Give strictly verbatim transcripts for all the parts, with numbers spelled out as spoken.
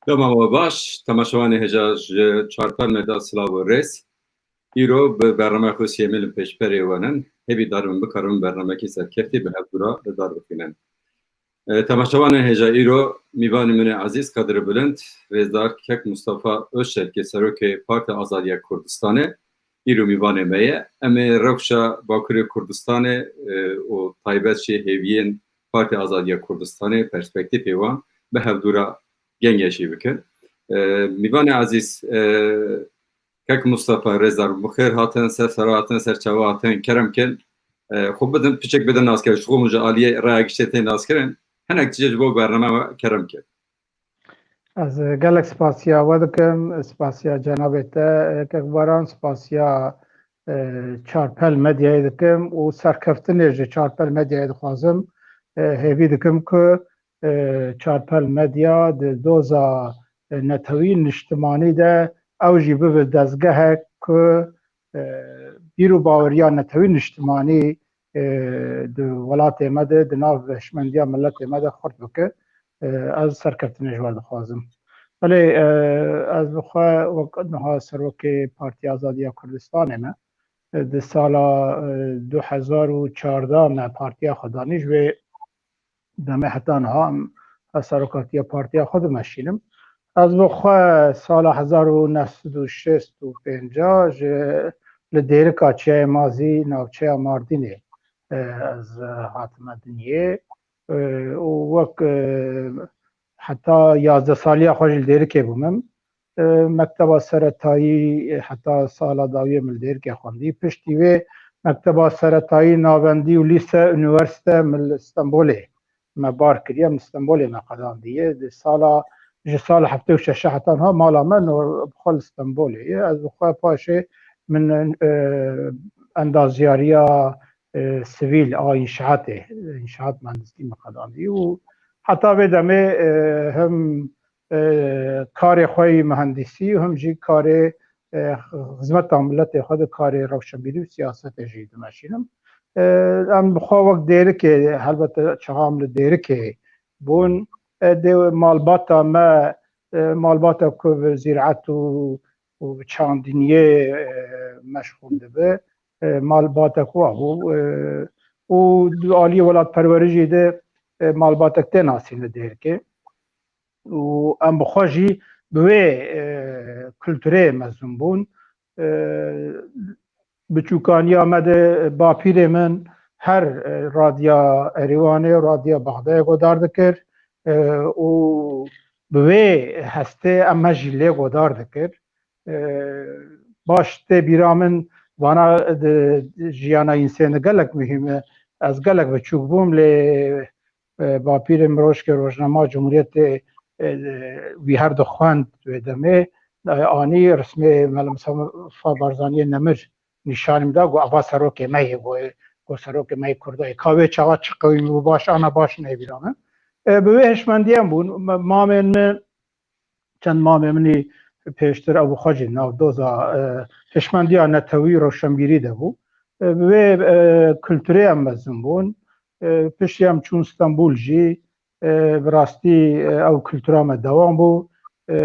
Dema we baş, temaşevanê hêja ji Çarpel Medya silav û rêz. Îro bi bernameya xwe siyemîn li pêşberê we nin. Hêvîdar im bikarin bernameyekî serkeftî bi hevdû re li dar bixînin. E, temaşevanên hêja, îro mîvanê min ê ezîz, qedirê bilind, rêzdar Kek Mustafa Özçelikê, serokê Partiya Azadiya Kurdistanê, îro mîvanê me ye. Em ê rewşa Bakurê Kurdistanê, e, û taybet jî hêviyên Partiya Azadiya Kurdistanê, perspektîfê wan bi hevdû re gengeşî bikin. E, mîvanê ezîz, e, Kek Mustafa, rêzdar, bi xêr hatin, ser serhatin, ser çava hatin, kerem kin. E, xwe bidin, piçek bidin naskir, ji xwe hûn ji aliyê raya giştê tên naskirin. Hinek tije ji bo bername we kerem kin. Ez, e, gelek spasiya we dikim, spasiya cenabê te, e, Kek Baran, spasiya, e, Çarpel Medyayê dikim û serkeftinê ji Çarpel Medyayê dixwazim. E, hêvî dikim ku, e, Çarpel Medya di doza, e, netewî niştimanî de ew jî bibe dezgehek ku, e, bîr û baweriya netewî niştimanî, e, di welatê me de, di nav hişmendiya miletê me de xurt bike. E, ez serkeftinê ji we dixwazim. Belê, e, ez bi xwe wek niha serokê Partiya Azadiya Kurdistanê me. E, di sala, e, du hezar û çardeh me partiya xwe danî, ji wê demê heta niha em, ez serokatiya partiya xwe dimeşînim. Ez bi xwe sala hezar û neh sed û şêst û pênc ji, li Dêrika Çiyayê Mazî, navçeya Mardînê, e, ez, e, hatime dinyê. E, û wek, e, heta yazdeh saliya xwe jî li Dêrikê bûm. E, mekteba seretayî, e, heta sala dawiyê min li Dêrikê xwendî. Piştî wê mekteba seretayî, navendî û lîse, unîversîte min li Stenbolê me bar kiriye, min Stenbolê me qedandiye. Di sala, ji sala heftê û şeş heta niha mala me nor bi xwe li Stenbolê ye. Ez bi xwe paşê min, e, endazyariya, e, sivîl a înşaatê, înşaat mühendisliği me qedandî û heta vê demê, e, him, e, karê xwe yî mühendisî û him jî karê, e, xizmeta miletê xwe di karê rewşenbîrî û siyasetê jî dimeşînim. E, em bi xwe wek Dêrikê, helbete çaxa em li Dêrikê bûn. E, dê malbata me, e, malbata ku bi zîraet û, û bi çandiniyê, e, meşxûl dibe. E, malbatek wa bû, e, û di aliyê welatperwerî jî de, e, malbatek tê nasîn li Dêrikê. Û em bi xwe jî bi wê, e, kulturê mezin bûn. E, biçûkaniya me de bapîrê min her, e, radiya Erîwanê, radiya Bexdayê godar dikir, e, û bi wê hestê em me jî lê godar dikir. E, baş tê bîra min, vana di jiyana însên de gelek muhîm e. Ez gelek biçûk bûm, lê, e, bapîrê min rojkê rojnama Cumhuriyetê, e, wî her dixwend wê demê, e, anî rismê Mela Mustafa Barzaniyê Nemir nîşanî min da, got, "Ava serokê me yê, got, got serokê me yê Kurda yê." Ka wê çaxa çi qewîm bû, baş ana baş nebîra min. E, bi wê hişmendiyê em bûn. Me-, mamên min, çend mamê min î pêştir ew bi xwe jî nav doza, e, hişmendiya netewî rewşenbîrî de bû. E, bi wê, e, kulturê em mezin bûn. E, piştî em çûn Stenbul jî, e, bi rastî, e, ew kultura me dewam bû. E,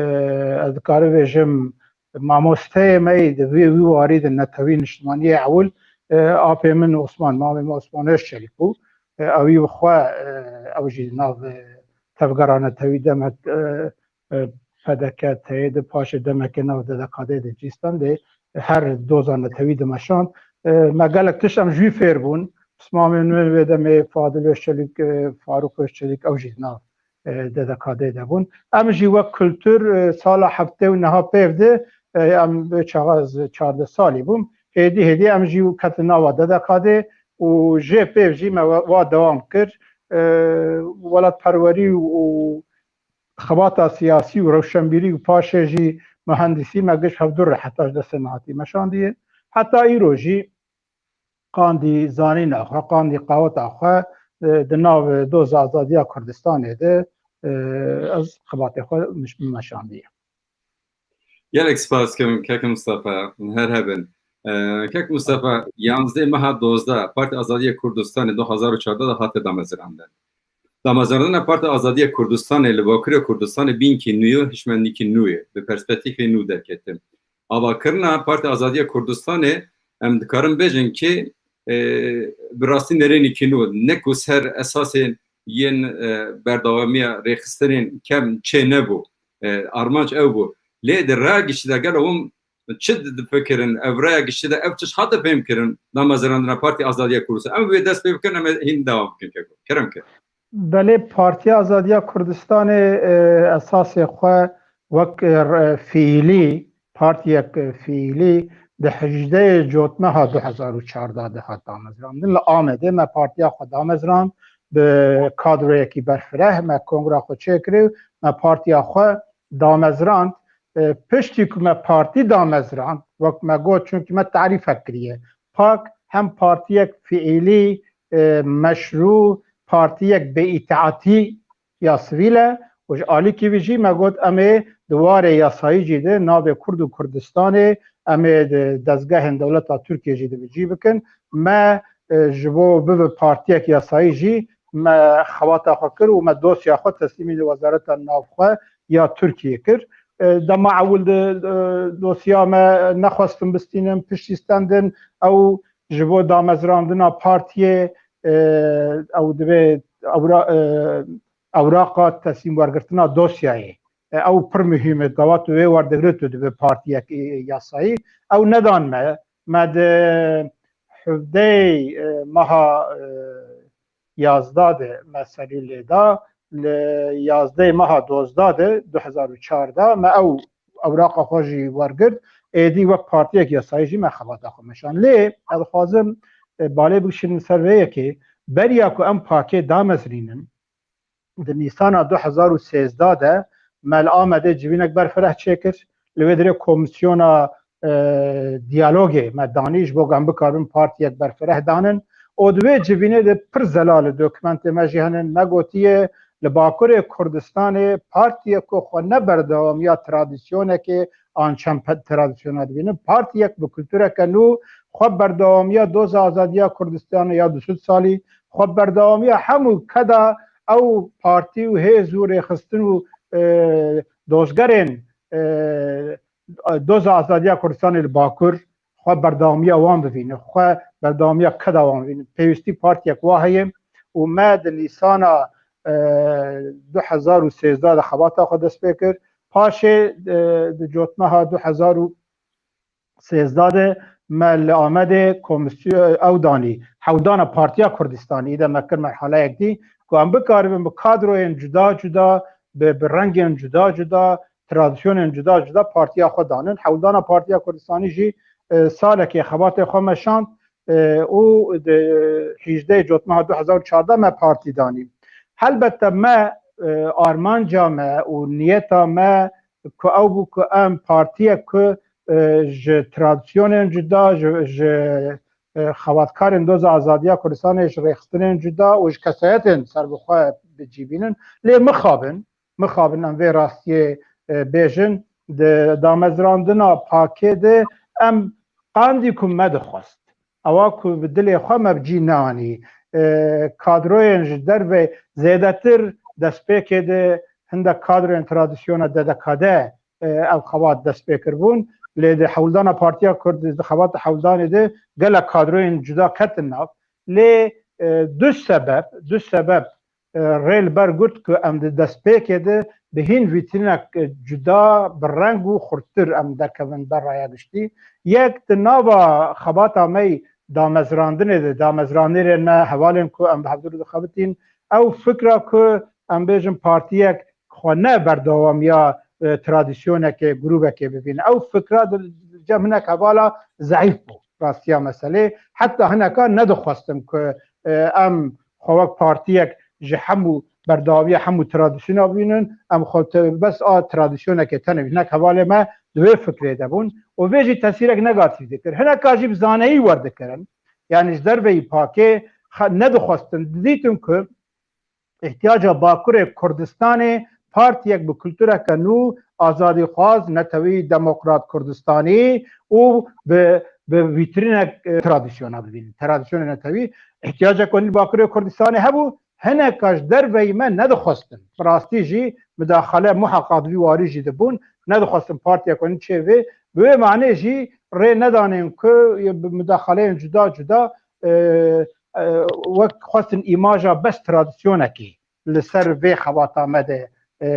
ez dikarim vêjim, mamosteyê me yî di vê wî warî de netewî niştimaniyê ewil, e, apê min Osman, mamê min Osman Özçelik bû. E, ewî bi xwe, e, ew jî di nav, e, tevgera netewî demek, e, e, P D K T'yê de, paşê demekê nav D D K D'yê de cî stand, her doza netewî dimeşand. E, me gelek tişt em ji wî fêr bûn. Pismamên min wê demê Fadil Özçelik, e, Faruk Özçelik, ew jî di nav, e, D D K D'yê de bûn. Em jî wek kultur, e, sala heftê û neha pêv de, e, em wê çaxa ez çardeh salî bûm. Hêdî hêdî em jî ketin nava D D K D'yê û jê pêv jî me wa, wa dewam kir. E, welatperwerî û xebata siyasî û rewşenbîrî û paşê jî muhendisî me giş hevdû re heta ji destê me hatî meşandiye. Heta îro jî qandî zanîna xwe, qandî qaweta xwe, e, di nav doza azadiya Kurdistanê de, e, ez xebatê xwe miş-, meşandiye. Gelek spas dikim, Kek Mustafa, her hebin. E, Kek Mustafa, yanzdeh meha dozdeh, Partiya Azadiya Kurdistanê du hezar û çardeh de hate damezrandin. Damezrandina Partiya Azadiya Kurdistanê li Bakurê Kurdistanê bînkî nû ye, hişmendîkî nû ye, bi perspektîfê nû derkete. Avakirina Partiya Azadiya Kurdistanê, em dikarin bêjin ki, e, bi rastî nerênîkî nû, ne ku ser esasên yên, e, berdewamiya rêxistinên kem çê nebû. E, armanc ew bû. Lê di raya giştî de gelo hûn çi di-, difikirin? Ev raya giştî de ev tişt hate fêhm kirin? Damezrandina Partiya Azadiya Kurdistan. Em wê dest pê bikin, em ê hîn dewam bikin, keko. Kerem ke. Belê, Partiya Azadiya Kurdistanê, e, esasê xwe wek, e, re-, fiîlî, partiyek, e, fiîlî di hejdehê Cotmeha du hezar û çardeh de hat damezrandin. Li Amedê me partiya xwe damezrand, bi kadroyekî berfireh me kongra xwe çêkirî û me partiya xwe damezrand. E, piştî ku me partî damezrand, wek me got, çunkî me tarîfek kiriye. PAK hem partiyek fiîlî, e, meşrû, partiyek bêîtaatî ya sivîl e û ji alîkî vî jî me got, em ê di warê yasayî jî de navê Kurd û Kurdistanê, em ê di dezgehên dewleta Tirkiyê jî di vî cî bikin. Me, e, ji bo bibe partiyek yasayî jî me xebata xwe kir û me dosya xwe teslîmî di Wezareta Navxwe ya Tirkiyê kir. E, dema ewil di, e, dosya me nexwestin bistînin, piştî stendin, ew ji bo damezrandina partiyê, e, ew divê ewra-, e, ewraqa teslîm wergirtina dosyayê. E, ew pir muhîm e, gava tu wê werdigre tu dibe partiyek, e, yasayî. Ew nedan me. Me di hevdeyê, e, meha, e, yazdeh de me serî lê da, li yazdehê meha dozdeh de du hezar û çardeh me ew ewraqa xwe jî wergirt, êdî wek partiyek yasayî jî me xebata xwe meşand. Lê ez dixwazim, e, balê bikişînim ser vê yekê, beriya ku em pakê damezrînin, di Nîsana du hezar û sêzdeh de me li Amedê civînek berfireh çêkir. Li wê dirê komîsyona, e, diyalogê me danî ji bo ku em bikaribin partiyek berfireh danin. Û di wê civînê de pir zelal li dokumentê me jî hene, me gotiye, li Bakurê Kurdistanê partiyek ku xwe ne berdewamiya tradisyonekê an çend pe-, tradisyona dibînin, partiyek bi kultureke nû xwe berdewamiya doza azadiya Kurdistanê ya du sed salî, xwe berdewamiya hemû keda ew partî û hêz û rêxistin û, e, dozgerên, e, doza azadiya Kurdistanê li Bakur, xwe berdewamiya wan bivîne, xwe berdewamiya keda wan bivîne. Pêwîstî partiyek wa heye û me di Nîsana, e, du hezar û sêzdeh de xebata xwe dest pê kir. Paşê, e, di Cotmeha du hezar û sêzdeh de me li Amedê komîsyon ew danî, hewldana Partiya Kurdistanê, îde me kir merhaleyek dî, ku em bikaribin bi kadroyên cuda cuda, bi, bi rengên cuda cuda, tradisyonên cuda cuda partiya xwe danin. Hewldana Partiya Kurdistanî jî, e, salekê xebatê xwe meşand, e, û di hîjdehê Cotmeha du hezar û çardeh me partî danî. Helbette me, e, armanca me û niyeta me ku ew bû ku em partiyek ku, e, ji tradisyonên cuda, ji, ji, e, xebatkarên doza azadiya Kurdistanê, ji rêxistinên cuda û ji kesayetên serbixwe bi cî bînin. Lê mixabin, mixabin em vê rastiyê, e, bêjin, di damezrandina pakê de em qandî ku me dixwest. Ewa ku bi dilê xwe me bi cî neanî. E, kadroyên ji derve zêdetir destpêkê de hindek kadroyên tradisyona D D K de, e, ev xebat dest pê kiribûn. Lê di hewldana Partiya Kurd, di xebata hewldanê de gelek kadroyên cuda ketin nav. Lê, e, du sebeb, du sebeb, e, rê li ber girt ku em di destpêkê de bi hîn vîtrînek, e, cuda, bi reng û xurttir em derkevin ber raya giştî. Yek di nava xebata me yî damezrandinê de, damezrandinê ne hevalên ku em bi hevdû re dixebitîn, ew fikra ku em bêjin partiyek xwe ne berdewamiya, e, tradisyonekê, grûbekê bibîne. Ew fikra di cem hinek hevala zeîf bû, rastiya meselê. Heta hineka nedixwestin ku, e, em xwe wek partiyek ji hemû berdewamiya hemû tradisyona bibînin, em xwe te-, bes a tradisyonekê tenê. Hinek hevalê me di wê fikrê de bûn û vê jî tesîrek negatîf dikir. Hineka jî bi zaneyî werdikirin. Yanî ji derveyî pakê xe-, nedixwestin. Didîtin ku ihtiyaca Bakurê Kurdistanê partiyek bi kultureke nû, azadîxwaz, netewî, demokrat Kurdistanî û bi, bi vîtrînek, e, tradisyona bibînin. Tradisyonê netewî, ihtiyacek ku li Bakurê Kurdistanê hebû, hineka ji derveyî me nedixwestin. Bi rastî jî mudaxale muheqaq di vî warî jî dibûn, nedixwestin partiya ku çêvê. Bi wê manê jî rê nedanên ku bi mudaxaleyên cuda cuda, e, e, wek xwestin îmaja bes tradisyonekî li ser vê xebata me de, e,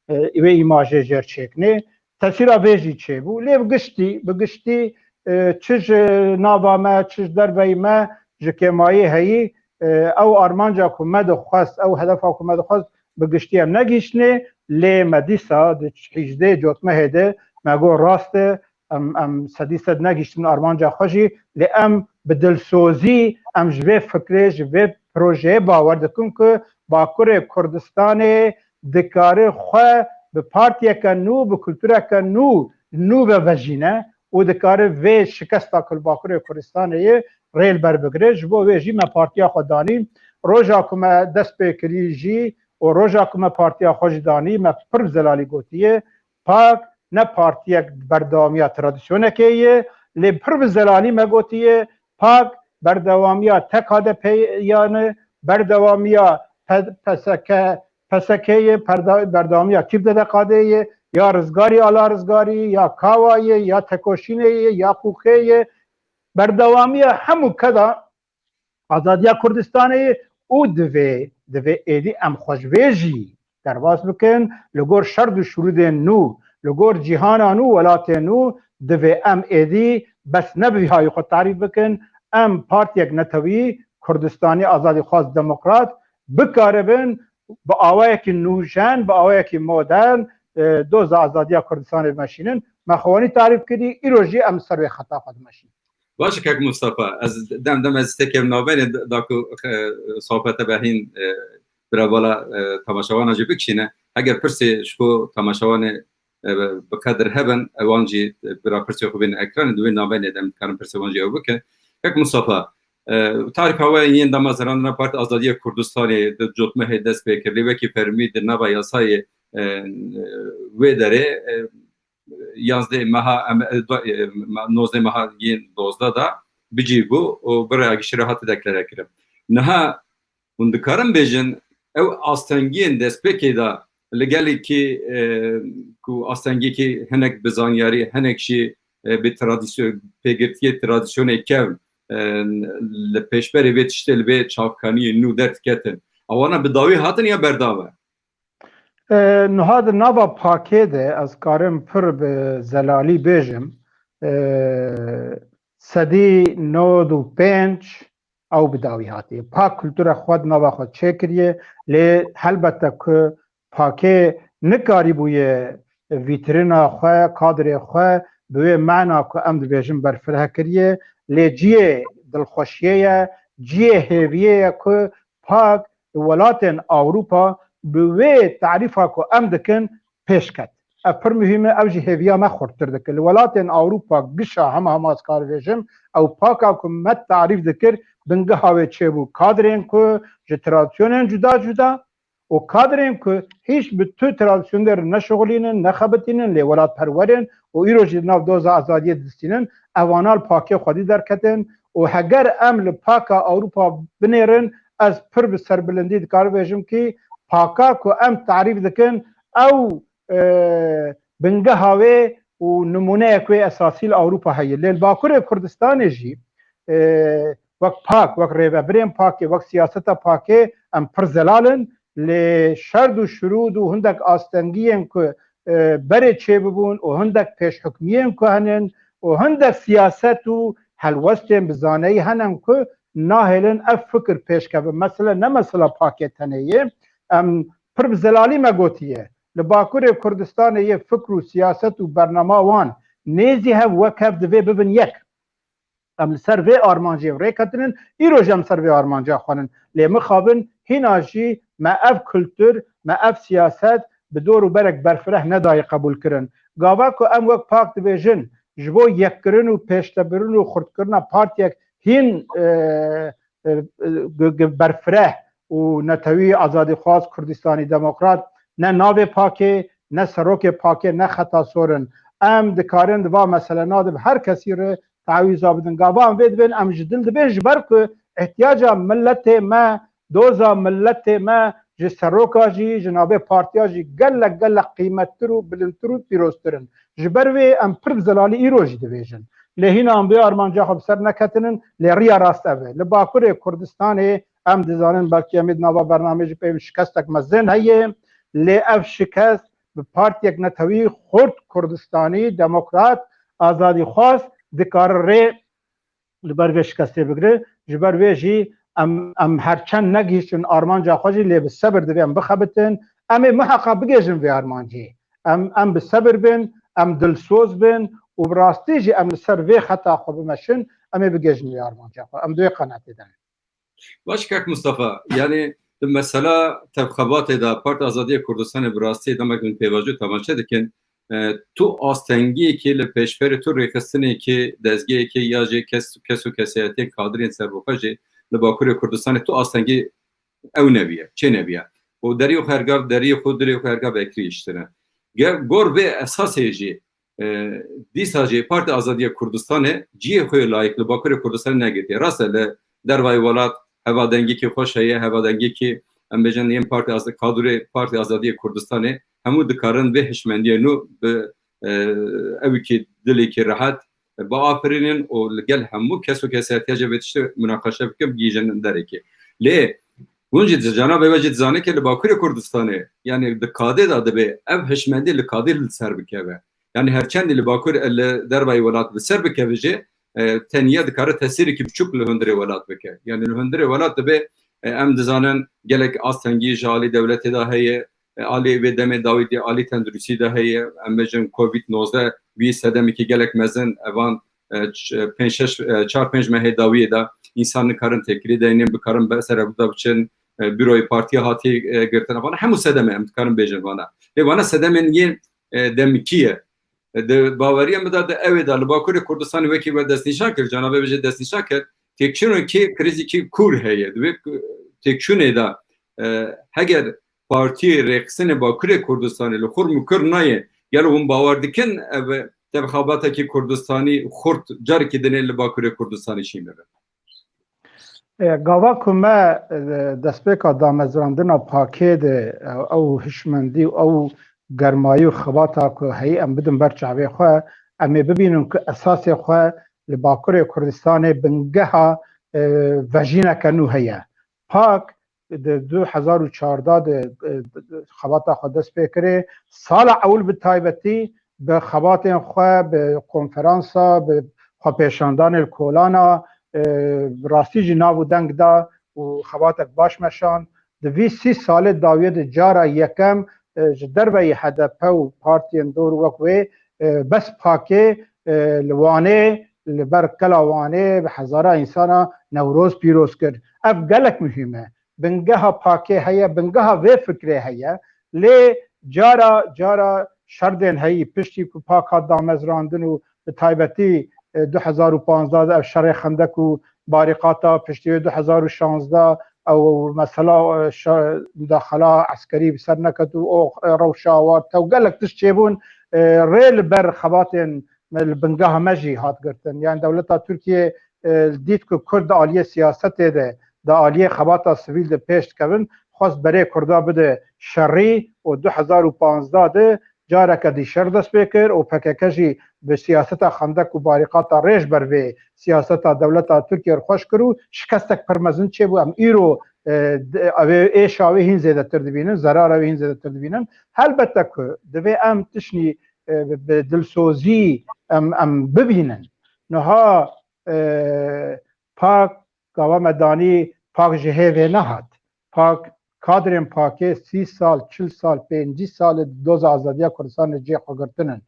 e, wê îmajê jêr çêkinê. Tesîra vê jî çêbû. Lê bi giştî, bi giştî, e, çi ji nava me, çi ji derveyî me ji kêmayî heyî, e, ew armanca ku me dixwest, ew hedefa ku me dixwest, bi giştî em negihîştinê. Lê me dîsa di hîjdeh cotmehê de me got rast e, em, em sedî sed negihîştin armanca xwe jî, lê em bi dilsozî em ji vê fikrê, ji vê projeyê bawer dikin ku Bakurê Kurdistanê dikare xwe bi partiyeke nû, bi kultureke nû, nû ve vejîne û dikare vê şikesta ku li Bakurê Kurdistanê ye rê li ber bigire. Ji bo wê jî me partiya xwe danî. Roja ku me dest pê kirî jî û roja ku me partiya xwe jî danî, me pir bi zelalî gotiye, PAK ne partiyek berdewamiya tradisyonekê ye, lê pir bi zelalî me gotiye, PAK berdewamiya T K D P yan e, berdewamiya P-, P S K, P S K ye, perda-, berdewamiya Kîv D D K D ye, ya Rizgarî Ala Rizgarî, ya Kawa ye, ya Tekoşînê ye, ya Qûxê ye. Berdewamiya hemû keda Azadiya Kurdistanê ye û divê, divê êdî em xwe ji vê jî derbas bikin. Li gor şerd û şirûdên nû, li gor cîhana nû, welatê nû, divê em êdî bes ne bi vî hayî xwe tarîf bikin. Em partiyek netewî Kurdistanî azadîxwaz demokrat bikaribin bi awayekî nûjen, bi awayekî modern, e, doza azadiya Kurdistanê bimeşînin. Me xwe wanî tarîf kirî, îro jî em ser wê xeta xwe dimeşînin. Baş e, kek Mustafa, ez dem dem ez tekem navbênê da ku, e, sohbete behîn, e, bira bala, e, temaşewana jî bikişîne. Heger pirsê ji bo temaşewanê, e, bi qedir hebin, ewan jî, e, bira pirsê xwe bînin ekranê, di wê navbênê dem dikarin pirsê wan jî ew bikin. Kek Mustafa, e, tarîfa we yên dema zerandina Partî Azadiya Kurdistanê di cotmehê dest pê kir, lê wekî fermî di nava yasayê, e, wê derê, e, yazdeh meha, em, e, do-, e, me-, nozdeh meha yên dozdeh da bicî bû û bi rêya giştî re hate deklare kirin. Niha hûn dikarin bêjin, ew astengiyên destpêkê de li gelekî, e, ku astengiyekî hinek bi zanyarî, hinek jî, e, bi tradisyon, pêgirtiyê tradisyonê kevn, e, li pêşberê vê tiştê li vê çavkaniyê nû derdiketin. Ewana bi dawî hatin ya berdave? E, niha di nava pakê de ez karim pir bi zelalî bêjim, e, sedî nod û pênc ew bi dawî hatiye. Pak kultura xwe di nava xwe çêkiriye, lê helbete ku pakê nikarîbûye vîtrîna xwe, kadrê xwe bi wê mena ku em dibêjin berfireh kiriye, lê ciyê dilxweşiyê ye, ciyê hêviyê ye ku pak li welatên Ewropa bi wê tarîfa ku em dikin pêş ket. Ev pir muhîm e, ev jî hêviya me xurttir dike. Li welatên Ewropa gişa hema hema ez kar bêjim, ew paka ku me tarîf dikir, bingeha wê çêbû kadrên ku ji tradisyonên cuda cuda û kadrên ku hîç bi tu tradisyonê re neşixulînin, nexebitînin, lê welatperwer in û îro jî di nav doza azadiyê distînin, evana li pakê xwedî derketin û heger em li paka Ewropa binêrin, ez pir bi serbilindî dikarim bêjim kî paka ku em tarîf dikin, ew, e, bingeha wê û nimûneyek wê esasî li Ewropa heye. Lê li Bakurê Kurdistanê jî, e, wek pak, wek rêvebirên pakê, wek siyaseta pakê em pir zelal in. Lê şerd û şirûd û hindek astengiyên ku, e, berê çêbibûn û hindek pêşhukmiyên ku henin û hindek siyaset û helwestên bi zaneyî henin ku nahêlin ev fikir pêşkevin. Mesele ne mesela pakê tenê ye. Em pir bi zelalî me gotiye. Li Bakurê Kurdistanê yê fikr û siyaset û bernama wan nêzî hev wek hev divê bibin yek. Em li ser vê armancê rêketinin, îro jî em ser vê armanca xwe nin. Lê mixabin hîna jî me ev kultur, me ev siyaset bi dor û berek berfireh nedayê qebûlkirin. Gava ku em wek pak dibêjin, ji bo yekkirin û pêştebirin û xurtkirina partiyek hîn, e, e, e, gi-, gi-, berfireh û netewî azadîxwaz Kurdistanî Demokrat ne navê pakê, ne serokê pakê, ne xeta sor in. Em dikarin di va meselena de bi her kesî re tawîza bidin. Gava em vê dibên, em ji dil dibên, ji ber ku ihtiyaca miletê me Doza miletê me ji seroka jî, ji navê partiya jî gelek, gelek qîmettir û bilindtir û pîroztir in. Ji ber wê em pir bi zelalî îro jî dibêjin. Lê hîna em vê armanca xwe bi ser neketinin, lê riya rast ev e. Li Bakurê Kurdistanê em dizanin, belkî em ê di nava bernameyê jî peyvên şikestek mezin heye, lê ev şikest bi partiyek netewî xurt, Kurdistanî, demokrat, azadîxwaz dikare rê li ber vê şikestê bigire. Ji ber vê jî em, em her çend negihîştin armanca xwe jî, lê bi sebir divê em bixebitin. Em ê muheqa bigihîjin vê armancê. Em, em bi sebir bin, em dilsoz bin û bi rastî jî em li ser vê xeta xwe bimeşin, em ê bigihîjin vê armanca xwe. Em di wê qenaetê de ne. Baş kak Mustafa, yani di mesela tevxebatê de Parti Azadiya Kurdistanê bi rastî demek min pêvajo temaşe dikin. E, tu astengiyekê li pêşberî tu rêxistinekê dezgehekê ya jê kes, kes û kesayetiyên kadirên serbixwe jî li Bakurê Kurdistanê tu astengî ew nebiye, çê nebiye. Û deriyê xwe herga, deriyê xwe, dilê xwe herga vekirî iştine. Ge-, gor vê esasê jî, e, dîsa jî Parti Azadiya Kurdistanê cihê xwe yê layik li Bakurê Kurdistanê negirtiye. Rast e, li dervayê welat hevadengekî xweş heye, hevadengekî, em bêjin, yên Parti Azad-, kadrê Parti Azadiya Kurdistanê hemû dikarin vê hişmendiyê nû bi, e, ewikî dilekî rehet biafirînin û li gel hemû kes û kesayetiya jê vê tiştê munaqeşe bikin, bigihîjin derekê. Lê hûn jî di cana vê ve jî dizane ke li Bakurê Kurdistanê, yani di kadê de dibe ev hişmendî li kadê li ser bikeve. Yani her çendî li Bakur, li dervayî welat li ser bikeve jî, e, teniya dikare tesîrekî biçûk li hundirê welat bike. Yani li hundirê welat dibe, e, em dizanin gelek astengî ji alî dewletê de heye, e, alî vê demê dawî dê alî tenduristî de heye. Em bêjin covid nozdeh bî sedemekî gelek mezin, evan, e, ç-, pênc şeş, e, çar pênc mehê dawiyê de însan nikarin têkilî deynin, bikarin be-, ser rewda biçin, e, büroyê partiya hatî, e, girtin. Vana hemû sedeme em dikarin bêjin vana. Lê vana sedemên yên, e, demikî ye. E, di baweriya min de, di ewê de li Bakurê Kurdistanê wekî we destnîşan kir, cana vê bêje destnîşan kir, têkçûnekî krîzîkî kûr heye. Di vê têkçûnê de, e, heger partiyê rêxistinê Bakurê Kurdistanê li xurm û kur nayê, gelo hûn bawer dikin ev tevxabatekî Kurdistanî xurt carekî dinê li Bakurê Kurdistanê şîn bibe? E, gava ku me, e, destpêka damezrandina pakê de, e, ew hişmendî û ew germayî û xebata ku heyî em bidin ber çavê xwe, em ê bibînin ku esasê xwe li Bakurê Kurdistanê bingeha, e, vejîneke nû heye. Pak di du hezar û çardeh de, e, xebata xwe dest pê kirê. Sala ewil bi taybetî bi xebatên xwe, bi konferansa, bi xwepêşandanê li kolana, e, rastî jî nav û deng da û xebatek baş meşand. Di vî sî salê dawiyê de cara yekem, e, ji derveyî H D P û partiyên dor wek wê, e, bes pakê, e, li Wanê li ber Kela Wanê bi hezara însana Newroz pîroz kir. Ev gelek muhîm e. Bingeha pakê heye, bingeha vê fikrê heye. Lê cara cara şerdên heyî piştî ku pak hat damezrandin û bi taybetî, e, du hezar û panzdeh de ev şerê xendek û barîqata, piştî wê du hezar û şanzdeh ew mesela, e, şe-, mudaxela eskerî bi ser neket û o, e, rewşa wan tew gelek tişt çêbûn, e, rê li ber xebatên me li bingeha me jî hat girtin. Yani dewleta Tirkiye, e, dît ku Kurd di aliyê siyasetê de, di aliyê xebata sivîl de pêş dikevin, xwest berê Kurda bide şerî û du hezar û panzdeh de careke dî şer dest pê kir û P K K jî bi siyaseta xendek û barîqata rêj ber vê siyaseta dewleta Tirkiye xweş kir û şikestek pir mezin çêbû. Em îro, e, d-, ev ê, êşa wê hîn zêdetir dibînin, zerara wê hîn zêdetir dibînin. Helbette ku divê em tiştî, e, bi, bi dilsozî em, em bibînin. Niha, e, pak, gava me danî, pak ji hêvê nehat. Pak, kadrên pakê sî sal, çil sal, pêncî sal e doza azadiya Kurdistanê cihê xwe girtin in.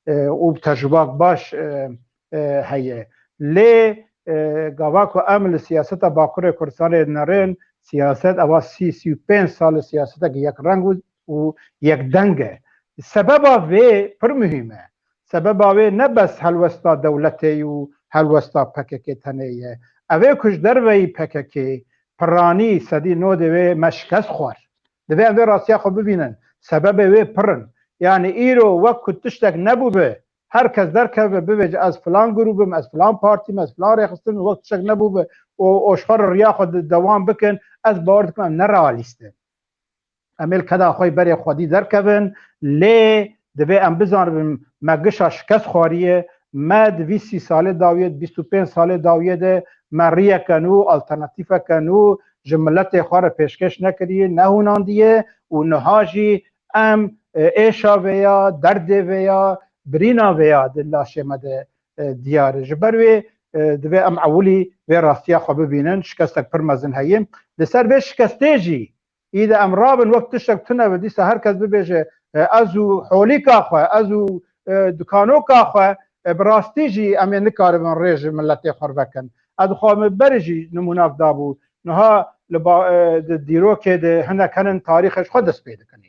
E, û tecrubak baş, e, e, heye. Lê, e, gava ku em li siyaseta Bakurê Kurdistanê dinerin, siyaset eva sî, sî û pênc sal e siyasetek yekreng û, û yekdeng e. Sebeba vê pir muhîm e. Sebeba wê ne bes helwesta dewletê û helwesta P K K tenê ye. Ev ê ku ji derveyî P K K piranî sedî nodê wê me şikest xwar. Divê em vê rastiya xwe bibînin. Sebebê wê pir in. Yani îro wek ku tiştek nebûbe, Her kes derkeve bibêje ez filan grûb im, ez filan partî me, ez filan rêxistin, wek tiştek nebûbe û, û ji xwe re riya xwe de dewam bikin, ez bawer dikim em ne realîst in. Em ê li keda xwe berê xwedî derkevin, lê divê em bizanibin me gişa şikest xwariye, me di vîst sî salê dawiye, di bîst û pênc salê dawiye de me riyeke nû, alternatîfeke nû ji miletê xwe re pêşkêş nekiriye, nehûnandiye û niha jî em, e, êşa vê ya, derdê vê ya, birîna vê ya di laşê me de, e, diyar e. Ji ber wê, e, divê em ewilî vê rastiya xwe bibînin, şikestek pir mezin heye. Li ser vê şikestê jî îde em rabin wek tiştek tune be, dîsa her kes bibêje, e, ez û holîka xwe, ez û, e, dukanoka xwe, e, bi rastî jî em ê nikaribin rê ji miletê xwe vekin. Ez dixwazim berê jî nimûnak dabû. Niha li ba-, e, di dîrokê de hinek henin tarîxê ji xwe dest pê dikin.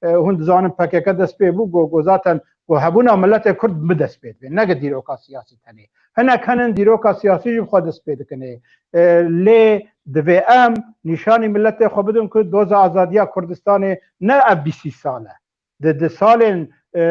E, hûn dizanin P K K dest pê bû, got, got zaten, got hebûna miletê Kurd bi dest pê dibe, ne gi dîroka siyasî tenê. Hinek henin dîroka siyasî jî bi xwe dest pê dikin ê. E, lê divê em nîşanî miletê xwe bidin ku doza azadiya Kurdistanê ne ev bîst sî sal e. Di, di salên, e,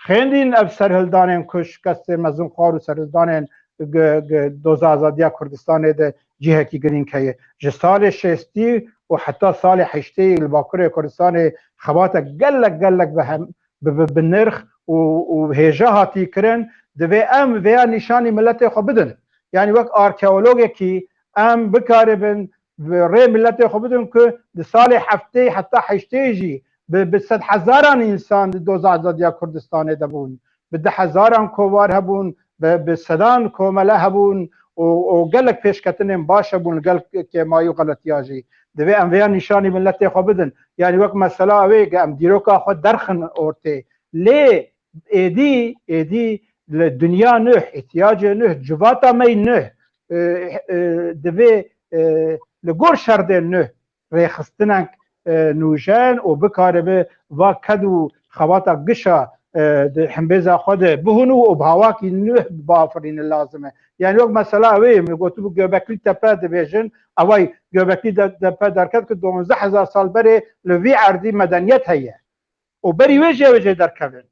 xêndîn ev serhildanên ku şikestê mezin xwar û serhildanên gi, gi doza azadiya Kurdistanê de cihekî girîng heye. Ji salê şêstî û heta salê heştê li Bakurê Kurdistanê xebate gelek, gelek bi hem, bi, bi, bi nirx û, û hêja hatî kirin, divê em vêya nîşanî miletê xwe bidin. Yanî wek arkeologekî em bikaribin bi rê miletê xwe bidin ku di salê heftê heta heştê jî bi, bi sedhezaran însan di doza azadiya Kurdistanê de bûn. Bi dehhezaran kovar hebûn, bi, bi sedan komele hebûn û, û gelek pêşketinên baş hebûn li gel kêmayî û xeletiya jî. Divê em vêya nîşanî miletê xwe bidin. Yanî wek mesela ew ê, em dîroka xwe derxin ortê. Lê êdî, êdî li dinya nuh, îhtiyacê nuh, civata me nuh, e, e, divê, e, li gor şerdên nuh rêxistinek, e, nûjen û bikaribe va ked û xebata gişa, e, di himbêza xwe de bihûn û bi hawakî nuh bafirîne lazim e. Yani wek mesela ew ê min gotibû Göbekli Tepe dibêjin, eway Göbekli de-, Tepe derket ku duwazdeh hezar sal berê li vî erdî medeniyet heye. Û berî wê jî ew ê jê derkevin.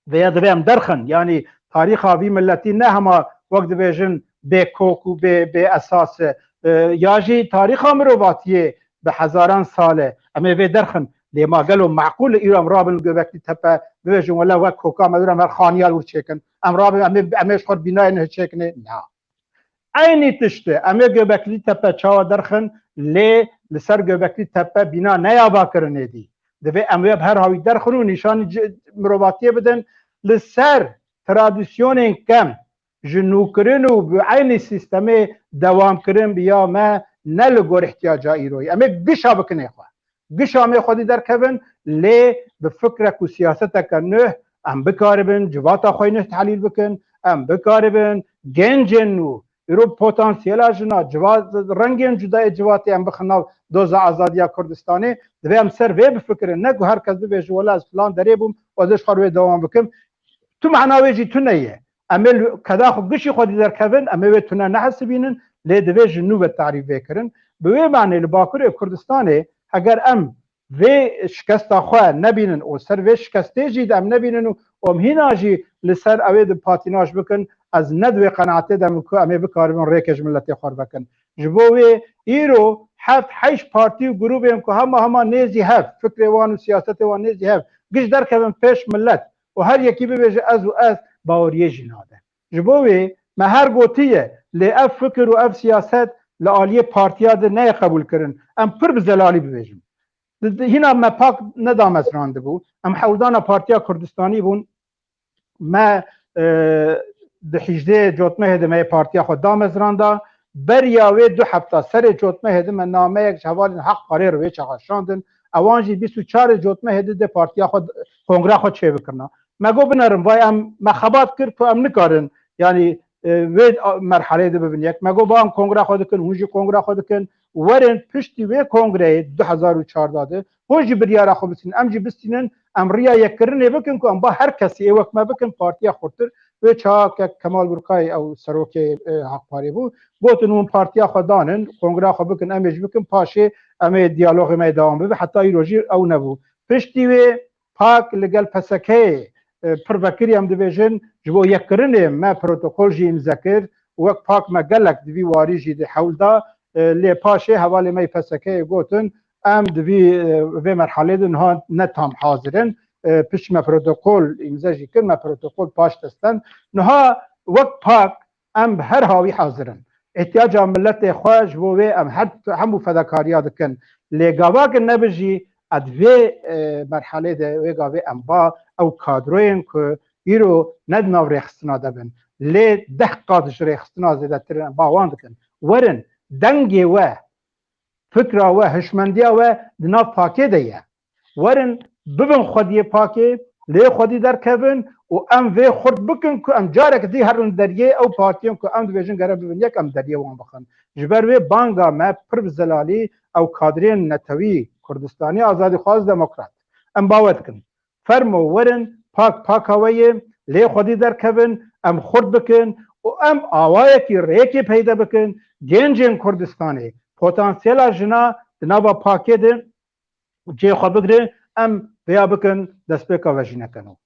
Vêya divê em derxin. Yanî tarîxa vî miletî ne hema wek dibêjin bê kok û bê, bê esas e. E, ya jî tarîxa mirovatiyê bi hezaran sal e. Em ê vê derxin. Lê ma gelo meqûl e îro em rabin li Göbekli Tepe bibêjin wele wek koka me wir em her xaniya li wir çêkin. Em rabin em ê, em ê ji xwe bînayên nuh çêkinê? Na. Eynî tişt e. Em ê Göbekli Tepe çawa derxin, lê li ser Göbekli Tepe bîna neyava kirin êdî. Divê em wê bi her hawî derxin û nîşanî ci-, mirovatiyê bidin. Li ser tradisyonên kem ji nûkirin û bi eynî sîstemê dewamkirin bi ya me ne li gor ihtiyaca îroyî. Em ê gişa bikin ê xwe. Gişa em ê xwedî derkevin, lê bi fikrek û siyaseteke nuh em bikaribin civata xwe nuh tehlîl bikin, em bikaribin gencên nû, îro potansiyela jina, civat, rengên cuda yê civatê em bixin nav doza azadiya Kurdistanê, divê em ser vê bifikirin. Ne ku her kes bibêje, wela ez filan derê bûm û ez ê ji xwe re wê dewam bikim. Tu mana wê jî tune ye. Em ê li keda xwe gişî xwedî derkevin, em ê wê tune nehesibînin, lê divê ji nû ve tarîf vê kirin. Bi wê manê li Bakurê Kurdistanê heger em vê şikesta xwe nebînin û ser vê şikestê jî de em nebînin û, û em hîna jî li ser ew ê di patînaj bikin, ez ne di wê qenaetê de me ku em ê bikaribin rêkê ji miletê xwe vekin. Ji bo wê îro heft heşt partî û grûbên ku hema hema nêzî hev, fikrê wan û siyasetê wan nêzî hev, giş derkevin pêş milet û her yekî bibêje ez û ez, baweriyê jî nade. Ji bo wê me her gotiye, lê ev fikir û ev siyaset li aliyê partiya de neyê qebûlkirin. Em pir bi zelalî bibêjin. Di, di, hîna me pak nedamezrandibû. Em hewldana Partiya Kurdistanî bûn. Me, e, di hîjdê Cotmehê de me yê partiya xwe damezranda. Beriya wê du hefta serê Cotmehê de me nameyek ji hevalên Haq Parê re wê çaxa şandin. Ewan jî bîst û çarê Cotmehê de dê partiya xwe, kongra xwe çêbikirina. Me got binerin, vay em me xebat kir ku em nikarin, yanî, e, wê a-, merheleyê de bibin yek. Me got ba em kongra xwe dikin, hûn jî kongra xwe dikin. Werin piştî wê kongreyê du hezar û çardeh de, hûn jî biryara xwe bistînin, em jî bistînin, em riya yekkirinê bikin ku em ba her kesî ê wek me bikin, partiya xurtir. Wê çaxa Kemal Burkay ew serokê, e, Haq Parê bû. Gotin hûn partiya xwe danin, kongra xwe bikin, em ê jî bikin, paşê em ê diyalogê me dewam bibe. Heta îro jî ew nebû. Piştî wê pak li gel P S K'ê e, pir vekirî em dibêjin, ji bo yekkirinê me protokol jî îmze kir û wek pak me gelek di vî warî jî di hewl da, e, lê paşê hevalê me yê P S K'yê gotin, em di vî, e, vê merhalê de niha ne tam hazir in. E, pişt me protokol îmze jî kir, me protokol paş dest stand. Niha wek pak em bi her hawî hazir in. Îhtiyaca miletê xwe ji bo wê em her, hemû fedakariya dikin. Lê gava ki nebijî, ed vê, e, merhalê de wê gavê em ba ew kadroyên ku îro ne di nav rêxistina de bin, lê deh qat ji rêxistina zêdetir in, em ba wan dikin. Werin, dengê we, fikra we, hişmendiya we di nav pakê de ye. Werin, bibin xwediyê pakê, lê xwedî derkevin û em vê xurt bikin ku em carek dî herin deriyê ew partiyên ku em dibêjin gere bibin yek, em deriyê wan bixin. Ji ber wê banga me pir bi zelalî ew kadrên netewî Kurdistanî, azadîxwaz, demokrat. Em bawer dikin. Fermo werin, pak paka we ye, lê xwedî derkevin, em xurt bikin û em awayekî rêkê peyde bikin, gencên Kurdistanê, potansiyela jina di nava pakê de cihê xwe bigire, em vêya bikin, destpêka vejînekeno.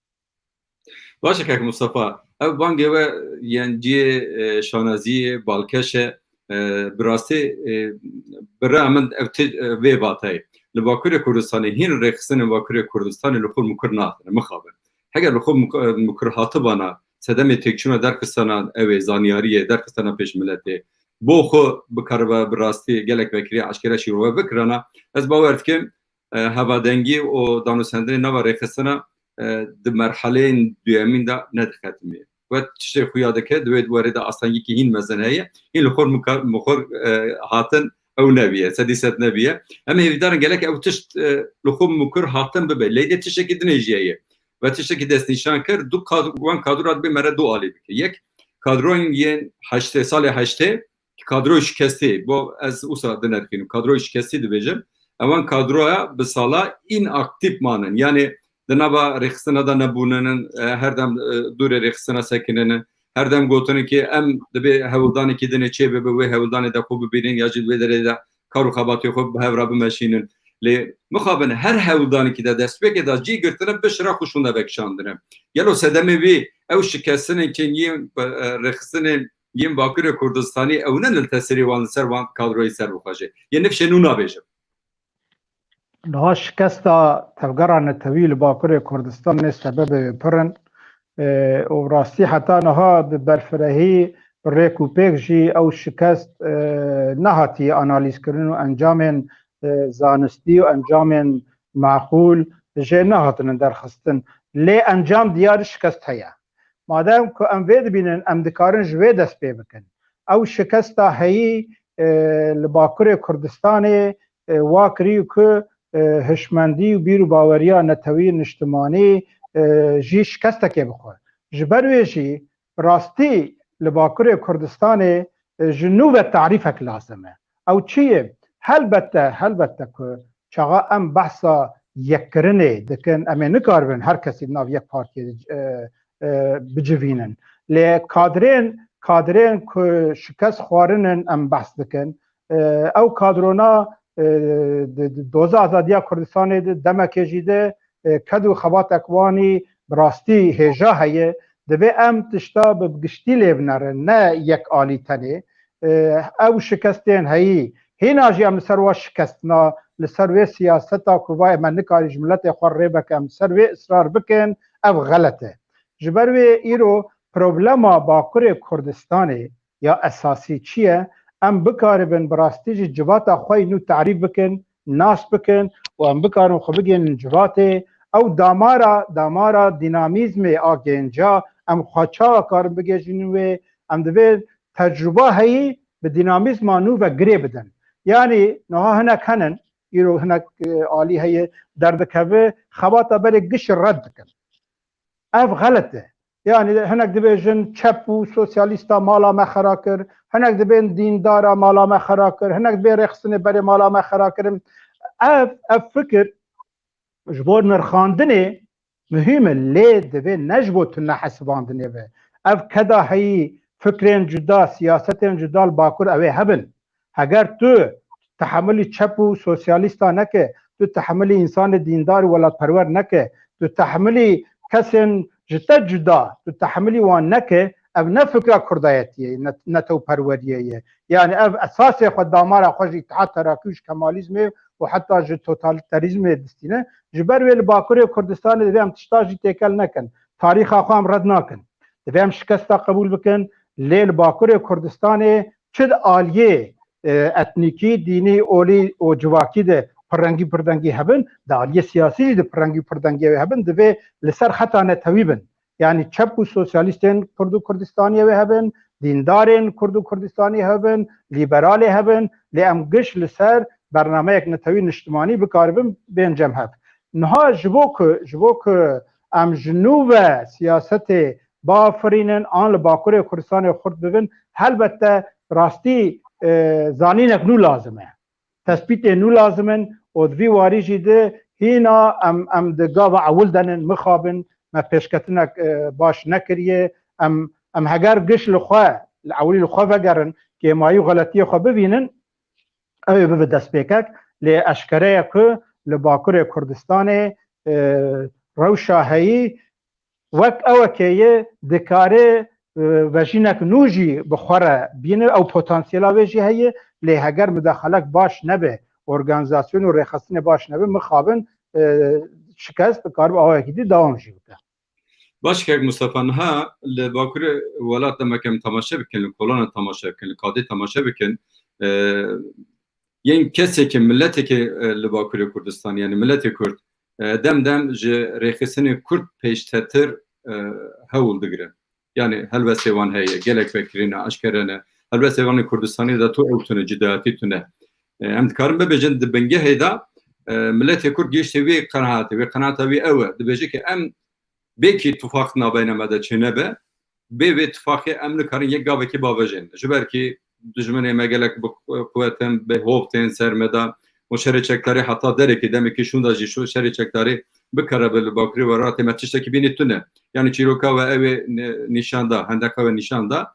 Baş e kek Mustafa, ev bangê we yên cihê, e, şanaziyê, balkeş e, e, bi rastî, e, bi raya min ev ti, e, vê vatayê. Li Bakurê Kurdistanê hîn rêxistinên Bakurê Kurdistanê li xwe mukur naxin, mixabin. Heger li xwe muk-, e, mukur hatibana, sedemê têkçûna derxistana ew ê, zaniyariyê, derxistana pêş miletê, bo xwe bikaribe bi rastî gelek vekirî eşkere şîrove bikirana, ez bawer dikim, e, hevadengî û danûsendinê nava rêxistina, e, di merheleyên duyemîn de nedixetimiye. We tiştê xuya dike, di wê warê de astengîkî hîn mezin heye, hîn li xwe muka-, muxur, e, hatin ew nebiye, sedî sed nebiye. Em hêvîdarin gelek ew tişt, e, li xwe mukur hatin bibe. Lê dê tiştekî din jî heye. We tiştekî destnîşan kir, du kad-, wan kadro dibê mere du alî bike. Yek, kadroyên yên heştê, salê heştê, kadroyê şikestî, bo ez usa dinirxînim, kadroyê şikestî dibêjim. Ewan kadroya bi sala înaktîf manin. Yanî di nava rêxistina de nebûninin, e, her dem, e, dûrê rêxistina sekininin. Her dem gotinin ki em dibê hewldanekî dinê çê bibe, wê hewldanê de xwe bibînin ya jî wê derê de kar û xebatê xwe bi hev re bimeşînin. Lê mixabin her hewldanekî de destpêkê de cî girtine pişt re xwe şûnde vekişandine. Gelo sedemê vî ew şikestinên kên yên, e, rêxistinên yên Bakurê Kurdistanî ew ne li tesirê wan li ser wan kadroyê serbixwe jî. Yê nifşê nû nabêjim. Niha şikesta tevgera netewî li Bakurê Kurdistanê sebebê wê pir in. E, û rastî heta niha bi berfirehî, bi rêk û pêk jî ew şikest, e, nehatiye analîzkirin û encamên, e, zanistî û encamên maqûl jê nehatine derxistin. Lê encam diyar şikest heye. Madem ku em vê dibînin, em dikarin ji wê dest pê bikin. Ew şikesta heyî, e, li Bakurê Kurdistanê, e, wa kirî ku, e, hişmendî û bîr û baweriya netewî niştimanî, e, jî şikestekê bixwe. Ji ber wê jî bi rastî li Bakurê Kurdistanê, e, ji nû ve tarîfek lazim e. Ew çi ye? Helbette, helbette ku çaxa em behsa yekkirinê dikin, em ê nikaribin her kesî di nav yek partiyê de, e, e, bicivînin. Lê kadrên, kadrên ku şikest xwarinin em behs dikin. E, ew kadrona, e, di, di doza azadiya Kurdistanê de demekê jî de, e, ked û xebatek wanî bi rastî hêja heye. Divê em tişta bi giştî lê binerin, ne yek alî tenê. E, ew şikestên heyî, hîna jî em li ser wa şikestina, li ser wê siyaseta ku vayê me nikarî ji miletê xwe rê bike, em li ser wê israr bikin, ev xelet e. Ji ber wê îro problema Bakurê Kurdistanê ya esasî çi ye? Em bikaribin bi rastî jî civata xwe yî nû tarîf bikin, nas bikin û em bikarin xwe bigihînin civatê. Ew damara, damara dînamîzmê a gênca em xwe çawa karin bigihîjînin wê? Em divê tecrûba heyî bi dînamîzma nû ve girê bidin. Yanî niha hinek henin, îro hinek, e, alî heye derdikeve, xebata berê giş red dikin. Ev xelet e. Yanî hinek dibêjin çep û sosyalîsta mala me xera kir, hinek dibên dîndara mala me xera kir, hinek dibên rêxistinê berê mala me xera kirin. Ev, ev fikir ji bo nirxandinê muhîm e, lê divê ne ji bo tune hesibandinê be. Ev keda heyî fikrên cuda, siyasetên cuda li Bakur ew ê hebin. Heger tu tehemilî çep û sosyalîsta neke, tu tehemilî însanê dîndar û welatperwer neke, tu tehemilî kesên ji te cuda tu tehmilî wan neke, ev ne fikra kurdayetiyê ye, ne, netewperweriyê ye. Yani ev esasê xwe, damara xwe ji Îtihad Terakî û ji Kemalîzmê û heta ji totalîterîzmê distîne. Ji ber wê li Bakurê Kurdistanê divê em tişta jî têkel nekin. Tarîxa xwe em red nakin. Divê em şikesta qebûl bikin. Lê li Bakurê Kurdistanê çi di aliyê, e, etnîkî, dînî, olî û civakî de pirrengî pirdengî hebin, di aliyê siyasî jî di pirrengî pirdengiyê wê hebin, divê li ser xeta netewî bin. Yani çep û sosyalîstên Kurd û Kurdistaniyê wê hebin, dîndarên Kurd û Kurdistaniyê hebin, lîberalê hebin, lê em giş li ser bernameyek netewî niştimanî bikaribin bên cem hev. Niha ji bo ku, ji bo ku em ji nû ve siyasetê biafirînin an li Bakurê Kurdistanê xurt bibin, helbette rastî, e, zanînek nû lazim e. Tespîtê nû lazim in û di vî warî jî di hîna em, em di gava ewil de nin, mixabin, me pêşketinek, e, baş nekiriye. Em, em heger giş li xwe, li ewilî li xwe vegerin, kêmayî û xeletiyê xwe bivînin, ew ê bibe destpêkek. Lê eşkere ye ku li Bakurê Kurdistanê, e, rewşa heyî wek ewekê ye, dikare, e, vejînek nû jî bi xwe re bîne, ew potansiyela wê jî heye, lê heger mudaxalek baş nebe, organîzasyon û rêxistinê baş nebe, mixabin, e, şikest dikaribe awayekî dî dewam jî bike. Baş, kek Mustafa, niha li Bakurê welat de me kem temaşe bikin, li kolanan temaşe bikin, li kadê temaşe bikin, e, yên kesekî, mileteke, e, li Bakurê Kurdistan, yani miletê Kurd, e, dem dem ji rêxistinê Kurd pêştetir, e, hewl digire. Yani helwestê wan heye, gelek vekirî ne, eşkere ne. Helwestê wan ê Kurdistanê de tu ew tune, cudayetî tune. E, em dikarin bibêjin di bingehê de, e, miletê Kurd gihiştê wê qenaatê, wê qenaata wî ew e. Dibêje ki em bêkî tifaq nabeyne me de çênebe, bê wê tifaqê em nikarin yek gavekî bavejên. Ji ber kî dijminê me gelek bi quwet in, bi hov tên ser me de û şerê çekdarî heta derekê demekî şûnda jî şo şerê çekdarî bikare bi li Bakurê Welatê me tiştekî bînî tune. Yani çîroka we ew ê ni-, nîşan da, hendeqa we nîşan da.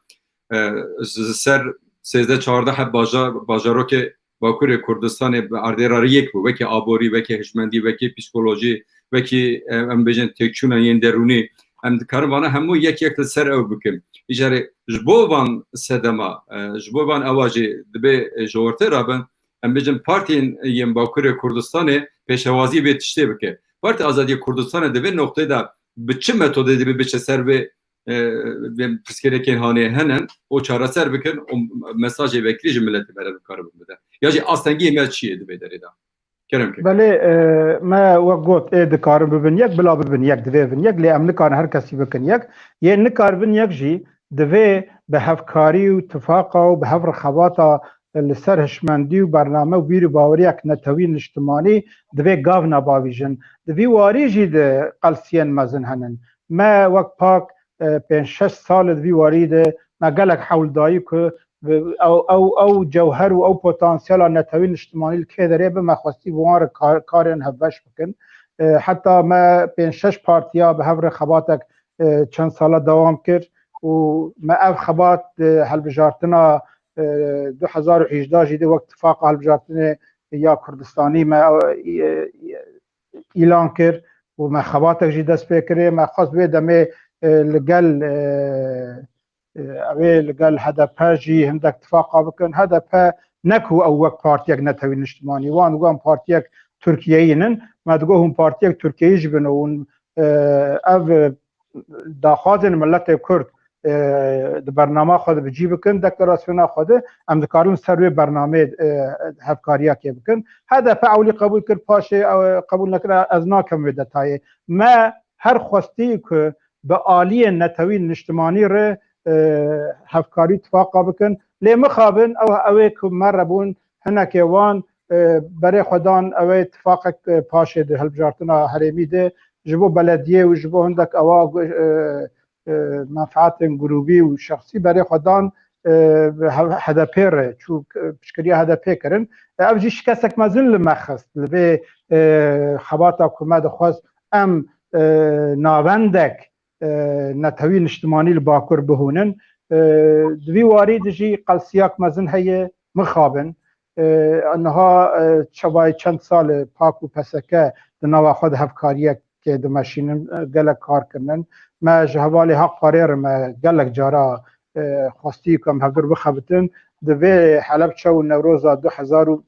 E, ji ser sêzdeh çardeh heb bajar, bajarokê Bakurê Kurdistanê bi erdê re yek bû. Wekî aborî, wekî hişmendî, wekî psîkolojî, wekî, e, em bêjin têkçûna yên derûnî. Em dikarin vana hemû yek yek li ser ew bikin. Îcarê ji bo van sedema, e, ji bo van ewa jî dibê, e, ji ortê rabin, em bêjin partiyên yên Bakurê Kurdistanê pêşewazî vê tiştê bike. Partî Azadiyê Kurdistanê di vê noqteyê de bi çi metodê dibê biçe ser vê e, vê pirsgirêkên hanê hene û çareser bikin û mesajê vekirî ji miletê me re bikaribin bide. Ya jî astengiyê me çi ye di vê derê de? Kerem ke. Belê, e, me wek got, ê dikarin bibin yek, bila bibin yek, divê bibin yek, lê em nikarin her kesî bikin yek. Yên nikaribin yek jî divê bi hevkarî û tifaqa û bi hev rixebata li ser hişmendî û bername û bîr û baweriyek netewî niştimanî divê gavna bavîjin. Di vî warî jî de qelsiyên mezin henin. Me wek pak, e, pênc şeş sal di vî warî de me gelek hewl dayî ku bi-, ew, ew, ew cewher û ew potansiyela netewî niştimanî li kê derê be, me xwestî bi wan re kar-, karên hevbeş bikin. E, heta me pênc şeş partiya bi hev re xebatek, e, çend sala dewam kir û me ev xebat di hilbijartina, e, du hezar û hejdeh jî de wek tifaqa hilbijartinê ya Kurdistanî me, e, e, îlan kir û me xebatek jî dest pê kirê. Me xwest vê demê, e, li gel, e, e, ew ê li gel H D P jî hindek tifaqa bikin. H D P ne ku ew wek partiyek netewî niştimanî, wan wan partiyek Tirkiyeyî nin. Me digot hûn partiyek Tirkiyeyî jî bin û hûn, e, ev, e, daxwazên miletê Kurd, e, di bernama xwe de bi cî bikin, deklarasyona xwe de, em dikarin ser wê bernameyê, e, hevkariyekê bikin. H D P ewlî qebûl kir, paşê, e, qebûl nekir, ez nakim wê detayê. Me her xwestî ku bi aliyên netewî niştimanî re, e, hevkarî tifaqa bikin. Lê mixabin ew, ew ê ku me re bûn, hinekê wan, e, berê xwe dan, ew ê tifaqek, e, paşê di hilbijartina herêmî de ji bo belediyê û ji bo hindek ewa, e, e, menfaetên grûbî û şexsî berê xwe dan, e, H D P re çû, e, piştgiriya H D P kirin. E, ev jî şikestek mezin li me xist, li vê, e, xebata ku me dixwest em, e, navendek, e, netewî niştimanî li Bakur bihûnin. E, di vî warî de jî qelsiyak mezin heye, mixabin. E, niha, e, çavayê çend sal e, pak û P S K di nava xwe de hevkariyek kê dimeşînin, e, gelek kar kirinin. Me ji hevalê Haq Parê re me gelek cara, e, xwestî ku em hevdûr bixebitin. Di vê Helebçe û Newroza du hezar û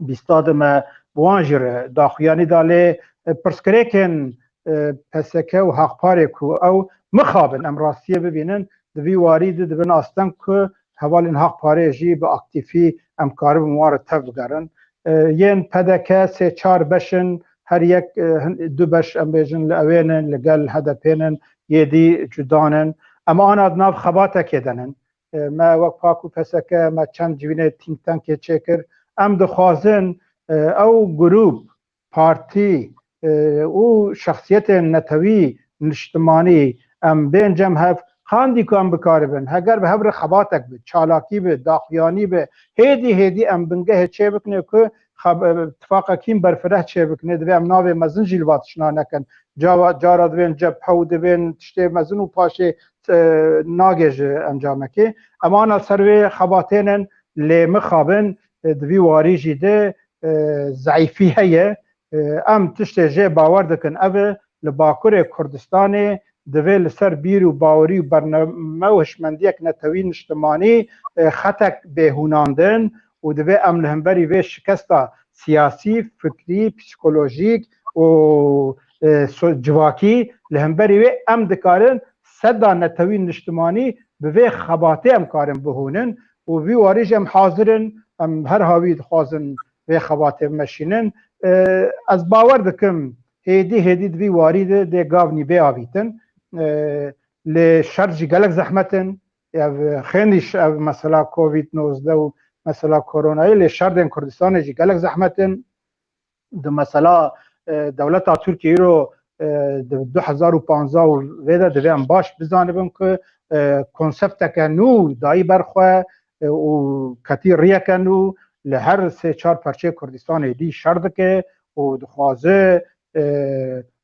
bîsta de me bi wan jî re daxuyanî da, lê, e, pirsgirêkên, e, P S K û Haq Parê ku ew mixabin, em rastiyê bibînin, di vî warî de dibin asteng ku hevalên Haq Parê jî bi aktîfî em karibin wan re tev bigerin. E, yên P D K sê çar beş in, her yek, e, hin-, du beş em bêjin li ewê nin, li gel H D P nin, yê dî cuda nin. Em ana di nav xebatekê de nin. E, me wek PAK û P S K me çend civînê think tankê çêkir. Em dixwazin, e, ew grûp, partî, e, û şexsiyetên netewî, niştimanî em bên cem hev, qandî ku em bikaribin, heger bi hev re xebatek bi, çalakî bi, daxuyanî bi, hêdî hêdî em bingehê çê bikine ku xeb-, e, tifaqekîn berfireh çê bikine, divê em navê mezin jî li va tiştna nekin. Cara, cara divên cephe û divên tiştê mezin û paşê, e, nagê ji encamekê. Em ana ser wê xebatênin lê mixabin, e, di vî warî jî de, e, zeîfî heye. E, em tiştê jê bawer dikin, ev e, li Bakurê Kurdistanê divê li ser bîr û bawerî û bername û hişmendiyek netewî niştimanî, e, xetek bê hûnandin û divê em li hemberî vê şikesta siyasî, fikrî, psîkolojîk û, e, so-, civakî li hemberî wê em dikarin seda netewî niştimanî bi vê xebatê em karin bihûnin û vî warî jî em hazir in, em her hawî dixwazin vê xebatê bimeşînin. E, ez bawer dikim hêdî hêdî di vî warî de dê gav nî bê avîtin. E, lê şer jî gelek zehmet in. Ev xênîş ev mesela Covid nozdeh û mesela koronayê, lê şerdên Kurdistanê jî gelek zehmet in. Di mesela, e, dewleta Tirkiyê îro, e, di du hezar û panzdeh û vê de divê em baş bizanibin ku, e, konsepteke nû dayî ber xwe, e, û ketî riyeke nû li her sê çar perçeyê Kurdistanê dî şer dike û dixwaze, e,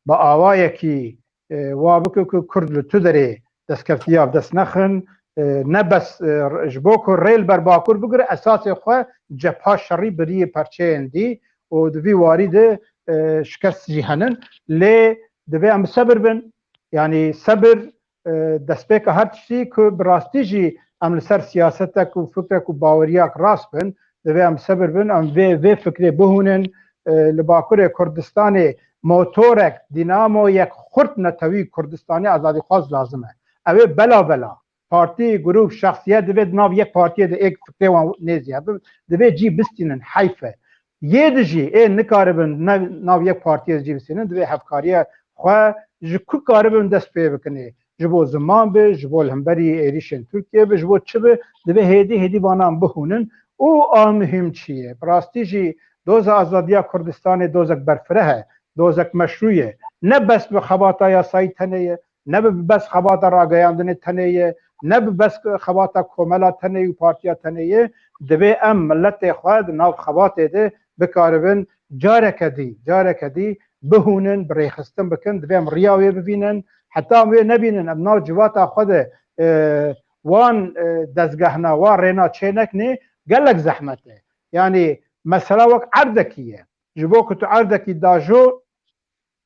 bi awayekî, e, wa bike ku Kurd li tu derê destkeftiya bi dest nexin, e, ne bes, e, ji bo ku rê li ber Bakur bigire, esasê xwe cepha şerî biriyê perçeyên dî û di vî warî de, e, şikest jî henin. Lê divê em bi sebir bin. Yanî sebir, e, destpêka her tiştî ku bi rastî jî em li ser siyasetek û fikrek û baweriyak rast bin, divê em sebir bin, em vê, vê fikrê bihûnin. E, li Bakurê Kurdistanê motorek, dînamoyek xurt netewî Kurdistanê azadîxwaz lazim e. Ew ê bela bela. Partî, grûp, şexsiyet divê di nav yek partiyê de êk fikrê wan nêzî hebe. Divê cî bistînin, heyf e. Yê di jî ê nikaribin ne-, nav yek partiyê de cî bistînin, divê hevkariya xwe ji ku karibin dest pê bikinê. Ji bo ziman be, ji bo li hemberî êrîşên Tirkiye be, ji bo çi be, divê hêdî hêdî vanan bihûnin. Û a muhîm çi ye? Bi rastî jî doza azadiya Kurdistanê dozek berfireh e, dozek meşrû ye. Ne bes bi xebata yasayî tenê ye, ne bi bes xebata rageyandinê tenê ye, ne bi bes xebata komela tenê û partiya tenê ye. Divê em miletê xwe di nav xebatê de bikaribin careke dî, careke dî bihûnin, bi rêxistin bikin, divê em riya wê bibînin. Heta em wê nebînin, em nav civata xwe de, e, wan, e, dezgehna, wan rêna çê nekinê, gelek zehmet e. Yanî mesela wek erdekî ye. Ji bo ku tu erdekî dajo,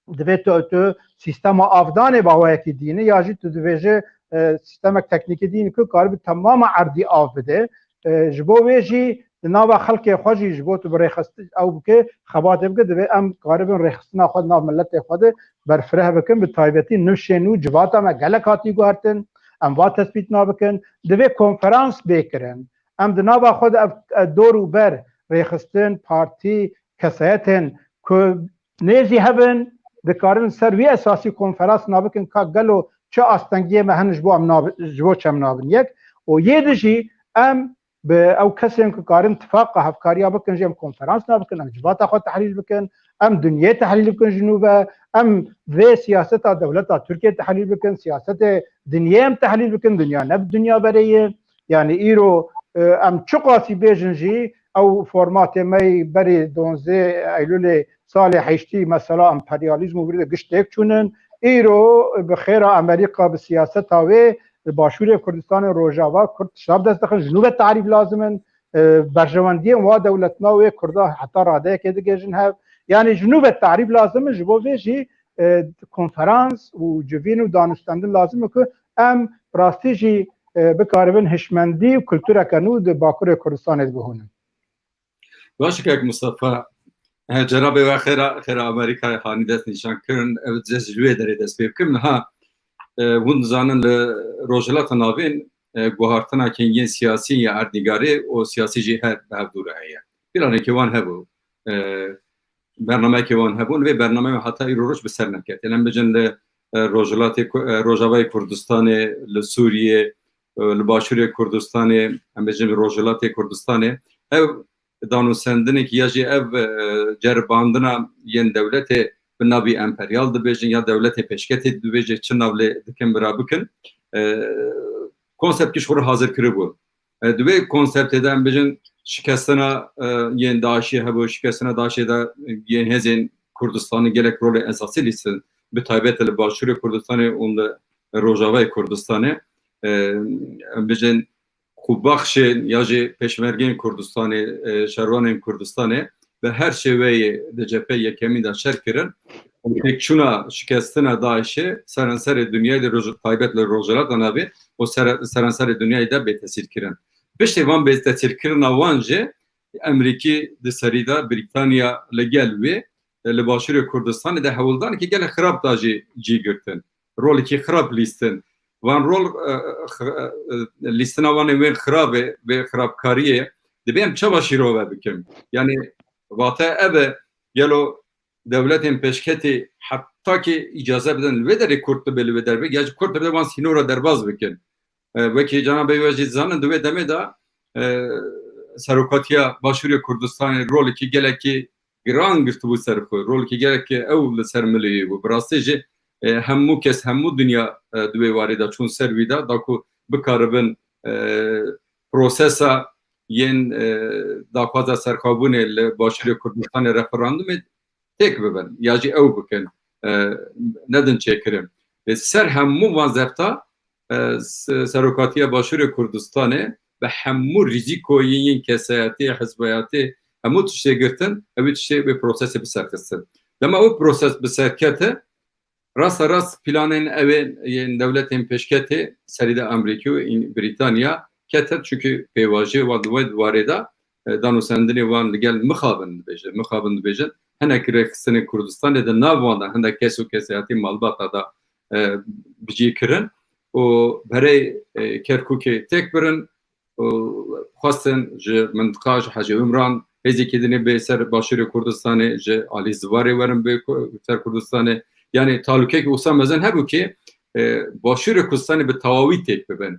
divê tu, tu sîstema avdanê bi awayekî dînî ya jî tu dibêje, e, sîstemek teknîkî dînî ku karibî temama erdî av bide. E, ji bo wê jî di nava xelkê xwe jî ji bo tu bi rêxistin ew bike, xebatê bike, divê em karibin rêxistina xwe di nav miletê xwe de berfireh bikin, bi taybetî nifşên nû civata me gelek hatî guhertin, em va tespît nabikin, divê konferans bê kirin. Em di nava xwe de ev, ev dor û ber rêxistin, partî, kesayetên ku nêzî hebin, dikarin ser wî esasî konferans nabikin ka gelo çi astengiyê me hene ji bo em nabi-, ji bo çem nabin yek. Û yê di jî em bi ew kesên ku karin tifaqa hevkariya bikin jî em konferans nabikin, em civata xwe tehlîl bikin, em dinyê tehlîl bikin ji nû ve, em vê siyaseta dewleta Tirkiye tehlîl bikin, siyasetê dinyê em tehlîl bikin, dinya ne bi dinya berê ye. Yanî îro, e, em çiqasî bêjin jî, ew formatê me yî berî donzdeh Eylûlê salê heştî mesela emperyalîzm û vî de giş têk çûnin. Îro bi xêra Amerîka, bi siyaseta wê li Başûrê Kurdistanê, Rojava, Kurd tişta bi dest dixin. Ji nû ve tarîf lazim in. E, berjewendiyên wa dewletna wê Kurda heta radeyekê digihêjin hev. Yanî ji nû ve tarîf lazim in. Ji bo vê jî, e, konferans û civîn û danûstendin lazim e ku em bi rastî jî, e, bikaribin hişmendî û kultureke nû di Bakurê Kurdistanê de bihûnin. Baş e kek Mustafa. He, cenabê we xêra, xêra Amerîkayê hanî dest nîşan kirin. Ev ez ji wê derê dest pê bikim. Niha, e, hûn dizanin li Rojhilata Navîn, e, guhartina kengiyên siyasî ya erdnîgarî û siyasî jî her bi hev dû re heye. Planekê wan hebû. E, bernameyekê wan hebûn. Vê bernameyê heta îro roj bi ser neketiye. Em bijin li, e, Rojhilatê Ku-, e, Rojavayê Kurdistanê, li Sûriyê, e, li Başûrê Kurdistanê, em bijin li Rojhilatê Kurdistanê. Ev danûstendinekî ya jî ev, e, ceribandina yên dewletê bi navî emperyal dibêjin ya dewletê pêşketê dibêje çi nav lê dikin bira bikin. E, konseptkî ji xwe re hazir kiribû. E, di wê konseptê de em bijin şikestina, e, yên DAIŞê hebû, şikestina DAIŞê de, e, yên hêzên Kurdistanê gelek rolê esasî lîstin, bi taybet li Başûrê Kurdistanê û li Rojavayê Kurdistanê. E, em bijin ku baxşên ya jî pêşmergeyên Kurdistanê, e, şervanên Kurdistanê bi her şêweyê di cepheyê yekemîn de şer kirin. Û têkçûna şikestina DAIŞê seranserê dinyayê li roj-, taybet li Rojhilata Navîn û sere-, seranserê dinyayê de bê tesîr kirin. Piştî van bê tesîrkirina wan jî Emerîkî di serî de Brîtanya li gel wê, e, li Başûrê Kurdistanê de hewldanekî gelek xirab da jî cî girtin. Rolekî xirab lîstin. Van rol, e, x-, e, lîstina wan ê wê xirabê, vê xirabkariyê, divê em çawa şîrove bikin? Yani vate ev e, gelo dewletên pêşketê heta ki îcaze bidin li vê derê Kurd dibe li vê derê, ya jî Kurd dibe wan sînora derbaz bikin. E, wekî cenabê we jî dizanin, di wê demê de, e, Serokatiya Başûrê Kurdistanê rolekî gelekî giran girtibû ser xwe. Rolekî gelekî ew li ser milê wî bû. Bi rastî jî, e, hemû kes, hemû dinya, e, di wê warê de çûn ser wî de, da ku bikaribin, e, prosesa yên, e, daxwaza serxwebûnê li Başûrê Kurdistanê referandumê têk bibin, ya jî ew bikin, e, nedin çêkirin. Li ser hemû van zefta, e, s-, Serokatiya Başûrê Kurdistanê bi hemû rîzîkoyên yên kesayetê, hizbayetê, hemû tiştê girtin, ew ê tiştê wê prosesê bi ser xistin. Dema ew proses bi ser kete, rasta rast planên ew ê yên dewletên pêşketê, serî de Amerîkî û În-, Brîtanya, kete, çunkî pêvajoyê wan di wê warê de, e, danûstendinê wan li gel mixabin dibêjin, mixabin dibêjin, hinek rêxistinên Kurdistanê di nav wan de, hinek kes û kesayetî malbata de, e, bi cî kirin û berê, e, Kerkûkê têk birin û xwestin ji mintiqa, ji Hecê Umran, hêzekî dinê bê ser Başûrê Kurdistanê, ji alî Zivarê werin bê ku-, ser Kurdistanê. Yani talûkek wisa mezin hebû ki, e, Başûrê Kurdistanê bi tewawî têk bibin.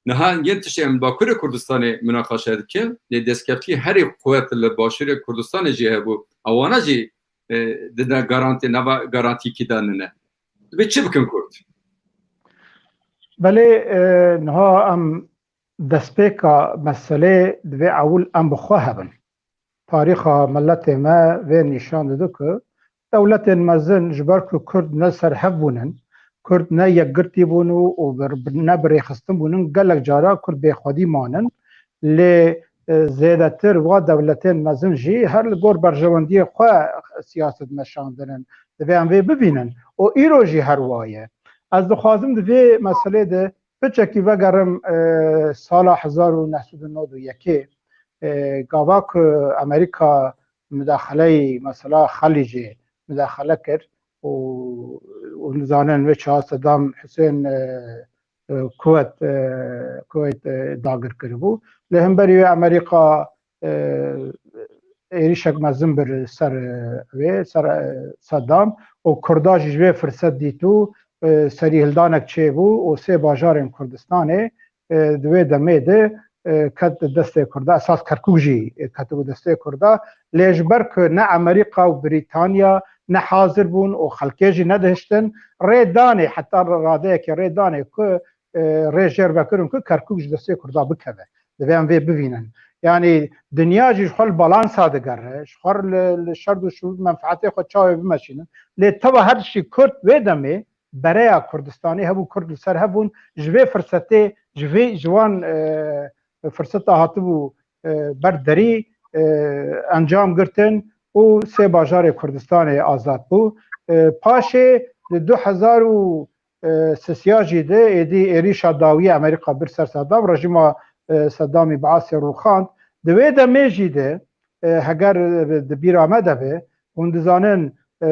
Niha yên tiştê em Bakurê Kurdistanê minaqeşe dikin, lê destkeftî herî quwet li Başûrê Kurdistanê jî hebû. Ewana jî, e, dine garantî, nava garantîkî danine. Divê çi bikin Kurd? Belê, e, niha em destpêka meselê divê ewil em bi xwe hebin. Tarîxa miletê me vê nîşan dide ku dewletên mezin ji ber ku Kurd ne li ser hev bûnin, Kurd ne yekgirtî bûn û, û bir-, ne bi rêxistin bûnin, gelek cara Kurd bêxwedî manin. Lê, e, zêdetir wa dewletên mezin jî her li gor berjewendiyê xwe siyaset meşandin in. Divê em vê bibînin. Û îro jî her wa ye. Ez dixwazim di vê meselê de piçekî vegerim, e, sala hezar û neh sed û nod û yekê, e, gava ku Amerîka mudaxeleyî mesela Xelîcê mudaxele kir û, û nizanin wê çawa Sedam Husên, e, e, Kuwet, e, Kuweyt, e, dagir kiribû. Li hemberî wê Amerîka, e, êrîşek mezin bir ser, e, wê, ser, e, Sedam û Kurda jî ji wê firset dîtû, e, serîhildanek çêbû û sê bajarên Kurdistanê, e, di wê demê de, e, ket destê Kurda, esas Kerkûk jî, e, ketibû destê Kurda. Lê ji ber ku ne Amerîka û Brîtanya ne hazir bûn û xelkê jî nedihiştin, rê danê, heta radeyekê rê danê ku, e, rê jêr vekirin ku Kerkûk ji destê Kurda bikeve. Divê em vê bivînin. Yanî dinya jî ji xwe li balansa digere, ji xwe li, li şer û şûr menfeetê xwe çawa bimeşînin. Lê teva her tiştî Kurd wê demê bereya Kurdistanê hebû, Kurd li ser hev bûn, ji vê firsetê, ji vê, ji wan, e, firseta hatibû, e, ber derî, e, encam girtin û sê bajarê Kurdistanê azad bû. E, paşê di du hezar û sisiya jî de êdî êrîşa dawiyê Amerîka bir ser Seddam, rejîma, e, Seddamî bi asê rûxand. Di wê demê jî de, e, heger, e, di bîra me de be, hûn dizanin, e,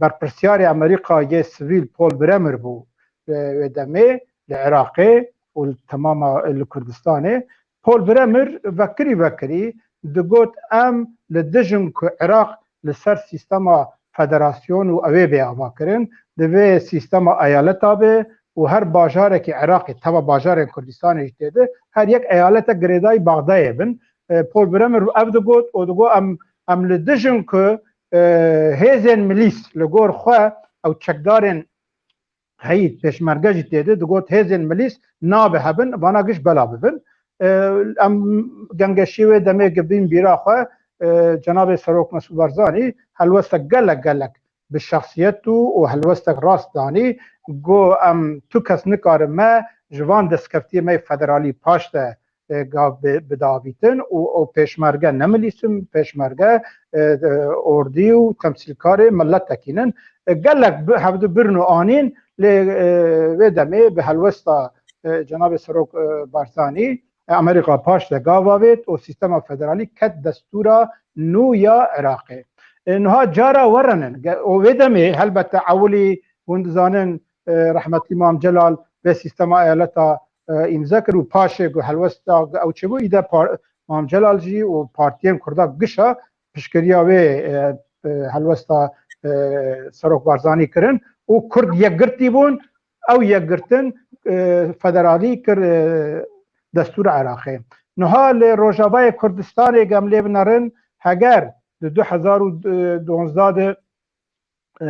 berpirsiyarê Amerîka yê sivîl Paul Bremer bû, e, wê demê li Iraqê û li temama, e, li Kurdistanê. Paul Bremer vekirî vekirî digot, em li dij in ku Iraq li ser sîstema federasyon û ew ê bê avakirin, divê sîstema eyaleta be û her bajarekî Iraqê, teva bajarên Kurdistanê jî tê de, her yek eyalete girêdayî Baxdayê bin. E, Paul Bremer ev digot û digot, em, em li dij in ku, e, hêzên milîs li gor xwe ew çekdarên heyî pêşmerge jî tê de, digot hêzên milîs nabe hebin, vana giş bela bibin. E, em gengeşî wê demê gibîn bîra xwe, e, Cenabê Serok Mesûd Barzanî helwestek gelek gelek bi şexsiyet û, û helwestek rast danî, got, em tu kes nikarin me ji van destkeftiyê me yê federalî paş de, e, gav bi, bidavîtin û, û pêşmerge ne milîs in, pêşmerge, e, e, ordî û temsîlkarê miletekî nin. E, gelek bi, hevdu birin û anîn, lê, e, wê demê bi helwesta, e, Cenabê Serok, e, Barzanî, e, Amerîka paş de gav avêt û sîstema federalî ket destûra nû ya Iraqê. E, niha cara werin in. Ge-, û wê demê helbette ewilî hûn dizanin, e, rehmetî Mam Celal vê sîstema eyaleta, e, îmze kir û paşê ku helwesta ew çêbû, îde par-, Mam Celal jî û partiyên Kurda gişa piştgiriya wê, e, e, helwesta, e, Serok Barzanî kirin û Kurd yekgirtî bûn, ew yekgirtin, e, federalî kir, e, destûra Iraqê. Niha li Rojavayê Kurdistanê gem lê binerin, heger di du hezar û duwazdeh de e,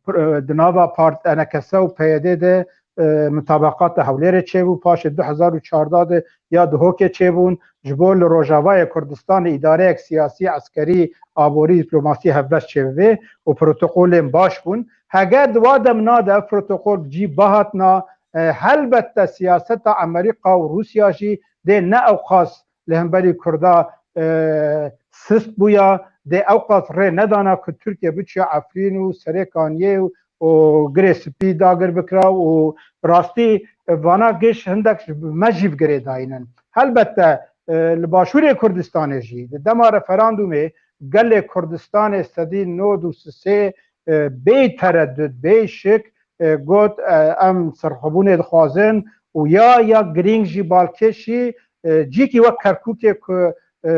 pr-, e, di nava part-, E N K S û P Y D de, e, mutabeqata Hewlêrê çêbû, paşê du hezar û çardeh de ya Duhokê çêbûn, ji bo li Rojavayê Kurdistanê îdareyek siyasî, eskerî, aborî, dîplomasî hevbeş çêbibe û protokolên baş bûn. Heger di wa demna de ev protokol bi cî bihatina, e, helbette siyaseta Amerîka û Rûsya jî dê ne ewqas li hemberî Kurda, e, sist bûya, dê ewqas rê nedana ku Tirkiye biçiya Efrîn û Serê Kaniyê û, û Girê Spî dagir bikira û bi rastî, e, vana giş hindek ji me jî bi girêdayî nin. Helbette, e, li Başûrê Kurdistanê jî di dema referandumê gelê Kurdistanê sedî nod û sisê, e, bê tereddud, bê şik, e, got, e, em serxwebûnê dixwazin û ya, ya girîng jî balkêş jî, e, cîkî wek Kerkûkê ku, e,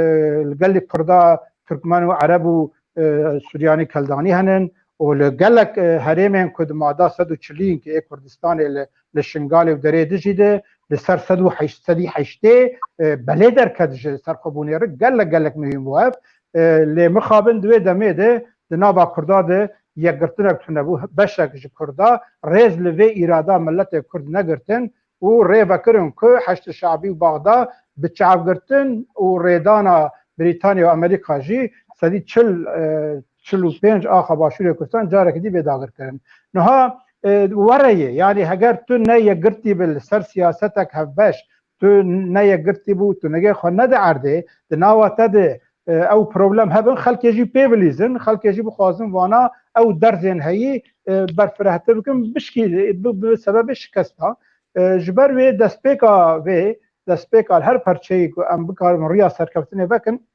li gelî Kurda, Tirkmen û Ereb û, e, Suryanî Keldanî henin û li gelek, e, herêmên ku di mada sed û çilî ên ê Kurdistanê li, li Şingalê û Derê Dijî de li ser sed û heşt, sedî heştê, e, belê derket ji serxwebûnê re gelek, gelek muhîm bû ev. E, lê mixabin di wê demê de di nava Kurda de yekgirtinek tune bû. Beşek ji Kurda rêz li vê îrada miletê Kurd negirtin û rê vekirin ku Heşdî Şabî û Baxda bi çavgirtin û rêdana Brîtanya û Amerîka jî sedî çil, e, çil û pênc axa Başûrê Kurdistan careke dî bê dagir kirin. Niha, e, were ye, yanî heger tu ne yekgirtî bi li ser siyasetek hevbeş, tu ne yekgirtî bû, tu nigê xwe nede erdê, di nava te de, e, ew problem hebin, xelkê jî pê bilîzin, xelkê jî bixwazin vana ew derzên heyî, e, berfirehtir bikin, bişkî bi, bi sebebê şikesta. E, ji ber wê destpêka vê, destpêka her perçeyî ku em bikarin riya serkeftinê vekin,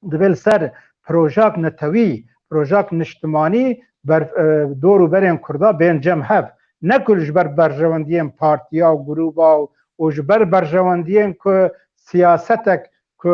divê li ser projak netewî, projak niştimanî ber, e, dor û berên Kurda bên cem hev. Ne ku ji ber berjewendiyên partiya û grûba û, û ji ber berjewendiyên ku siyasetek ku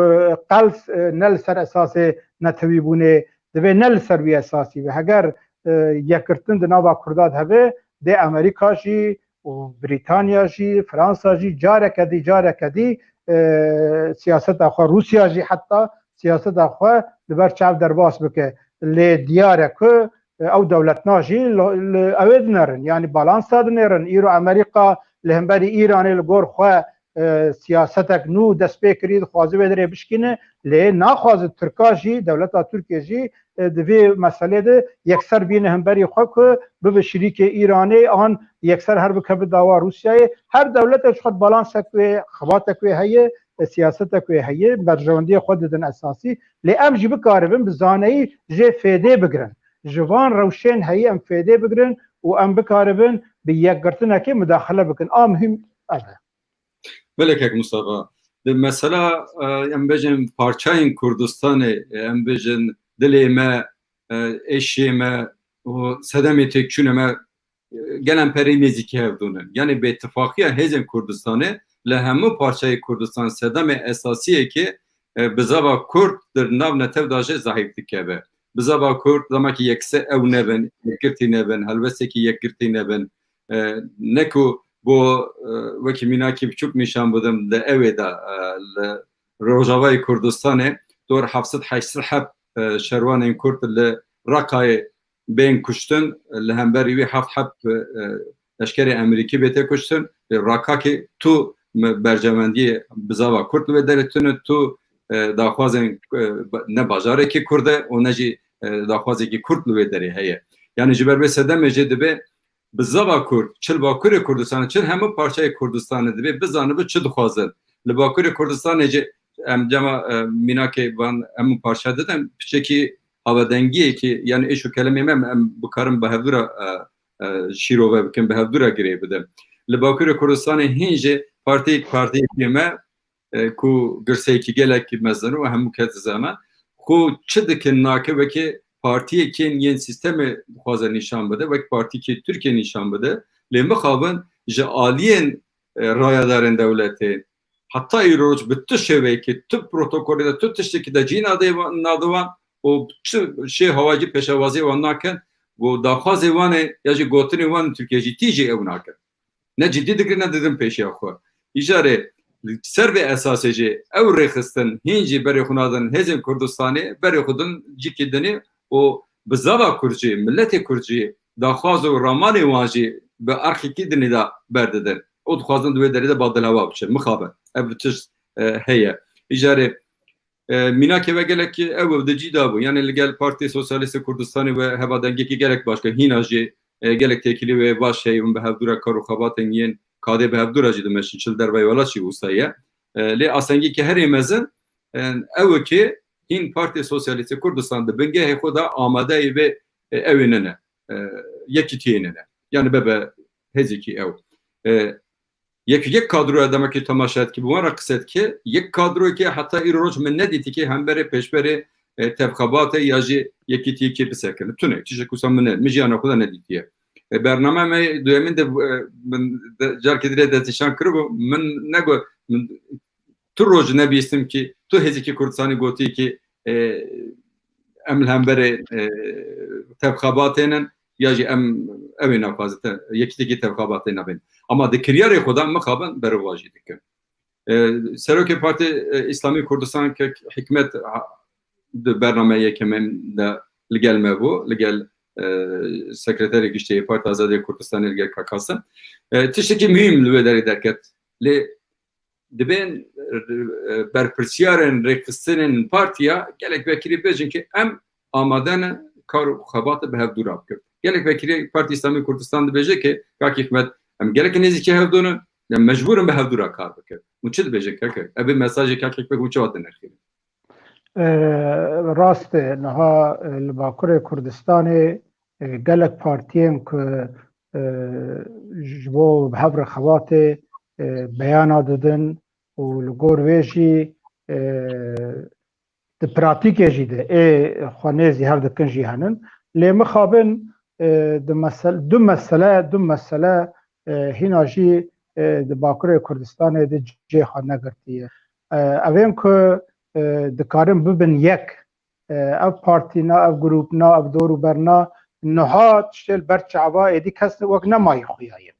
qels, e, ne li ser esasê netewîbûnê, divê ne li ser wî esasî be. Heger, e, yekgirtin di nava Kurda de hebe, dê Amerîka jî û Brîtanya jî, Fransa jî careke dî, careke dî, e, siyaseta xwe, Rûsya jî heta siyaseta xwe li ber çav derbas bike. Lê diyar e ku, e, ew dewletna jî li, li ew ê dinerin. Yanî balansa dinêrin. Îro Amerîka li hemberî Îranê li gor xwe, e, siyasetek nû dest pê kirî, dixwaze wê derê bişkîne. Lê naxwaze Tirka jî, dewleta Tirkiye jî, e, di vê meselê de yekser bîne hemberî xwe ku bibe şirîkê Îranê an yekser her bikeve dawa Rûsyayê. Her dewletek ji xwe balansek wê, xebatek wê heye, e, siyasetek wê heye, berjewendiyê xwe didin esasî. Lê em jî bikaribin bi zaneyî jê fêdê bigirin. ji van rewşên heyî em fêdê bigirin û em bikaribin bi yekgirtinekê mudaxile bikin. A muhîm ev e. Belê kek Mustafa. Di mesela, e, em bêjin parçayên Kurdistanê, e, em bêjin dilê me, e, eşê me û sedemê têkçûnê me, e, gelen perê nêzîkî hevdû ne. Yanî bêtifaqiya hêzên Kurdistanê li hemû parçayê Kurdistan sedemê esasiyekê, e, bizava Kurd di nav netew de jî zehîf dikeve. Bizava Kurd dema ki yekse ew nebin, yekgirtî nebin, helwestekî yekgirtî nebin, e, ne ku bo, e, wekî mînakî biçûk nîşan bidim, di ewê de, e, li Rojavayê Kurdistanê dor heft sed heşt sed heb, e, şerwanên Kurd li Reqayê bên kuştin, li hemberî wî heft heb, e, leşkerê Amerîkî bê tê kuştin. Li Reqakê tu me-, berjewendiyê bizava Kurd li wê derê tune, tu, e, daxwazên, e, ba-, ne bajarekî Kurd e û ne jî, e, daxwazekî Kurd li wê derê heye. Yanî ji ber vê sedemê jê dibe bizava Kurd, çi li Bakurê Kurdistanê, çi li hemû parçeyê Kurdistanê dibe bizanibe çi dixwazin. Li Bakurê Kurdistanê jî em cema, e, mînakê van hemû parçe didin, piçekî avedengiyekî, yanî êş û kelemê me em bikarin bi hevdû re, e, e, şîrove bikin, bi hevdû re girê bidin. Li Bakurê Kurdistanê hîn jî partiyek, partiyekî me, e, ku girseyekî gelekî mezin û hemû kes dizane, ku çi dikin nake wekî partiyekên yên sîstemê dixwaze nîşan bide, wek partiyekî Tirkiye nîşan bide. Lê mixabin ji aliyên, e, rayedarên dewletê, heta îroj bi tu şêweyekê, tu protokolê de, tu tiştekî de cî nade wa-, nade wan û çi şê hawacî pêşewaziyê wan nakin, û daxwazê wan ê ya jî gotinê wan Tirkiye jî tî jî ew nakin. Ne cidî digirin, ne didin pêşiya xwe. Îcarê li ser vê esasê jî ew rêxistin hîn jî berê xwe nadin hêzên Kurdistanê, berê xwe din cîkî dinê û bizava Kurd jî, miletê Kurd jî daxwaz û ramanê wan jî bi erxekî dinê de berdidin. Û dixwazin di wê derê de badilhewa biçin. Mixabin. Ev tişt, e, heye. Îcarê, e, mînakê ve gelek ew ew di cî de bû. Yanî li gel Partî Sosyalîstê Kurdistanê ve hevadengekî gelek baş kir. Hîna jî, e, gelek têkilî wê baş heye, hûn bi hevdû re kar û xebatên yên kadê bi hevdû re jî dimeşin. Çi li derveyê welat jî wisa ye. E, lê astengekî herî mezin, e, ew e ki hîn Partî Sosyalîstê Kurdistan di bingehê xwe de amadeyê vê, e, ewê nine. E, yekîtiyê nine. Yanî bebe hêzekî ew. E, yek, yek kadroya demekî temaşe dikî, bi wan re qise dikî, yek kadroyekê heta îro roj min nedîtî ki hemberê pêşberê, e, tevxebatê ya jî yekîtiyekê bisekine. Tune, tiştek wisa min ne, min jiyana xwe de nedîtiye. E, bername me duyemîn de, e, min de, carkê dirê destnîşan kiribû, min nego, min tu roj nebîstim ki tu hêzekî Kurdistanê gotî ki, e, em li hemberê, e, tevxebatê nin ya jî em ew ê naxwazin te-, yekîtîkî tevxebatê nebin. Ama di kiryarê xwe de mixabin berovajî dikin. E, Serokê Partî, e, Îslamî Kurdistan kek Hikmet ha-, di bername yekemên de li gel me bû, li gel, e, Sekreterê Giştî yê Partî Azadiyê Kurdistanê li gel Kakasin. E, tiştekî muhîm li wê derê derket. Lê dibên, e, berpirsiyarên rêkxistinên partiya gelek vekirî bêjin ki em amade ne kar û xebatê bi hevdû re bikin. Gelek vekirî Partî Îslamî Kurdistan dibêje ki kak Hikmet em gelek nêzîkî hevdû ne, em mecbûr in bi hevdû re kar bikin. Hûn çi dibêjin kek? Ev ê mesajê kak Hikmet hûn çawa dinirxînin? E, rast e, niha, e, li Bakurê Kurdistanê, e, gelek partiyên ku, e, ji bo bi hev re xebatê, e, beyana didin û li gor vê jî, e, di pratîkê jî de ê xwe nêzî hev dikin jî henin. Lê mixabin, e, di mesel-, du mesele, du mesele, e, hîna jî, e, di Bakurê Kurdistanê de cihê xwe negirtiye. E, ev ên ku, e, dikarin bibin yek, e, ev partî na, ev grûp na, ev dor û ber na, niha tiştê li ber çava êdî kes wek nemayî xuya ye.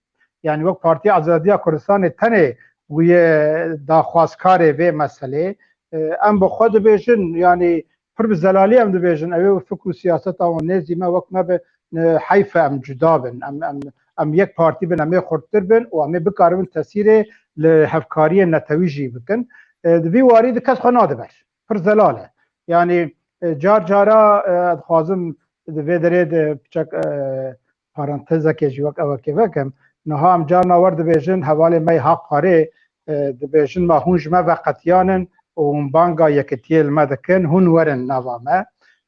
Yanî wek Partiya Azadiya Kurdistanê tenê bûye daxwazkarê vê meselê. E, em bi xwe dibêjin, yanî pir bi zelalî em dibêjin, ew ê fikr û siyaseta wan nêzî me wek me bi, e, heyf e em cuda bin. Em, em, em yek partî bin, em ê xurttir bin û em ê bikaribin tesîrê li hevkariyên netewî jî bikin. E, di vî warî di kes xwe nade ber. Pir zelal e. Yanî, e, car cara, e, ez dixwazim di vê derê de piçek, e, parantezekê jî wek evekê vekim. Niha em carna wer dibêjin, hevalê me yê Haq Parê, e, dibêjin, ma hûn ji me veqetiyanin û hûn banga yekitiyê li me dikin, hûn werin nava me.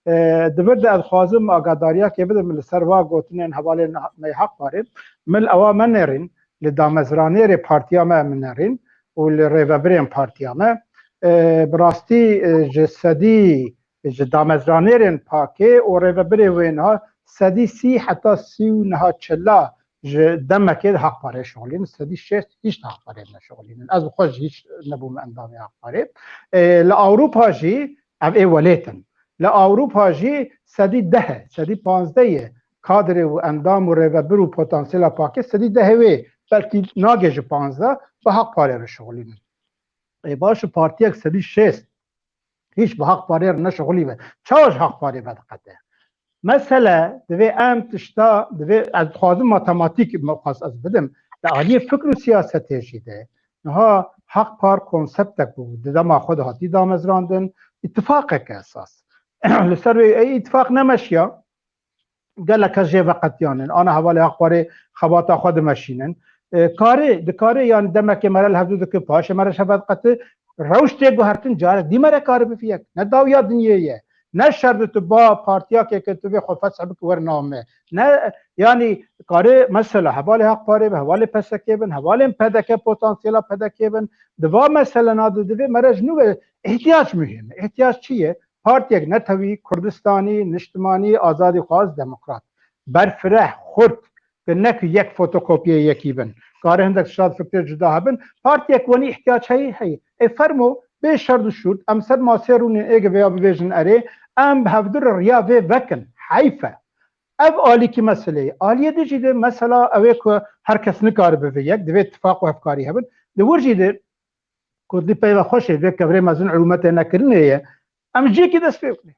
E, di vir de ez dixwazim agadariyakê bidim li ser va gotinên hevalên me Haq Parê. Min ewa me nerîn, li damezranêrê partiya me min nerîn û li rêvebirên partiya me. E, bi rastî, e, ji sedî, ji damezranêrên pakê û rêvebirê wê niha sedî sî heta sî û niha çila ji demekê di Haq Parê şixulînin, sedî şêst hîç di Haq Parê neşixulînin. Ez bi xwe jî hîç nebûme endamê Haq Parê. E, li Ewropa jî ev ê welêt in. Li Ewropa jî sedî deh e, sedî panzdeh ye. Kadrê û endam û rêvebir û potansiyela pakê sedî deh wê, belkî nagê ji panzdeh, bi Haq Parê re şixulînin. Ê baş û partiyek sedî şêst hîç bi Haq Parê re neşixulî be. Çawa ji Haq Parê vediqete? Mesele divê em tişta, divê ez dixwazim matematîk mixwast ez bidim. Li aliyê fikr û siyasetê jî de niha Haq Par konseptek bû. Di dema xwe de hatî damezrandin, îtifaqeke esas. Li ser wê ey îtifaq nemeşiya, gelek kes jê veqetiyanin. Ana hevalê Haq Parê xebata xwe dimeşînin. E, karê, dikarê, yani demekê mere li hevdû dike, paşê mere ji hev vediqete, rewş tê guhertin, carek dî mere kare biviyek. Ne dawiya dinyê ye. Ne şer di tu ba partiyakê ke tu vê xwe fesih bike wer name. Ne, yani kare mesela hevalê Haq Parê be, hevalê P S K bin, hevalên P D K, potansiyela P D K bin. Di va meselena de divê mere ji nû ve ihtiyac muhîm e. Ihtiyac çi ye? Partiyek netewî, Kurdistanî, niştimanî, azadîxwaz, demokrat. Berfireh, xurt, ki ne ku yek fotokopiyê yekî bin. Kare hindek tişta di fikrê cuda hebin. Partiyek wenî ihtiyac heye, heye. Ê fermo, bê şerd û şûrt, em ser masê rûnên êge veya bibêjin erê, em bi hevdu re riya vê vekin. Heyf e. Ev alîkî meseleyê. Aliyê din jî de mesela ew ê ku her kes nikare bibe yek, divê tifaq û hevkarî hebin. Di wir jî de Kurdî peyva xweş ê, vê kevirê mezin rûmetê nekirinê ye. Em ji cihekî dest pê bikin.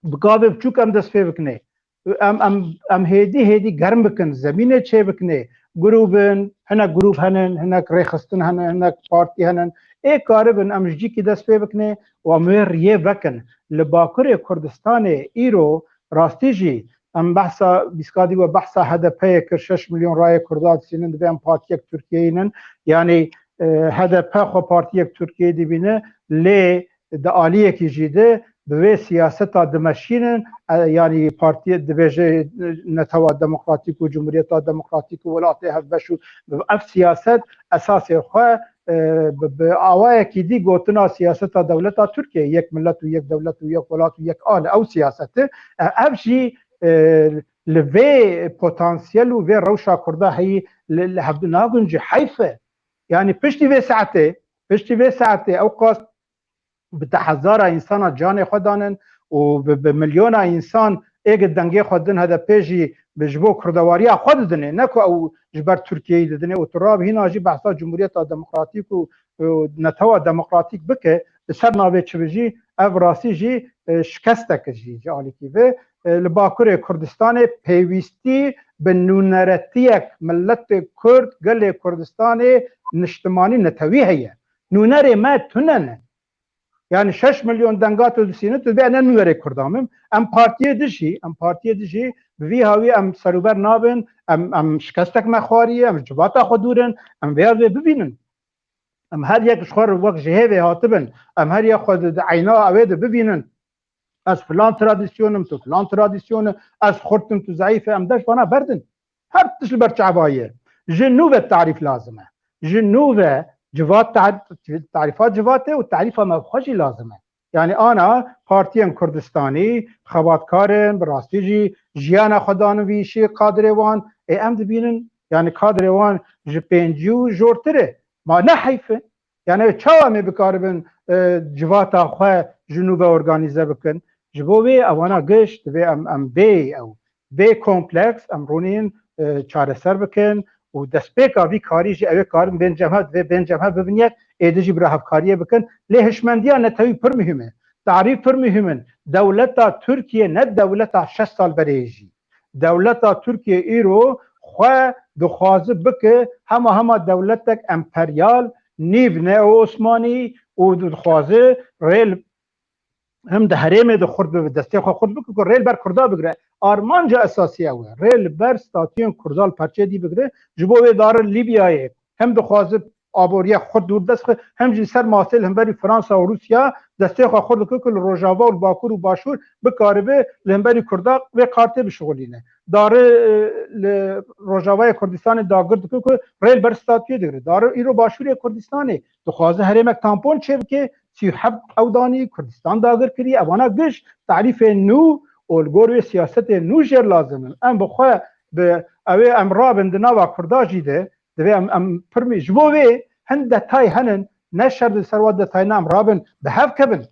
Bi gavê biçûk em dest pê bikin. Em, em, em hêdî hêdî germ bikin, zemînê çê bikin. Grûb in, hinek grûb henin, hinek rêxistin henin, hinek partî henin. Ê karibin em ji cihekî dest pê bikin û em wê riyê vekin. Li Bakurê Kurdistanê îro rastî jî em behsa, bîskadî we behsa H D P'yê kir, şeş milyon rayê Kurda distînin, divê em partiyek Tirkiyeyî nin. Yanî, e, H D P xwe partiyek Tirkiyeyî dibîne, lê di aliyekî jî de bi vê siyaseta dimeşînin, e, yanî partiyê dibêje, e, Netewa Demokratîk û Cumhuriyeta Demokratîk û Welatê Hevbeş û ev siyaset esasê xwe, e, bi, bi awayekî dî gotina siyaseta dewleta Tirkiye, yek millet û yek dewlet û yek welat û yek a li ew siyasete, e, ev jî, e, li vê potansiyel û vê rewşa Kurda heyî li, li hevdu naguncî, heyf e. Yanî piştî vê saetê, piştî vê saetê ew qas bi dehezara însana canê xwe danin û bi, bi milyona însan êk dengê xwe din H D P jî bi, ji bo kurdewariya xwe didinê, ne ku ew ji ber Tirkiyeyê didinê û tu rabî hîna jî behsa Cumhuriyeta Demokratîk û, û Netewa Demokratîk bike, li ser navê çi bi jî, ev rastî jî, e, şikestek jî ji alîkî ve. E, li Bakurê Kurdistanê pêwîstî bi nûneretiyek miletê Kurd, gelê Kurdistanê niştimanî netewî heye. Nûnerê me tune ne. Yani şeş milyon denga tu disîne, tu bê ne nûnerê Kurda min. Em partiyê dijî, em partiyê dijî, bi vî hawî em serûber nabin, em, em şikestek me xwariye, em civata xwe dûr in, em vêya vê bibînin. Em her yek ji xwe re wek ji hêvê hatibin, em her yek xwe di, di eyna ewê de bibînin. Ez filan tradisyon im, tu filan tradisyon e, ez xurt im, tu zeîf e, em deş vana berdin. Her tişt li ber çava ye. Ji nû ve tarîf lazim e. Ji nû ve civat tar-, tarîfa civatê û tarîfa me xwe jî lazim e. Yani ana partiyên Kurdistanî xebatkar in, bi rastî jî jiyana xwe dan vî îşî kadrê wan, ê em dibînin, yani kadrê wan ji pêncî û jortir e. Ma ne heyf e? Yani çawa em ê bikaribin, e, civata xwe ji nû ve organîze bikin? Ji bo vê ewana giş divê em, em bê ew, bê kompleks em rûnîn, e, çareser bikin û destpêka vî karî jî ew ê karin bên cem hev, divê bên cem hev bibin yek, êdî jî bi re hevkariyê bikin. Lê hişmendiya netewî pir muhîm e. Tarîf pir muhîm in. Dewleta Tirkiye ne dewleta şeş sal berê jî. Dewleta Tirkiye îro xwe dixwaze bike hema hema dewletek emperyal, nîv neo-Osmanî û dixwaze rê li, him di herêmê de xurt bibe, destê xwe xurt bike ku rê li ber Kurda bigire. Armanca esasî ew e. Rê li ber statuyên Kurda li parçeyê dî bigire. Ji bo wê darin Lîbyayê him dixwaze aboriya xurt û dest xwe, hem jî li ser masê li hemberî Fransa û Rûsya destê xwe xurt dike ku li Rojava û li Bakur û Başûr bikaribe li hemberî Kurda vê kartê bişixulîne. Dare, e, li Rojavayê Kurdistanê dagir dike ku rê li ber statûyê digire. Dare îro Başûrê Kurdistanê dixwaze herêmek tampon çêbike, sî û heft ew danî Kurdistan dagir kiriye. Evana giş tarîfên nû û li gor wê siyasetên nû jêr lazim in. Em bi xwe bi ew ê em rabin di nava Kurda jî de, divê em, em pirmî ji bo wê hin detay henin, ne şer di ser wa detayna em rabin, bi hev kevin.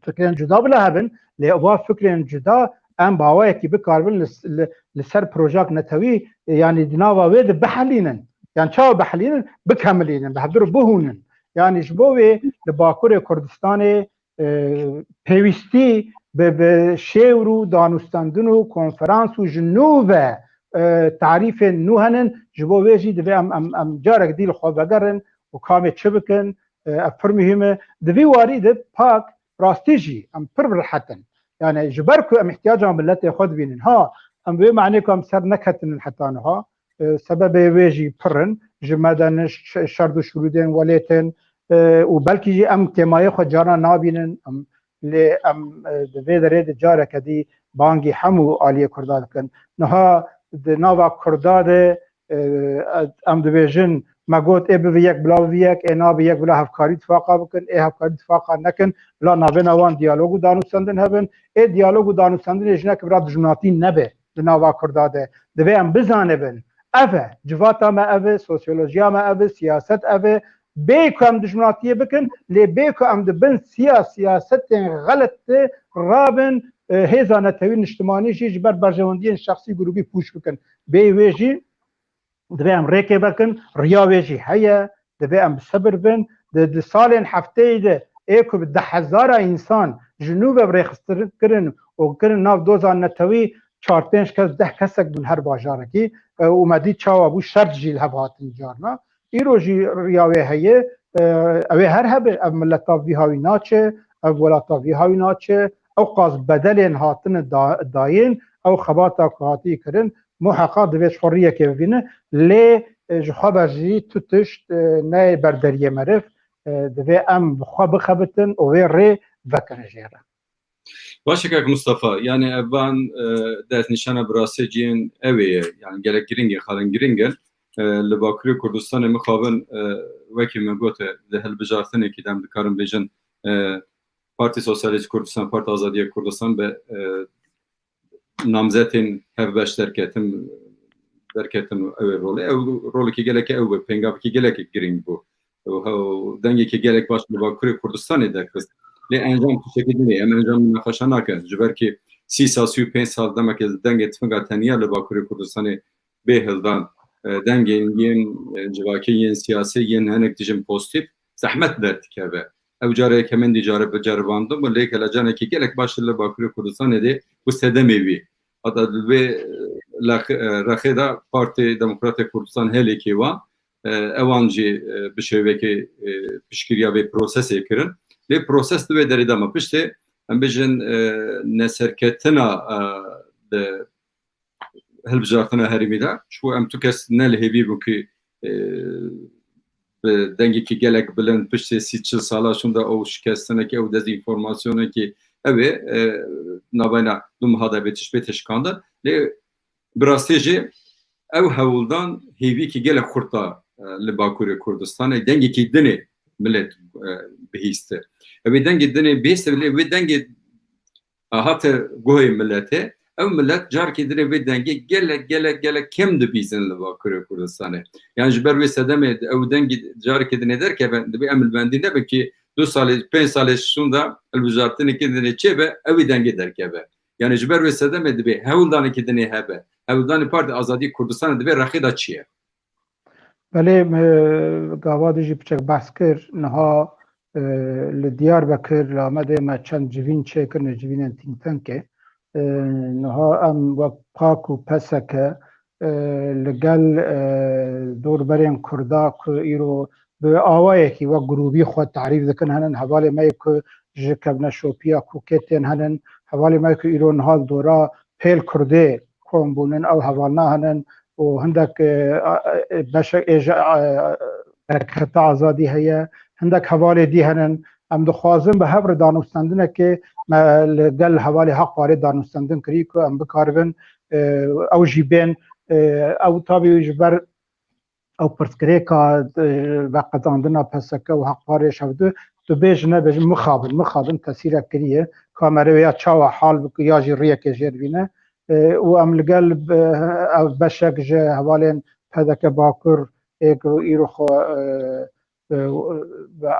Fikrên cuda bila hebin, lê va fikrên cuda em bi awayekî bikaribin li, li, li ser projak netewî, e, yanî di nava wê de bihelînin. Yan çawa bihelînin? Bikemilînin, bi hevdu re bihûnin. Yanî ji bo wê li Bakurê Kurdistanê, e, pêwîstî bi, bi şêwr û danûstendin û konferans û ji nû ve, e, tarîfên nû henin, ji bo wê jî divê em, em, em carek dî li xwe vegerin û kamê çi bikin, e, ev pir muhîm e. Di vî warî de pak rastî jî em pir bi rehet in. Yani ji ber ku em ihtiyaca miletê xwe dibînin. Ha, em wê manê ku em ser neketinin heta niha, e, sebebê wê jî pir in. Ji me de ne ş-, şerd û şirûdên welêt in, e, û belkî jî em kêmayê xwe carna nabînin. Em, lê em, e, di vê derê de careke dî bangî hemû aliyê Kurda dikin. Niha di nava Kurda de, e, em dibêjin, me got, ê bibi yek, bila bibi yek, ê nabi yek, bila hevkarî tifaqa bikin, ê hevkarî tifaqa nekin, bila navêna wan diyalog û danûstendin hebin, ê diyalog û danûstendinê ji neke bila dijminatî nebe di nava Kurda de. Divê em bizanibin, ev e, civata me ev e, sosyolojiya me ev e, siyaset ev e, bê ku em dijminatiyê bikin, lê bê ku em di bin siya siyasetên xelet de rabin, e, hêza netewî niştimanî jî ji ber berjewendiyên şexsî grûbî pûç bikin. Bê wê jî divê em rêkê vekin, riya wê jî heye, divê em bi sebir bin. Di, di salên hefteyê de ê ku bi deh hezara însan ji nû ve bi rêxistin kirin û kirin nav doza netewî, çar pênc kes, deh kesek bûn her bajarekî, e, û me dît çawa bû, şert jî li hev hatin carna. Îro jî riya wê heye, e, ew ê her hebe, ev mileta vî hawî naçe, ev welata vî hawî naçe, ew qas bedelên hatine da-, dayên, ew xebata ku hatî kirin, muheqaq divê ji xwe riyekê bibîne, lê, e, ji xwe ve jî tu tişt, e, neyê ber deriyê meriv, e, divê em bi xwe bixebitin û wê rê vekin jê re. Baş e kak Mustafa, yani ev van, e, destnîşana bi rastê cihên ew ê ye. Yani gelek giring e, xalên giring e. E, li Bakurê Kurdistanê mixabin, e, wekî me gote, di hilbijartinekî de em dikarin bêjin, e, Partî Sosyalîst Kurdistan, Partî Azadiya Kurdistan bi, e, namzetên hevbeş derketin, derketin û ew ê rolê. Ew rolekî gelek ew be, pêngavekî gelek giring bû. Û he-, û dengekî gelek baş li Bakurê Kurdistanê derxist. Lê encam tiştekî din e. Em encam minaqeşa nakin. Ji ber ku sî sal, sî û pênc sal demeke dengê tifinga tenya li Bakurê Kurdistanê bê hildan, e, dengên yên, e, civakê, yên siyasî, yên hinek dijin pozîtîf zehmet derdikeve. Ew careke min dî care biceribandin bû, lê kelecanekî gelek baş li Bakurê Kurdistanê de bû sedemê wî. Heta di vê, e, lex-, e, rexê de Partî Demokratê Kurdistan helekê wan, e, ewan jî, e, bi şêwekê, e, piştgiriya vê prosesê kirin. Lê proses di wê derê de me piştê, em bijin, e, neserketina, e, di hilbijartina herêmî de. Ji bo em tu kes ne li hêvî bû ku, e, bi dengekî gelek bilind piştê sî çil sala şûnda ew şikestinekî, ew dezinformasyonekî ew ê, e, navbeyna du meha de bê tişt bê teşikandin. Lê bi rastî jî ew hewldan hêviyekî gelek xurt da, e, li Bakurê Kurdistanê. Dengekî dinê milet, e, bihîsti. Ew ê dengê dinê bihîsti, lê wê dengê hate guhê miletê, ew milet carekê dinê vê dengê gelek, gelek, gelek kêm dibîzin li Bakurê Kurdistanê. Yani ji ber wê sedemê ew dengî carekê dinê derkeve, dibê em li bendî nebin ki du salê, pênc salê şûnda hilbijartinekî dinê çêbe, ew ê dengê derkeve. Yani ji ber wê sedemê dibê hewldanekî dinê hebe. Hewldanê Partî Azadî Kurdistanê dibê rexê de çi ye? Belê, e, gava dî jî piçek behs kir. Niha, e, li Diyarbekir, li Amedê me çend civîn çêkirine, civînên think tankê. E, niha em wek pak û P S K, e, li gel, e, dorberên Kurda ku îro bi awayekî wek grûbî xwe tarîf dikin, henin hevalê me yê ku ji kevneşopiya Kokê tên henin, hevalê me yê ku îro niha li dora pêl Kurdê kom bûnin, ew hevalna henin û hindek, e, e, beşek êje, e, Derkefta Azadî heye, hindek hevalê dî henin. Em dixwazin bi hev re danûstendinekê me li gel hevalê Haq Parê danûstendin kirî ku em bikaribin, e, ew jî bên, e, ew tabî ji ber ew pirsgirêka, e, veqedandina P S K û Haq Parê ji hev du, tu bêj nebêj mixabin, mixabin tesîrek kiriye. Ka merê wê ya çawa hal bike ya jî riyekê jêr bîne. E, û em li gel, e, ev beşek ji hevalên P D K Bakur ê ku îro xwe, e, e,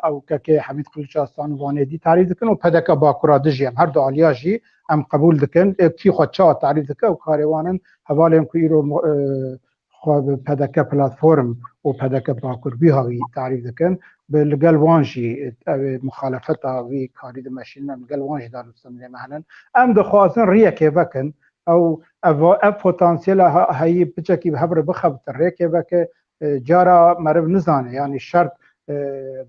ew kekê Hemîd Kiliç Aslan û Vanê dî tarîf dikin û P D K Bakura dijî em her du aliya jî em qebûl dikin. E, kî xwe çawa tarîf dike ew karê wan in. Hevalên ku îro, e, xwe bi P D K platform û P D K Bakur bîha wî tarîf dikin. Bi li gel wan jî ev ê muxalefeta wî karî dimeşînin, em li gel wan jî danûstendinê me henin. Em dixwazin riyekê vekin. Ew, ev, ev potansiyela he-, heyî piçekî bi hev re bixebitin, rêkê veke, e, cara meriv nizane, yanî şert, e,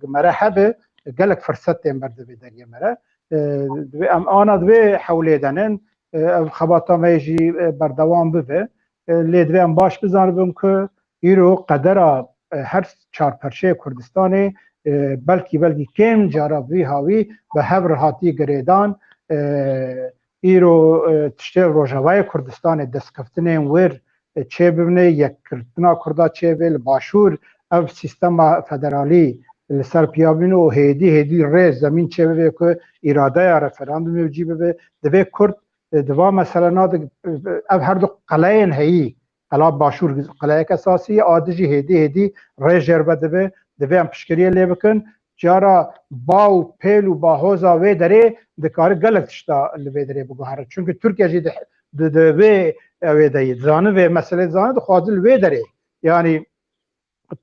mere hebe, gelek firset tên ber divê deriyê mere. E, divê em ana divê hewlê denin, e, ev xebata me jî, e, berdewam bibe. E, lê divê em baş bizanibin ku îro qedera, e, her çar perçeyê Kurdistanê, e, belkî, belkî kêm cara bi vî hawî bi hev re hatiye girêdan. E, îro, e, tiştê Rojavayê Kurdistanê destkeftinên wir, e, çêbibine, yekgirtina Kurda çêbe li Başûr, ev sîstema federalî li ser piya bîne û hêdî hêdî rê zemîn çêbibe ku îradeya referandumê cî bibe. Divê Kurd, e, di va meselena de, e, ev her du qeleyên heyî, qela Başûr qeleyek esasî ye, a dijî hêdî hêdî rê jêr ve dibe, divê em piştgiriyê lê bikin. Cara ba û pêl û bahoza wê derê dikare gelek tişta li vê derê biguhere. Çunke Tirkiye jî di, di, di vê ewê de ye. Dizane vê meselê dizane, dixwaze li wê derê. Yanî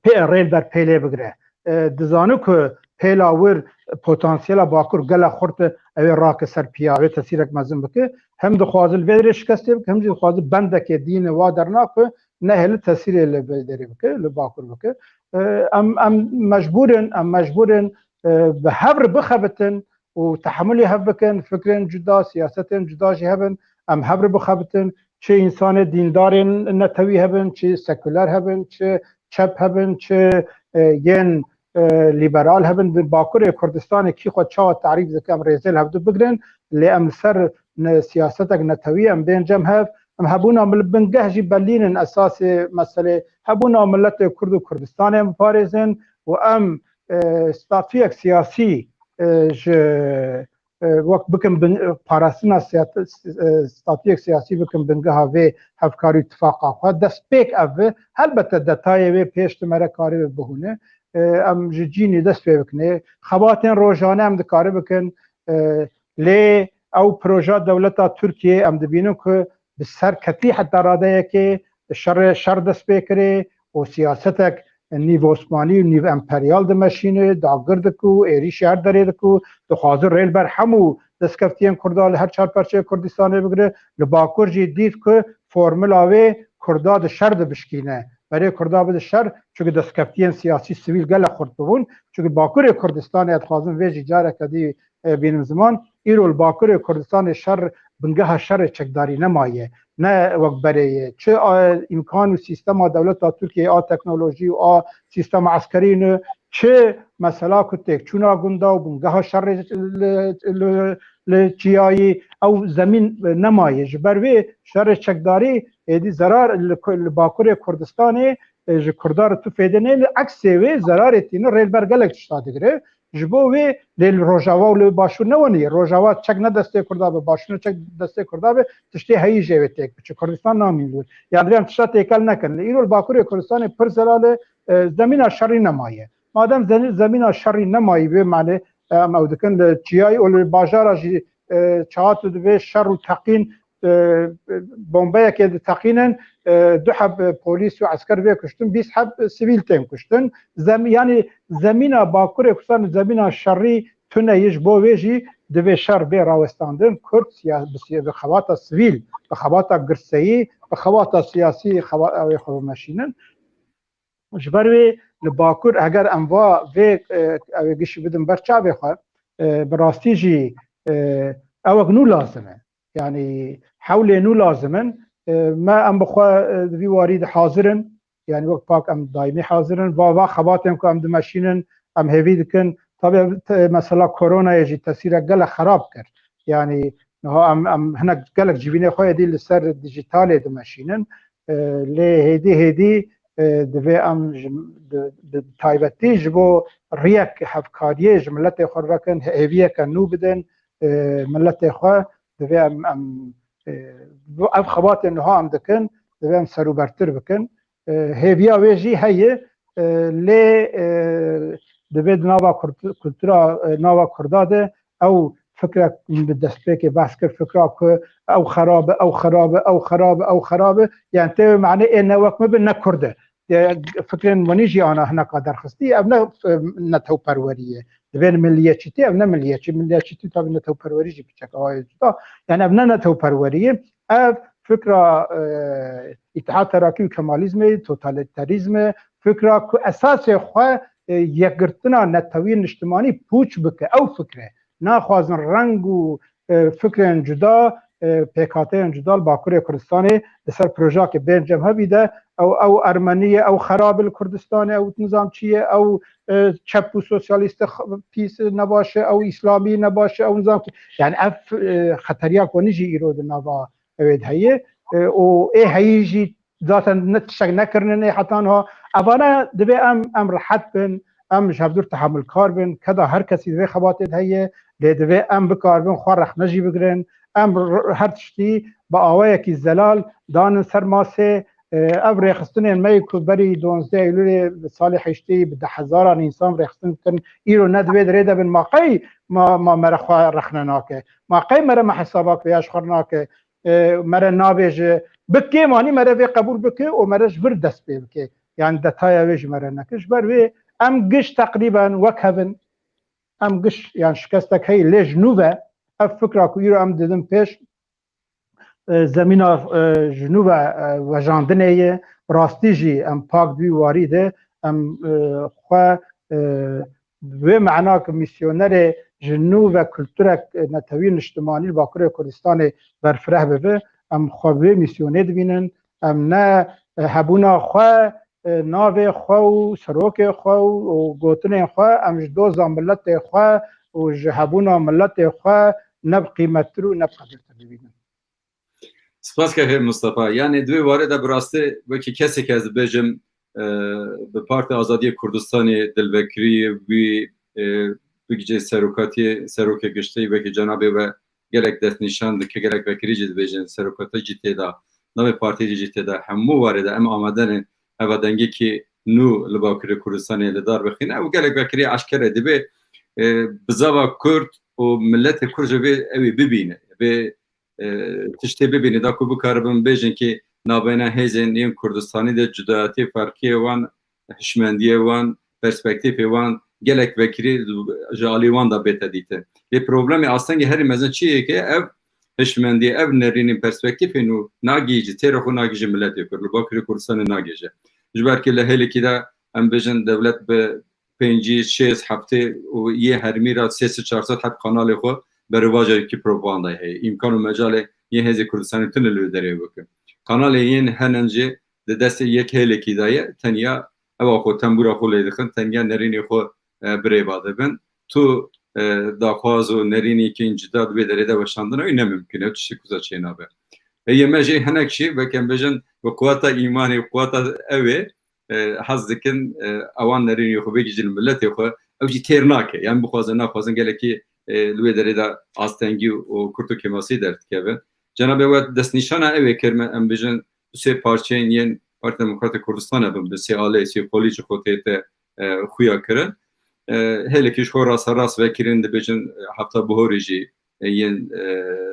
pê, rê li ber pêlê bigire. E, dizane ku pêla wir potansiyela Bakur gelek xurt e, ew ê rake ser piya, wê tesîrek mezin bike. Hem dixwaze li vê derê şikestê bike, hem jî dixwaze bendekê dîne wa derna ku nehêle tesîrê li vê derê bike, li Bakur bike. E, em, em mecbûr in, em mecbûr in, e, bi hev re bixebitin û tehemulê hev bikin, fikrên cuda, siyasetên cuda jî hebin, em hev re bixebitin, çi însanê dîndarên netewî hebin, çi sekuler hebin, çi çep hebin, çi, e, yên, e, lîberal hebin, di Bakurê Kurdistanê kî xwe çawa tarîf dike, em rêzê li hevdu bigrin, lê em li ser ne-, siyasetek netewî em bên cem hev, em hebûna mil-, bingeh jî belînin esasê meselê, hebûna miletê Kurd û Kurdistanê em biparêzin û em, e, statuyek siyasî, e, ji, e, wek bikin bin, parastina siyat-, e, statuyek siyasî bikin bingeha vê hevkarî û tifaqa xwe. Destpêk ev e. Helbete detayê wê pêş di mere karê wê bihûne. E, em ji cînî dest pê bikinê. Xebatên rojane em dikare bikin. E, lê ew proja dewleta Tirkiyê em dibînin ku bi serketî heta radeyekê şerê, şer dest pê kirê û siyasetek nîv Osmanî û nîv emperyal dimeşîne, dagir dike û êrîşî her derê dike û dixwaze rê li ber hemû destkeftiyên Kurda li her çar perçeyê Kurdistanê bigire. Li Bakur jî dît ku formula wê Kurda di şer de bişkîne. Berê Kurda bide şer, çunke destkeftiyên siyasî sivîl gelek xurt bibûn. Çunke Bakurê Kurdistanê, ez dixwazim vê jî careke dî, e, bînim ziman, îro li Bakurê Kurdistanê şer, bingeha şerê çekdarî nemaye. Ne wek berê ye. Çi, e, îmkan û sîstema dewleta Tirkiyeyê a teknolojî û a sîstema eskerî ne, çi mesela ku têkçûna gunda û bingeha şerê li, li, li çiyayî ew zemîn nemaye. Ji ber vê şerê çekdarî êdî zerar li, li Bakurê Kurdistanê, e, ji Kurda re tu fêde nê, li eksê wê zerarê tîne rê li ber gelek tişta digire. Ji bo wê lê li Rojava û li Başûr ne wenî ye. Rojava çek ne destê Kurda be, Başûr ne çek destê Kurda be, tiştê heyî jê wê têk biçe. Kurdistan namîn li wir. Yan divê em tişta têkel nekin. Li îro li Bakurê Kurdistanê pir zelal e, e, zemîna şerî nemaye. Madem zeni-, zemîna şerî nemayî, vê mane, e, em ew dikin li çiyayî û li bajara jî, e, çawa tu divê şer û teqîn, e, bombeyekê diteqînin, e, du heb polîs û esker vê kuştin, bîst heb sivîl tên kuştin. Zem-, yanî zemîna Bakurê Kurdistan zemîna şerî tune ye, ji bo vê jî divê şer bê rawestandin. Kurd siya-, bi siya-, bi xebata sivîl, bi xebata girseyî, bi xebata siyasî xeba-, ew ê xwe bimeşînin. Ji ber wê li Bakur eger em va vê, e, ew ê gişî bidin ber çavê xwe, e, bi rastî jî, e, ewek nû lazim e. Yanî hewlê nû lazim in. E, me em bi xwe, e, di vî warî de hazir in. Yani wek pak em daîmî hazir in. Va, va xebatên ku em dimeşînin, em hêvî dikin. Tabii te-, mesela koronayê jî tesîrek gelek xerab kir. Yani niha em, em hinek gelek civînê xwe êdî li ser dijitalê dimeşînin. E, lê hêdî hêdî, e, divê em ji, bi, bi taybetî ji bo riyek hevkariyê ji miletê xwe vekin, hê-, hêviyeke nû bidin, e, miletê xwe. Divê em, em, e, bu, ev xebatên niha em dikin, divê em serûbertir bikin. E, hêviya wê jî heye, e, lê, e, divê di nava kurt-, kultura, e, nava Kurda de ew fikrek min bi destpêkê behs kir, fikra ku ew xerab e, ew xerab e, ew xerab e, ew xerab e. Yani tê wê manê ê ne wek min be ne Kurd e. E, fikrên winî jî ana hineka derxistî, ev ne, e, netewperwerî ye. Divê milliyetçîtî, ev ne milliyetçî. Milliyetçîtî tabii netewperwerî jî piçek awayê cuda. Yani ev ne netewperwerî ye. Ev fikra, e, Îttihat Terakî û Kemalizmê, totalîterîzmê, fikra ku esasê xwe, e, yekgirtina netewî niştimanî pûç bike. Ew fikre. Naxwazin reng û, e, fikrên cuda, e, pêkhateyên cuda li Bakurê Kurdistanê li ser projeyakê bên cem hevî de, ew, ew Ermenî ye, ew xerab e li Kurdistanê, ew nizam çi ye, ew, e, çep û sosyalîst e, x-, pîs e, nebaş e, ew îslamî nebaş e, ew nizam ki. Yani ev, e, xeteriya ku jî îro di nava ew ê de heye, e, û ê heyî jî zaten ne tiştek nekirine heta niha. Evane divê em, em rehet bin, em ji hevdûr tehamulkar bin. Keda her kesî di vê xebatê de heye, lê divê em bikaribin xwe rexne jî bigirin. Em r-, her tiştî bi awayekî zelal danin ser masê. E, ev rêxistinên me yê ku berî duwazdeh Eylûlê salê heştê bi deh hezaran însan rêxistin dikirin, îro ne di vê derê de bin. Ma qey ma, ma mere xwe rexne nake? Ma qey mere me hesaba ku ya ji xwe nake? E, mere nabêje, bi kêmanî mere vê qebûl bike û mere ji vir dest pê bike. Yani detaya wê ji mere neke. Ji ber wê em giş teqrîben wek hev in. Em giş, yani şikestek heye, lê ji nû ve ev fikra ku îro em didin pêş, e, zemîna, e, ji nû ve, e, vejandinê ye. Bi rastî jî em pak di wî warî de em, e, xwe, e, bi wê mena ku mîsyonerê ji nû ve kulturek, e, netewî niştimanî li Bakurê Kurdistanê berfireh bibe, em xwe bi wê mîsyonê dibînin. Em ne, e, hebûna xwe, e, navê xwe û serokê xwe û, û gotinên xwe, em ji doza miletê xwe û ji hebûna miletê xwe ne bi qîmettir û ne bi qedirtir dibînin. Spas keke Mustafa. Yani di wê warê de bi rastî wekî kesek ez dibêjim, e, bi Partiya Azadiyê Kurdistanê dilvekirî wî, e, bigicê serokatiyê, serokê giştî wekî cenabê we gelek destnîşan dike, gelek vekirî jî dibêjin, serokatî jî tê de, navê partiyê jî tê de, hemû warê de em amade ne hevadengekî nû li Bakurê Kurdistanê li dar bixîne. Ew gelek vekirî eşkere dibe, e, bizava Kurd û miletê Kurd jî vê ew ê bibîne. Vê, e, tiştê bibîne, da ku bikaribin bêjin ki navbeyna hêzên yên Kurdistanî de cudayetî, ferqiyê wan, hişmendiyê wan, perspektîfê wan gelek vekirî ji alî wan de bête dîtin. Lê problemê astengê herî mezin çi ye ki ev hişmendiyê, ev nerînên perspektîfên û nagihîje, têra xwe nagihîje miletê Kurd, li Bakurê Kurdistanê nagihîje. Ji ber ku li hêlekî de em bêjin dewlet bi pêncî, şêst, heftê û yê hermî re sê sed çar sed heb kanalê xwe berovajekî propagandayê heye. Îmkan û mecalê yên hêzê Kurdistanê tune li wê derê bikin. Kanalê yên henen jî di destê yek hêlekî de ye, tenya ewa xwe tembûra xwe lê dixin, tenya nerînê xwe, e, birêva dibin. Tu, e, daxwaz û nerînekên cida di vê derê de weşandina wî ne mimkun e, tiştê kuza çênabe. Heye me jî hinek jî, weke em bêjin, bi quweta îmanê û quweta ew ê, e, hez dikin, e, ewan nerînê xwe bigihîjin miletê xwe, ew jî têr nake. Yan bixwazin, naxwazin gelekî, e, li wê derê de astengî û kurt û kêmasî derdikevin. Cenabê we destnîşana ew ê kir me, em bêjin, du sê parçeyên yên Partiya Demokratê Kurdistanê bin, bi sê alê, sê qolî ji xwe tête, e, xuya kirin. E, hêlekî ji xwe rasterast vekirin, dibêjin, e, Hefta Bihorê jî, e, yên, e,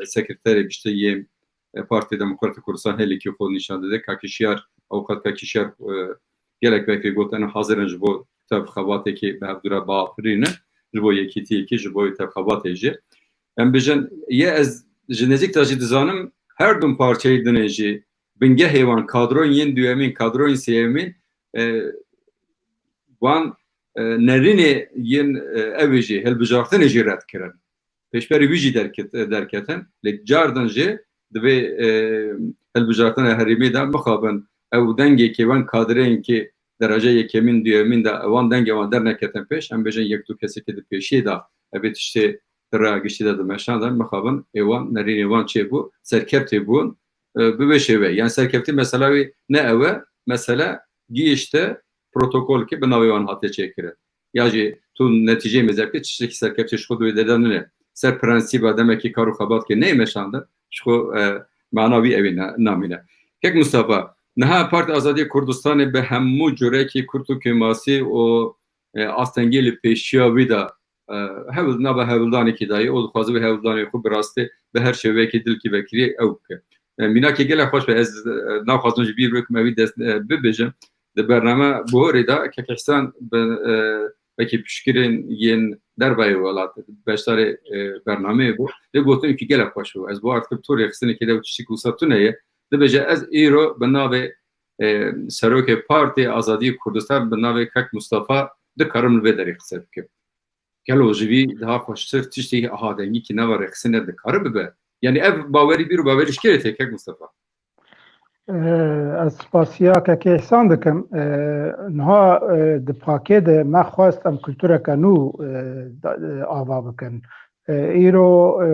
sekreterê giştî yên, e, Partiya Demokratê Kurdistan hêlekî xwe nîşan dide. Kakî Şiyar, avûkat Kakî Şiyar, e, gelek vekirî got, em hazir in ji bo tev xebatekî bi hevdû re biafirînin, ji bo yekîtiyekî, ji bo tev xebatê jî. Em bêjin, yê ez ji nêzîk de jî dizanim, her du parçeyê dinê jî bingehê wan, kadroyên yên duyemîn, kadroyên sêyemîn, e, wan, e, nerînê yên, e, ew ê jî hilbijartinê jî red kirin. Pêşberî wî jî derket-, derketin. Lê cardin jî divê, e, hilbijartina herêmê de mixabin ew dengê ke wan kadreyên ke dereca yekemîn, duyemîn de wan dengê wan derneketin pêş, em bêjin yek du kesê ke di pêşiyê de evê tiştê di raya giştî de dimeşandin, mixabin ê wan nerînê wan çêbû, serkevtê bûn, e, bi vê şêweyê. Yani serkevtî mesela wî ne ew e, mesele gihişte protokol ke bi navê wan hate çêkirin. Ya jî tu netîceyê mêze bikî, tiştekî serkevtî ji xwe di wê derê de nîne. Ser prensîba demekî kar û xebat ke neyê meşandin, ji xwe, e, mana wî ew ê ne-, namîne. Kek Mustafa, niha Partî Azadiyê Kurdistanê bi hemû curekî kurt û kêmasî û, e, astengiyê li pêşiya wî de, e, hewl-, nava hewldanekî dayê û dixwaze wê hewldanê xwe bi rastî bi her şêweyekî dilkî vekirî ew bike. E, mînakê gelek xweş be, ez, e, naxwazim ji bîr bikim, ew ê dest, e, bibêjim. Di bername Bihorê de Kek Îhsan bi, e, wekî piştgirên yên dervayê welat, beşdarê, e, bernameyê bû. Lê gotin wekî gelek xweş bû. Ez bo erd dikim tu rêxistinekê de û tiştekî wisa tune ye. Dibêje ez îro bi navê, e, serokê Partê Azadiyê Kurdistan bi navê Kek Mustafa dikarim li vê derê qise bikim. Gelo ji vî daha xweştir tiştê aha dengî ki nava rêxistinê dikare bibe? Yani ev bawerî bîr û bawerî ji kê re tê Kek Mustafa? Ee, ez spasiya Kekê Îhsan dikim. Ee, niha, e, di pakê de me xwest em kultureke nû, e, da-, e, ava bikin. E, îro, e,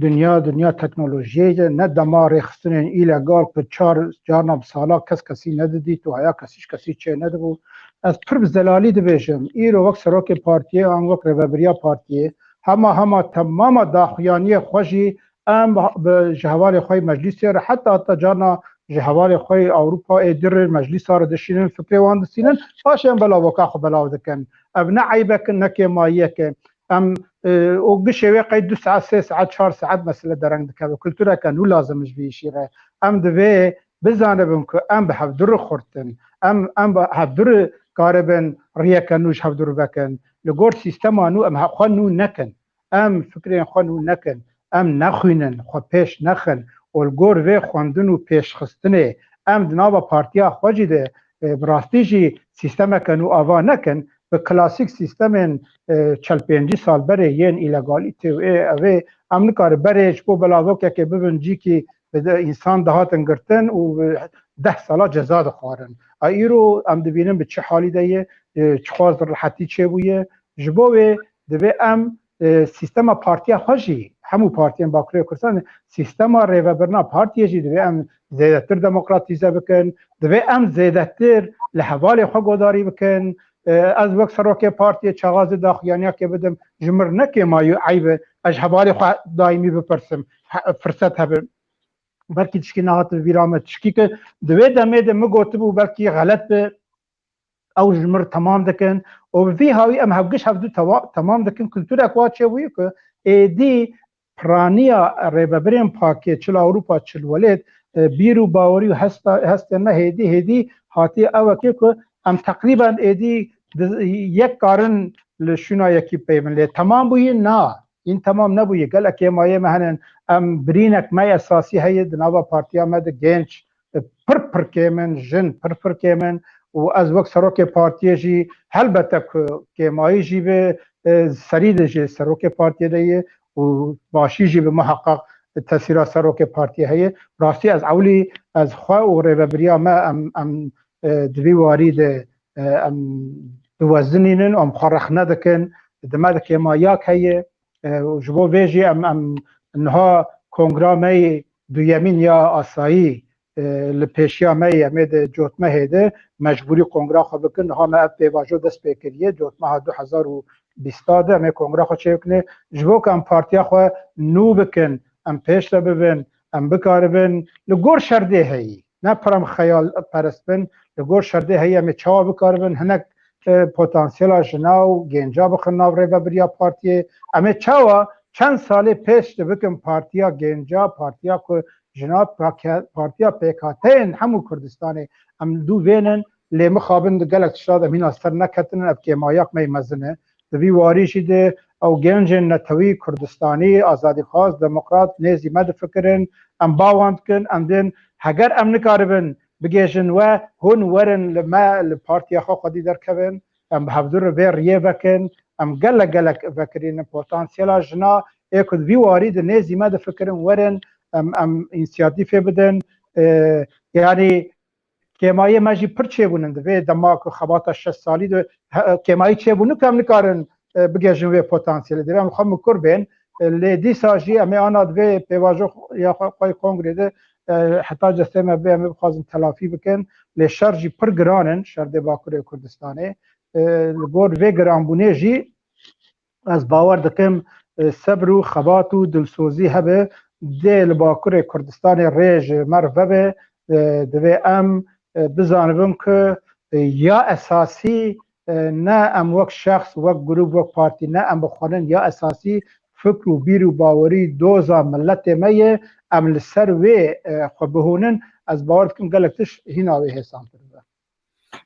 dinya, dinya teknolojiyê ye, ne dema rêxistinên îlegal ku çar, carna bi sala kes kesî nedidît û heya kesî ji kesî çê nedibû. Ez pir bi zelalî dibêjim, îro wek serokê partiyê an wek rêvebiriya partiyê, hema, hema temama daxuyaniyê xwe jî em bi, bi, ji hevalê xwe yê meclîsê re, heta, heta carna ji hevalê xwe yê Ewropa ê dir meclîsa re dişînin, fikrê wan distînin, paşê em belavoka xwe belav dikin. Ev ne eybek in, ne kêmayiyek e. Em, e, û gişê wê qey du saet, sê saet, çar saet mesele dereng dikeve. Kultureke nû lazim ji vî îşî re. Em divê bizanibin ku em bi hevdû re xurt in. Em, em bi hevdû re karibin riyeke nû ji hevdû re vekin. Li gor sîstema nû em he-, xwe nû nekin. Em fikrên xwe nû nekin. Em nexwînin, xwe pêş nexin. Û li gor vê xwendin û pêşxistinê em di nava partiya xwe jî de, e, bi rastî jî sîstemeke nû ava nekin. Bi klasîk sîstemên, e, çel pêncî sal berê yên îlegalîtê û ê evê em nikarin berê ji bo belavokekê bibin cîkî bi de însan dihatin girtin û bi deh sala ceza dixwarin. A îro em dibînin bi çi halî de ye, e, çiqas rehetî çêbûye. Ji bo wê divê em, e, sîstema partiya xwe jî, hemû partiyên Bakurê Kurdistanê, sîstema rêvebirina partiyê jî divê em zêdetir demokratîze bikin, divê em zêdetir li hevalê xwe godarî bikin. E, ez wek serokê partiyê çaxazê daxuyaniyakê bidim, ji mir ne kêmayî û eyb e, ez ji hevalê xwe daîmî bipirsim, he-, firset hebe. Belkî tişkî nehat bi vîra me, tişkî ki di wê demê de min gotibû, belkî xelet bi, ew ji mir temam dikin û bi vî hawî em hevgiş hevdu tewa-, temam dikin. Kulturek wa çêbûyî ku êdî piraniya rêvebirên pakê, çi li Ewropa, çi li welêt, e, bîr û bawerî û hesta-, hestên me hêdî, hêdî hatiye ewekê ku em teqrîben êdî di-, yek karin li şûna yekî peyvin lê temam bûyî? Na, hîn temam nebûyî. Gelek kêmayê me hene. Em birînek me esasî heye di nava partiya me de, genç, e, pir pir kêm in, jin pir pir kêm in û ez wek serokê partiyê jî helbete ku kêmayî jî bi, e, serî de jî serokê partiyê de ye û başî jî bi muheqeq tesîra serokê partiyê heye. Rastî ez ewlî ez xwe û rêvebiriya me em, em, e, di vî warî de, e, em diwezinînin, em xwe rexne dikin, di me de kêmayak heye. E, û ji bo vê jî em, em niha kongra me yê duyemîn ya asayî, e, li pêşiya me yê, em ê di cotmehê de mecbûrî kongra xwe bikin. Niha me ev pêvajo dest pê kiriye, cotmeha du hezar û bîsta de em ê kongra xwe çêbikin. Ji bo ku em partiya xwe nû bikin, em pêş de bibin, em bikaribin li gor şerdê heyî. Ne pir em xeyalperest bin, li gor şerdê heye em ê çawa bikaribin hinek, e, potansiyela jina û genca bixin nav rêvebiriya partiyê. Em ê çawa çend salê pêş de bikin partiya genca, partiya ku jina, pake-, partiya pêkhateyên hemû Kurdistanê. Em li dû vênin, lê mixabin di gelek tişta de em hîna ser neketinin, ev kêmayak me yê mezin e. Di vî warî jî de ew gencên netewî Kurdistanî, azadîxwaz, demokrat nêzî me difikirin, em ba wan dikin, em dên heger em nikaribin bigêjin we, hûn werin li me, li partiya xwe xwedî derkevin, em bi hevdû re vê riyê vekin, em gelek gelek vekirînin potansiyela jina ê ku di vî warî di nêzî me difikirin werin, em, em însiyatîfê bidin. E, yanî kêmayê me jî pir çêbûnin di vê dema ku xebata şeş salî de he- kêmayî çêbûn ku em nikarin e, bigihîjin wê potansiyelê. Divê em li xwe mikur bên. E, lê dîsa jî em ê ana di vê pêvajoya xwe xwe yê kongrê de e, heta cestê me bê em ê bixwazin telafî bikin. Lê şer jî pir giran in, şer dê Bakurê Kurdistanê. E, li gor vê giranbûnê jî ez bawer dikim e, sebr û xebat û dilsozî hebe dê li Bakurê Kurdistanê rê ji me re vebe. E, divê em e, bizanibin ku e, ya esasî e, ne em wek şexs, wek grûp, wek partî, ne em bi xwe nin, ya esasî fikr û bîr û bawerî doza miletê me ye. Em li ser wê e, xwe bihûnin, ez bawer dikim gelek tişt hîna wê hêsantir be.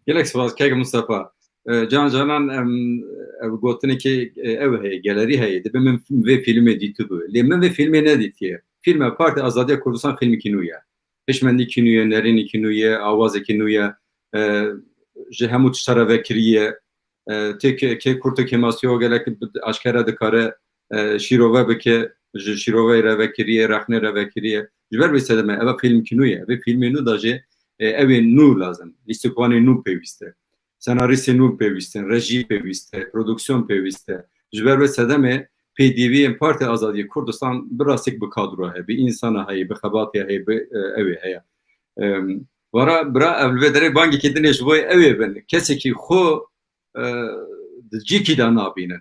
Gelek spas kek Mustafa. E, Can canan em ev gotinekê e, ew heye, gelerî heye. Dibe min vê fîlmê dîtibû. Lê min vê fîlmê nedîtiye. Fîlme Partî Azadiya Kurdistan fîlmekî nû ye. Hişmendî kî nû ye, nerînî kî nû ye, awazekî nû ye. E, ji hemû tişta re vekirî ye. E, tê ke, ke kurto kêmasiyo gelek bi- aşkere dikare e, şîrove bike, ji şîroveyê re vekiriye, rexnê re vekiriye. Ji ber vê sedeme, eva fîlmkî nû ye. Vê fîlmê nû da jê e, ew ê nû lazim. Lîstikvanê nû pêwîst e. Senarîstê nû pêwîst in, rejî pêwîst e, produksiyon pêwîst e. Ji ber vê sedemê pêdiviyên Partî Azadiyê Kurdistan bi rastîk bi kadro heye, bi însana heye, bi xebatê heye, bi e, ew ê heye. Em, Vara bira ev li vê derê bangekî din ê ji bo ew ê bin. Kesekî xwe e, di cîkî de nabînin.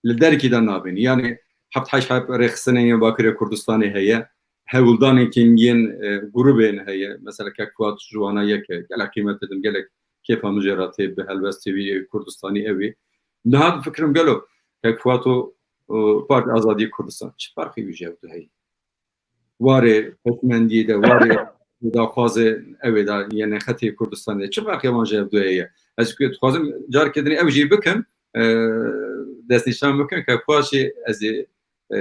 Li derkî de nabînin. Yanî heft heşt heb rêxistinên yên Bakurê Kurdistanê heye. Hewldanên kî yên e, grûbên heye. Mesela kek Fuat ji wana yek e. Gelek qîmet didim, gelek kêfa min jê re tê bi helbestê wî Kurdistanî ew ê. Niha difikirim gelo kek Fuat û û Partî Azadiyê Kurdistan çi ferqê wî ji hev du heye? Warê hikmendiyê de, warê daxwazê ew ê de, yenê xetê Kurdistanê de çi ferqê wan ji hev du heye? Ez ku dixwazim careke din ew jî bikim, e, destnîşan bikim ke paşê ez ê e,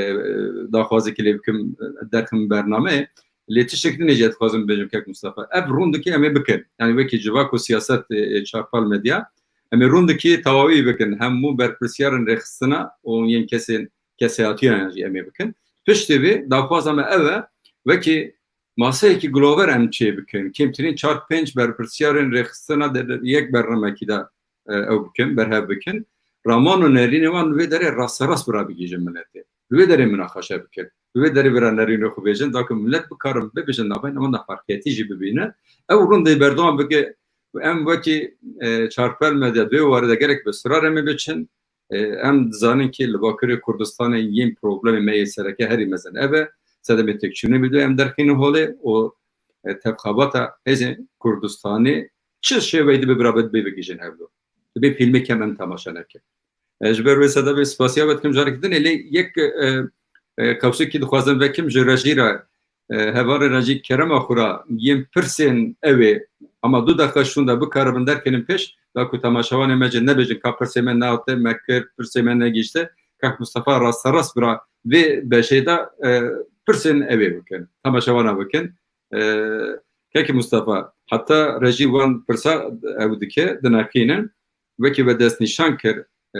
daxwazekî lê bikim, derxim bernameyê. Lê tiştek din ê jî ez dixwazim bibêjim kek Mustafa. Ev rûn dikê em ê bikin. Yani wekî civak û siyaset e, e, çarpal medya. Em ê rûn dikê tawawî bikin. Hemû berpirsiyarên rêxistina û yên kesên kesayetiyan jî em ê bikin. Piştî vê daxwaza me ev e, wekî maseyekî gilover em çê bikin. Kêmtirîn çar pênc berpirsiyarên rêxistina de yek bernamekî de e, ew bikin, berhev bikin. Raman û nerînê wan li vê derê rasterast bi rabigihîjin miletê. Li vê derê minaqeşe bikin. Li vê derê bira nerînê xwe bêjin, da ku milet bikarin bibêjin navbeyna wan de ferqiyetî jî bibîne. Ew rûn dê berdewam bike. Em wekî e, çarpel medya di vê warê de gelek bi sirar em ê biçin. E, em dizanin ki li Bakurê Kurdistanê yên problemê me yê sereke herî mezin ev e. Sedemê têkçûnê vîdeo em derxînin holê û e, tevxebata hêzên Kurdistanê çi şêweyî dibe bira be dibe bigihîjin hevlo. Dibe fîlmê kem em temaşe nekin. E, ji ber wê sedemê spasiya we dikim carekî din e, lê yek e, e, qewsekî dixwazim vekim ji rejî re e, hevalê rejî kerema xwe re yên pirsên ew ê hema du deqa şûnda bikaribin derkevin pêş, da ku temaşevanê me jî nebêjin ka pirsê me nehate, me kir, pirsê me negihişte, kek Mustafa rasterast bira vê beşê de e, pirsên ew ê bikin, temaşevana bikin. E, kek Mustafa, heta rejî wan pirsa ew dike, dineqînin, wekî we destnîşan kir, e,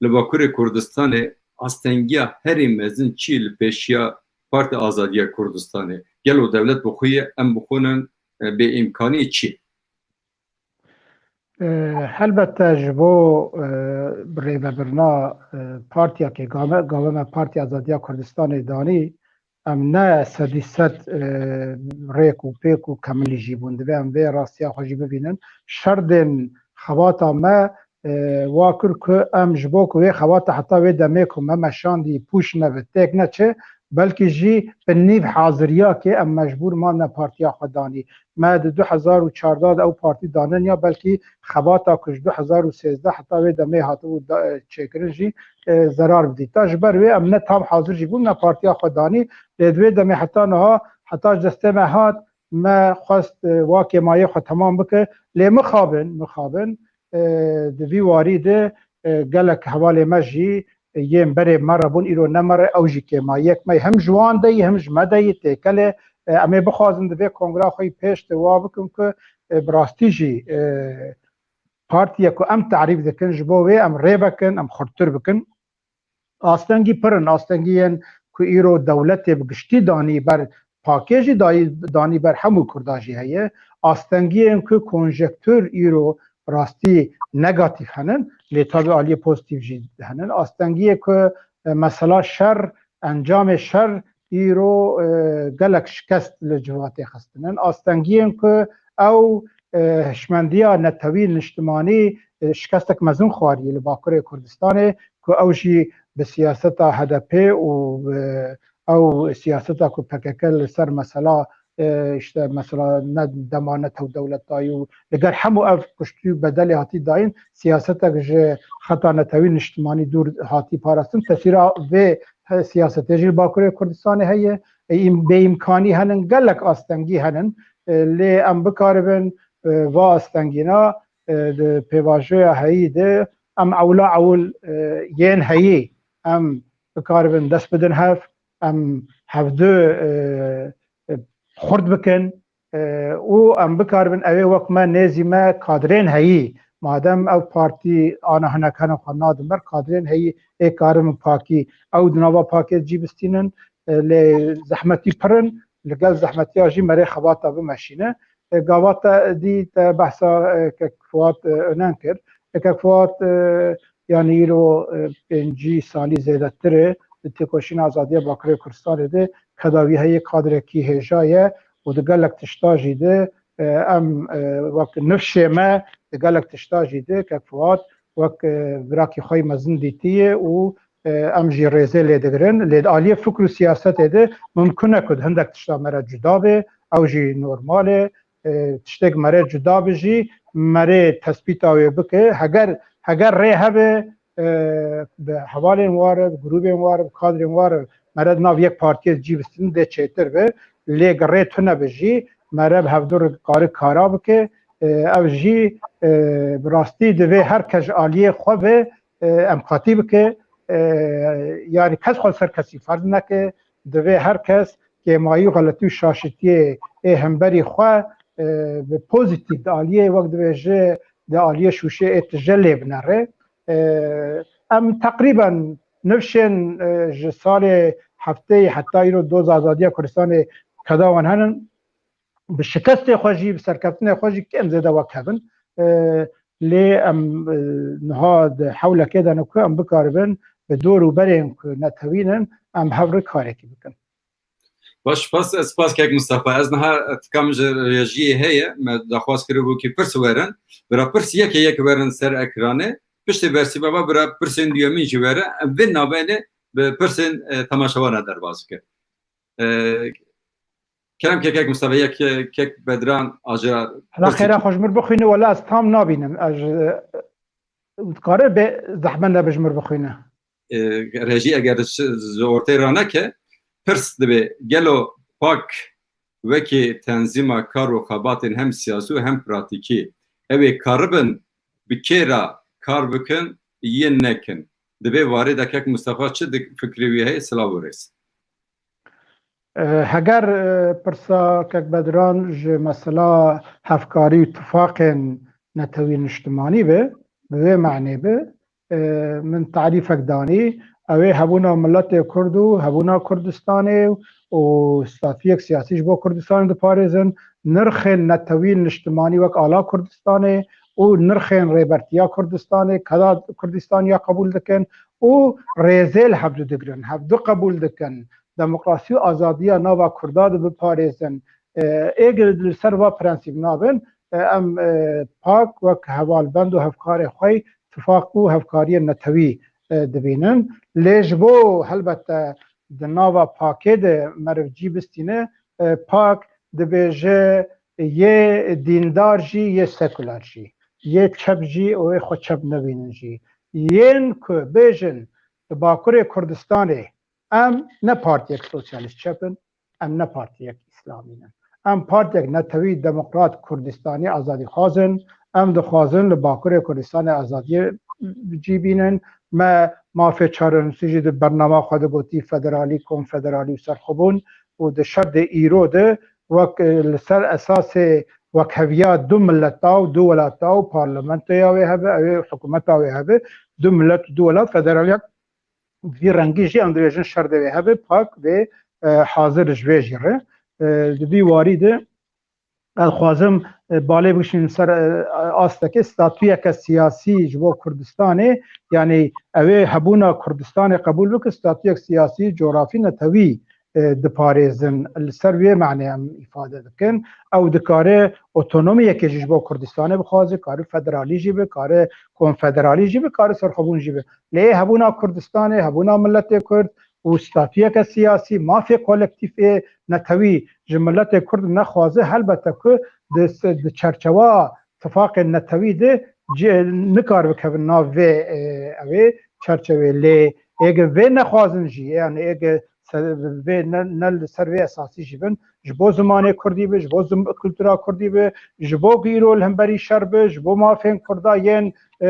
li Bakurê Kurdistanê astengiya herî mezin çi li pêşiya Partî Azadiya Kurdistanê? Gelo dewlet bi xwe ye, em bi xwe nin, e, bêîmkanî çi? E, Helbette ji bo e, rêvebirina e, partiyakê gave, gave me Partiya Azadiya Kurdistanê danî, em ne sedî sed e, rêk û pêk û kemilî jî bûn. Divê em vê rastiya xwe jî bibînin. Şerdên xebata me e, wa kir ku em ji bo ku wê xebata heta wê demê ku me meşandî pûç nebe, têk neçe, belkî jî bi nîv haziriyakê em mecbûr man me partiya xwe danî. Me di du hezar û çardeh de ew partî danin ya belkî xebata ku ji du hezar û sêzdeh heta wê demê hatibû da- çêkirin jî e, zerar bidîta. Ji ber wê em ne tam hazir jî bûn me partiya xwe danî. Lê di wê demê heta niha, heta ji destê me hat, me xwest e, wa kêmayê xwe temam bike. Lê mixabin, mixabin e, di vî warî de e, gelek hevalê me jî e, yên berê me re bûn, îro ne me re, ew jî kêmayiyek me ye. Hem ji wan de yî, hem ji me de yî têkele. E, em ê bixwazin di vê kongra xwe yî pêş de wa bikin ku e, bi rastî jî e, partiyek ku em tarîf dikin, ji bo wê em rê vekin, em xurttir bikin. Astengî pir in, astengî yên ku îro dewletê bi giştî danî ber pakê jî dayî, danî ber hemû Kurda jî heye. Astengiyên ku konjektûr îro rastî negatîf henin, lê tabi aliyê pozîtîf jî henin. Astengiyê ku, e, mesela şer, encamê şer îro, e, gelek şikest li civatê xistinin. Astengiyên ku ew, e, hişmendiya netewî niştimanî, e, şikestek mezin xwariye li Bakurê Kurdistanê ku ew jî bi siyaseta H D P û, e, ew siyaseta ku P K K li ser mesela, e, işte mesela ne dema netew dewletdayî û li gel hemû ev kuştî û bedelê hatî dayîn, siyasetek ji xeta netewî niştimanî dûr hatî parastin. Tesîra vê he-, siyasetê jî li Bakurê Kurdistanê heye. E, îm-, bêîmkanî henin, gelek astengî henin. E, lê em bikaribin, e, va astengîna, e, di pêvajoya heyî de em ewla ewil, e, yên heyî em bikaribin dest bidin hev, em hevdu, e, e, xurt bikin, e, û em bikaribin ew ê wek me nêzî me kadrên heyî, madem ew partî ana hinek hene xwe nadin ber, kadrên heyî ê karin bi pakî ew di nava pakê cî bistînin, e, lê zehmetî pir in, li gel zehmetiya jî merê xebata bimeşîne. E, gava te dî te behsa, e, kek Fuat, e, Önen kir. E, kek Fuat, e, yanî îro, e, pêncî salî zêdetir e di têkoşîna azadiya Bakurê Kurdistanê de, keda wî heye kadrekî hêja ye û di gelek tişta jî de, e, em, e, wek nifşê me di gelek tişta jî de kek Fuat wek, e, birakî xwe yî mezin dîtiye û, e, em jî rêzê lê digirin. Lê di aliyê fikr û siyasetê de mimkun e ku di hindek tişta me re cuda be, ew jî normal e. E, tiştek me re cuda be jî, me re tespîta wê bike. Heger, heger rê hebe, e, bi hevalên wa re, bi grûbên wa re, bi kadrên wa re, me re di nav yek partiyê cî bistin dê çêtir be. Lê rê tune be jî, me re bi hevdu re kari kara bike. E, ev jî, e, bi rastî divê her kes ji aliyê xwe ve, e, empatî bike. E, yanî kes xwe li ser kesî ferz neke. Divê her kes kêmayî û xeletî û şaşitiyê ê hemberî xwe, e, bi pozîtîf di aliyê wek dibêje di aliyê şûşê ê tije lê binere. E, em teqrîben nifşên, e, ji salê hefteyê heta îro doza azadiya Kurdistanê keda wan henin. Bi şikestê xwe jî, bi serkeftinê xwe jî kêm zêde wek hev in. E, lê em, e, niha di hewlekê de ne ku em bikaribin bi dor û berên ku netewî ne, em hev re karekî bikin. Baş, spas, spas kek Mustafa. Ez niha, e, tikam ji rejiyê heye, me daxwaz kiribû ki pirs werin. Bira pirs yeke yek werin ser ekranê. Piştê bersîva me bira pirsên duyemîn jî were. Em vê navbeyne bi pirsên, e, temaşevanan derbas bikin. E, kerem ke kek Mustafa, yek, e, kek Bedran Acar. Hela xêra xwe ji mir bixwîne, wela ez tam nabînim. Ez, e, dikare bê zehmet nebe ji mir bixwîne. E, rejî eger ji, ji ortê raneke, pirs dibe, gelo PAK wekî tenzîma kar û xebatên hem siyasî û hem pratîkî, ew ê karibin bi kê re kar bikin, yên nekin? Di vê warê de kek Mustafa çi di fikrê wî heye? Silav û rêz. E, heger, e, pirsa kek Bedran ji mesela hevkarî û tifaqên netewî niştimanî be, bi vê manê be, e, min tarîfek danî, ew ê hebûna miletê Kurd û hebûna Kurdistanê û statuyek siyasî ji bo Kurdistanê diparêzin, nirxên netewî niştimanî wek ala Kurdistanê û nirxên rêbertiya Kurdistanê, keda Kurdistaniya qebûl dikin û rêzê li hevdu digirin, hevdu qebûl dikin, demokrasî û azadiya nava Kurda dibiparêzin. E, êgir li ser va prensîp nabin, e, em, e, PAK wek hevalbend û hevkarê xwe yî tifaq û hevkariyên netewî, e, dibînin. Lê ji bo helbette di nava PAKê de meriv cî bistîne, e, PAK dibêje yê dîndar jî, yê sekular jî, yê çep jî û yê xwe çep nebînin jî. Yên ku bêjin di Bakurê Kurdistanê em ne partiyek sosyalîst çep in, em ne partiyek îslamî ne. Em partiyek netewî demokrat Kurdistanî azadîxwaz in. Em dixwazin li Bakurê Kurdistanê azadiyê cî bînin. Me mafê çarenûsî jî di bernama xwe de gotî federalî, konfederalî û serxwebûn û di şerdê îro de wek, e, li ser esasê wekheviya du mileta û du welata û parlamentoya wê hebe, ew ê hikûmeta wê hebe, du milet û du welat federaliya vî rengî jî em dibêjin şer divê hebe, PAK vê, e, hazir ji vê jî re. e, di vî warî de ez xwazim, e, balê bikişînim ser, e, astekê statuyeke siyasî ji bo Kurdistanê, yanî ew ê hebûna Kurdistanê qebûl bike, statuyek siyasî, cografî, netewî, e, diparêzin. Li ser vê manê em îfade dikin. Ew dikare otonomiyekê jî ji bo Kurdistanê bixwaze, kare federalî jî be, kare konfederalî jî be, kare serxwebûn jî be. Lê hebûna Kurdistanê, hebûna miletê Kurd û statuyeke siyasî, mafê kolektîf ê netewî ji miletê Kurd nexwaze, helbete ku di, di çerçewa tifaqên netewî de ci-, nikar bikevin nav vê, e, ew ê çerçevê. Lê êge vê nexwazin jî, yani êge se-, vê ne, ne li ser vê esasî jî bin, ji bo zimanê kurdî be, ji bo zim-, kultura kurdî be, ji bo ku îro li hemberî şer be, ji bo mafên kurda yên, e,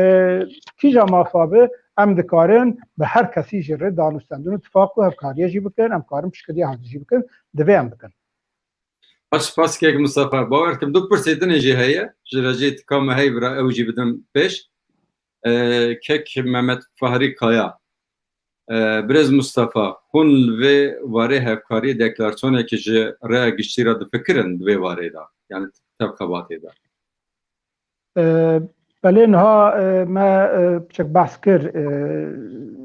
kîja mafa be, em dikarin bi her kesî jî re danûstendin û tifaq û hevkariyê jî bikin, em karin piştgiriya hevdû jî bikin, divê em bikin. Baş, spas kek Mustafa. Bawer kim du pirsê din jî heye. Ji re jî tika me heye bira ew jî bidim pêş. E, kek Mehmet Fahri Kaya. E, Birêz Mustafa, hûn li vê warê hevkariyê deklarasyonekê ji rêya giştî re difikirin di vê warê de? Yani tev xebatê de? E, belê niha, e, me, e, piçek behs kir, e,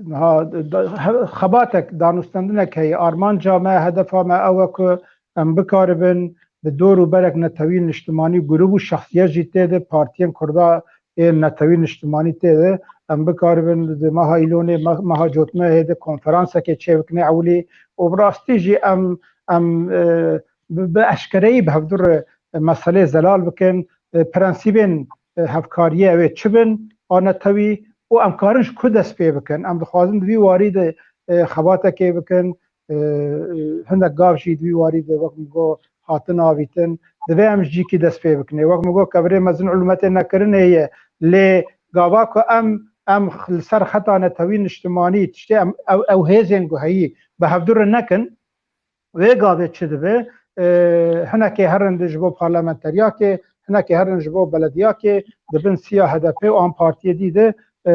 niha da-, he-, xebatek, danûstendinek heye. Armanca me, hedefa me ew e ku em bikaribin bi dor û berek netewî, niştimanî, grûb û şexsiyet jî tê de, partiyên kurda ê netewî, niştimanî tê de, em bikaribin di meha Îlonê, me-, meha Cotmehê de konferansekê çêbikin ewilî û bi rastî jî em, em, e, bi, bi eşkereyî bi hevdû re meseleyê zelal bikin, e, prensîbên, e, hevkariyê ew ê çi bin a netewî û em karin ji ku dest pê bikin. Em dixwazin di vî warî de, e, xebatekê bikin, e, e, hinek gav jî di vî warî de wek min got hatin avîtin. Divê em ji cîkî dest pê bikin. Ê wek min got kevirê mezin û lumetê nekirinê ye. Lê gava ku em, em li ser xeta netewî niştimanî tiştê em ew, ew hêzên ku heyî bi hevdû re nekin, vê gavê çi dibe? E, hinekê herin di ji bo parlamenteriyakê, hinekê herin ji bo belediyakê, di bin siya H D P û an partiyê dî de, e,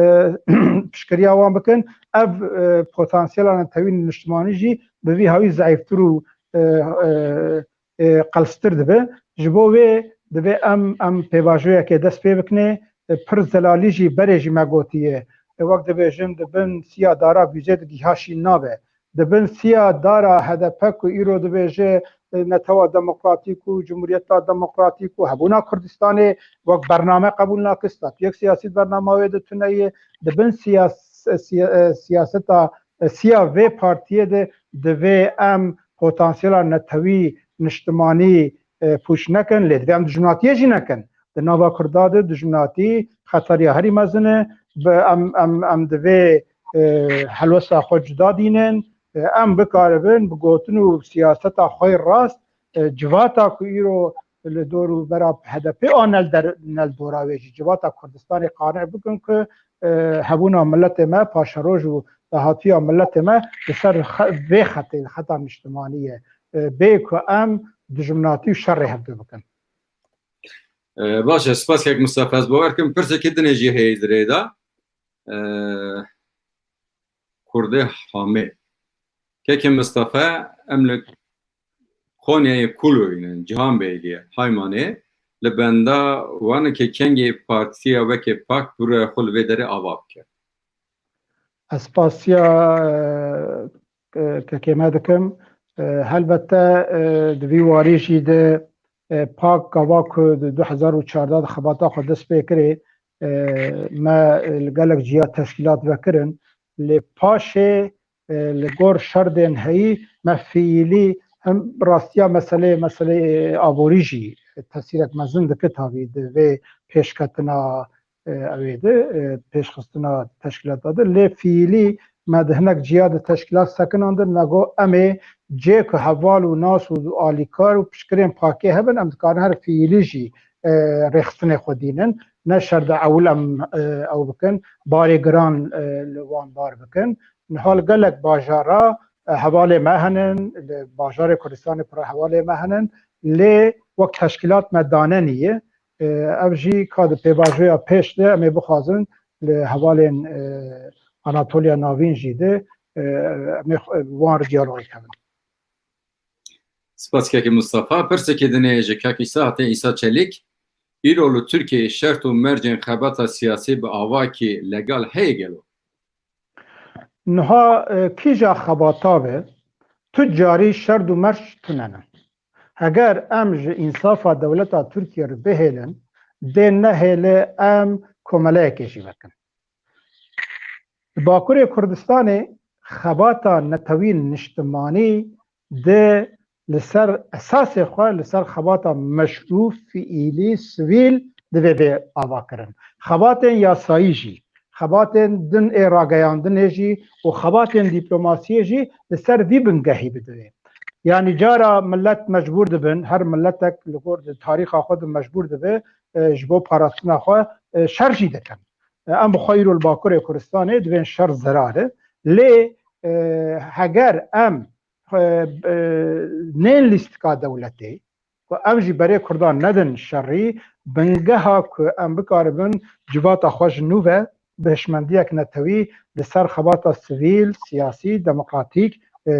piştgiriya wan bikin. Ev, e, potansiyela netewî niştimanî jî bi vî hawî zeîftir û, e, e, e, qelstir dibe. Ji bo wê divê em, em pêvajoyekê dest pê bikinê. E, pir zelalî jî berê jî me gotiye. E, wek dibêjin, di bin siya dara bûcê di giha şîn nabe. Di bin siya dara H D P ku îro dibêje, e, netewa demokratîk û cumhuriyeta demokratîk û hebûna Kurdistanê wek bername qebûl nake, statuyek siyasî di bernama wê de tune ye. Di bin siyas-, siya-, e, siyaseta, e, siya vê partiyê de divê em potansiyela netewî, niştimanî, e, pûç nekin, lê divê em dijminatiyê jî nekin. Di nava Kurda de dijminatî xetariya herî mezin e. Bi em, em, em divê, e, helwesta xwe cuda dînin. E, em bikaribin bi gotin û siyaseta xwe yê rast, e, civata ku îro li dor û bera H D P a nel der-, nel dora wê jî, civata Kurdistanê qane bikin ku, e, hebûna miletê me, paşeroj û dahatiya miletê me li ser xe-, vê xetê, li xeta niştimanî ye. E, bê ku em dijminatî û şerê hevdû bikin. E, baş e, spas kek Mustafa. Ez bawer kim pirsekî dinê jî heye di rê de. E, Kurdê Hamê. Kekê Mustafa, em li Konyayê Kuloyê ne, Cihanbeyliye, Haymanê, li benda wan ke kengê partiya weke PAK bi rûya xwe li vê derê ava bike. Ez spasiya, e, e, kekê me dikim. E, helbette, e, di vî warî jî de, e, PAK gava ku di du hezar û çardeh de xebata xwe dest pê kirê, e, me, e, li gelek ciya teşkîlat vekirin. Lê paşê, e, li gor şerdên heyî me fiîlî hem rastiya meselê, meselê, e, aborî jî tesîrek mezin dike tabî di vê pêşketina, e, ew ê de, e, pêşxistina teşkîlata de. Lê fiîlî me di hinek ciya de teşkîlat sekinandin, me got em ê cê ku heval û nas û alîkar û piştgirên pakê hebin, em dikarin her fiîlî jî, e, rêxistinê xwe dînin. Ne şer de ewil em, e, ew bikin, barê giran, e, li wan bar bikin. Niha li gelek bajara, e, hevalê me henin, li bajarê Kurdistanê pir hevalê me henin, lê wek teşkîlat me danenî ye. E, ev jî ka di pêvajoya pêş de em ê bixwazin li hevalên, e, Anatoliya Navîn jî de, e, em ê xwe, wan re diyalogê kevin. Spas kekê Mustafa. Pirsekê din ê ji kek Îsa hate, Îsa Çelîk. Îro li Tirkiyeyê şert û mercên xebata siyasî bi avakî legal heye gelo? Niha e, kîja xebata be, tu carî şert û merc tune ne. Heger em ji însafa dewleta Tirkiye re bihêlin, dê nehêle em komeleyekê jî vekin. Li Bakurê Kurdistanê xebata netewî niştimanî di li ser esasê xwe, li ser xebata meşrû, fiîlî, sivîl divê bê avakirin. Xebatên yasayî jî, xebatên din ê rageyandinê jî û xebatên dîplomasiyê jî li ser vî bingehî bidivê. Yanî cara millet mecbûr dibin, her miletek li gor di tarîxa xwe de mecbûr dibe, e, ji bo parastina xwe, e, şer jî dikin. E, em bi xwe îro li Bakurê Kurdistanê dibên şer zerare. Lê, e, heger em, e, e, nên lîstika dewletê, ku em jî berê Kurdan nedin şerî, bingeha ku em bikaribin civata xwe ji nû ve bi hişmendiyek netewî li ser xebata sivîl, siyasî, demokratîk, e,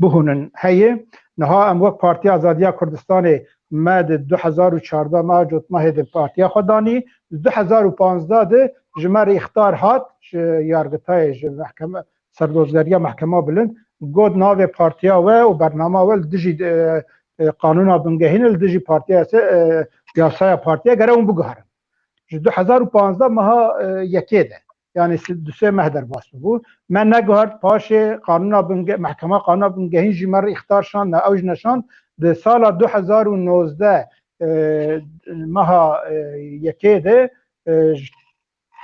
bihûnin heye. Niha em wek Partiya Azadiya Kurdistanê me di du hezar û çardeh me cotmehê di partiya xwe danî, di du hezar û panzdeh de ji me re îxtar hat, ji yargitayê, ji mehkeme, serdozgeriya mehkema bilind, got navê partiya we û bernama we li dijî, e, e, qanûna bingehîn e, li dijî partiya se-, e, yasaya partiya gere hûn biguherin. Ji du hezar û panzdeh meha, e, yekê de, yanî si-, du sê meh derbas bû. Me neguhert, paşê qanûna binge-, mehkema qanûna bingehîn jî me re îxtar şand, ne ew jî neşand. Di sala du hezar û nozdeh, e, meha, e, yekê de, e,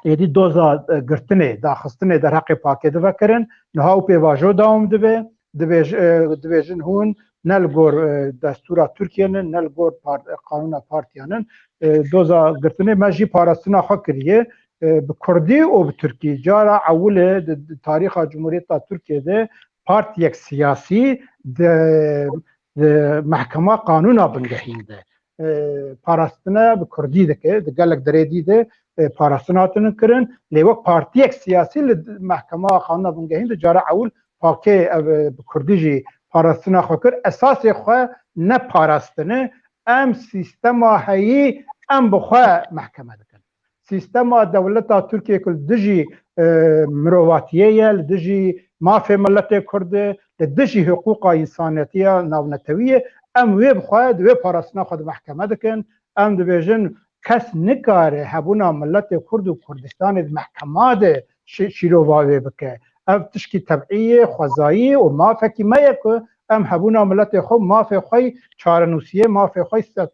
êdî doza, e, girtinê, daxistinê derheqê pakê divekirin. Niha ew pêvajo dewam dibe. Dibêj-, e, dibêjin hûn ne li gor, e, destûra Tirkiye nin, ne li gor par-, e, qanûna partiyan in. E, doza girtinê me jî parastina xwe kiriye. E, bi kurdî û bi tirkî. Cara ewil e di, di tarîxa Cumhuriyeta Tirkiye de partiyek siyasî di, di mehkema qanûna bingehîn de, e, parastine bi kurdî dike, di gelek derê dî de, e, parastin hatinin kirin. Lê wek partiyek siyasî li mehkema qanûna bingehîn de cara ewil pakê ev, e, bi kurdî jî parastina xwe kir. Esasê xwe ne parastine, em sîstema heyî em bi xwe mehkeme dikin. Sîstema dewleta Tirkiye ku li dijî, e, mirovatiyê ye, li dijî mafê miletê Kurd e, li dijî hiqûqa însaniyetî ya navnetewî ye, em wê bi xwe di wê parastina xwe di mehkeme dikin. Em dibêjin kes nikare hebûna miletê Kurd û Kurdistanê di mehkema de şi-, şîrova wê bike. Ev tişkî tebî ye, xwezayî û mafekî me ye ku em hebûna miletê xwe, mafê xwe yî çarenûsiyê, mafê xwe yî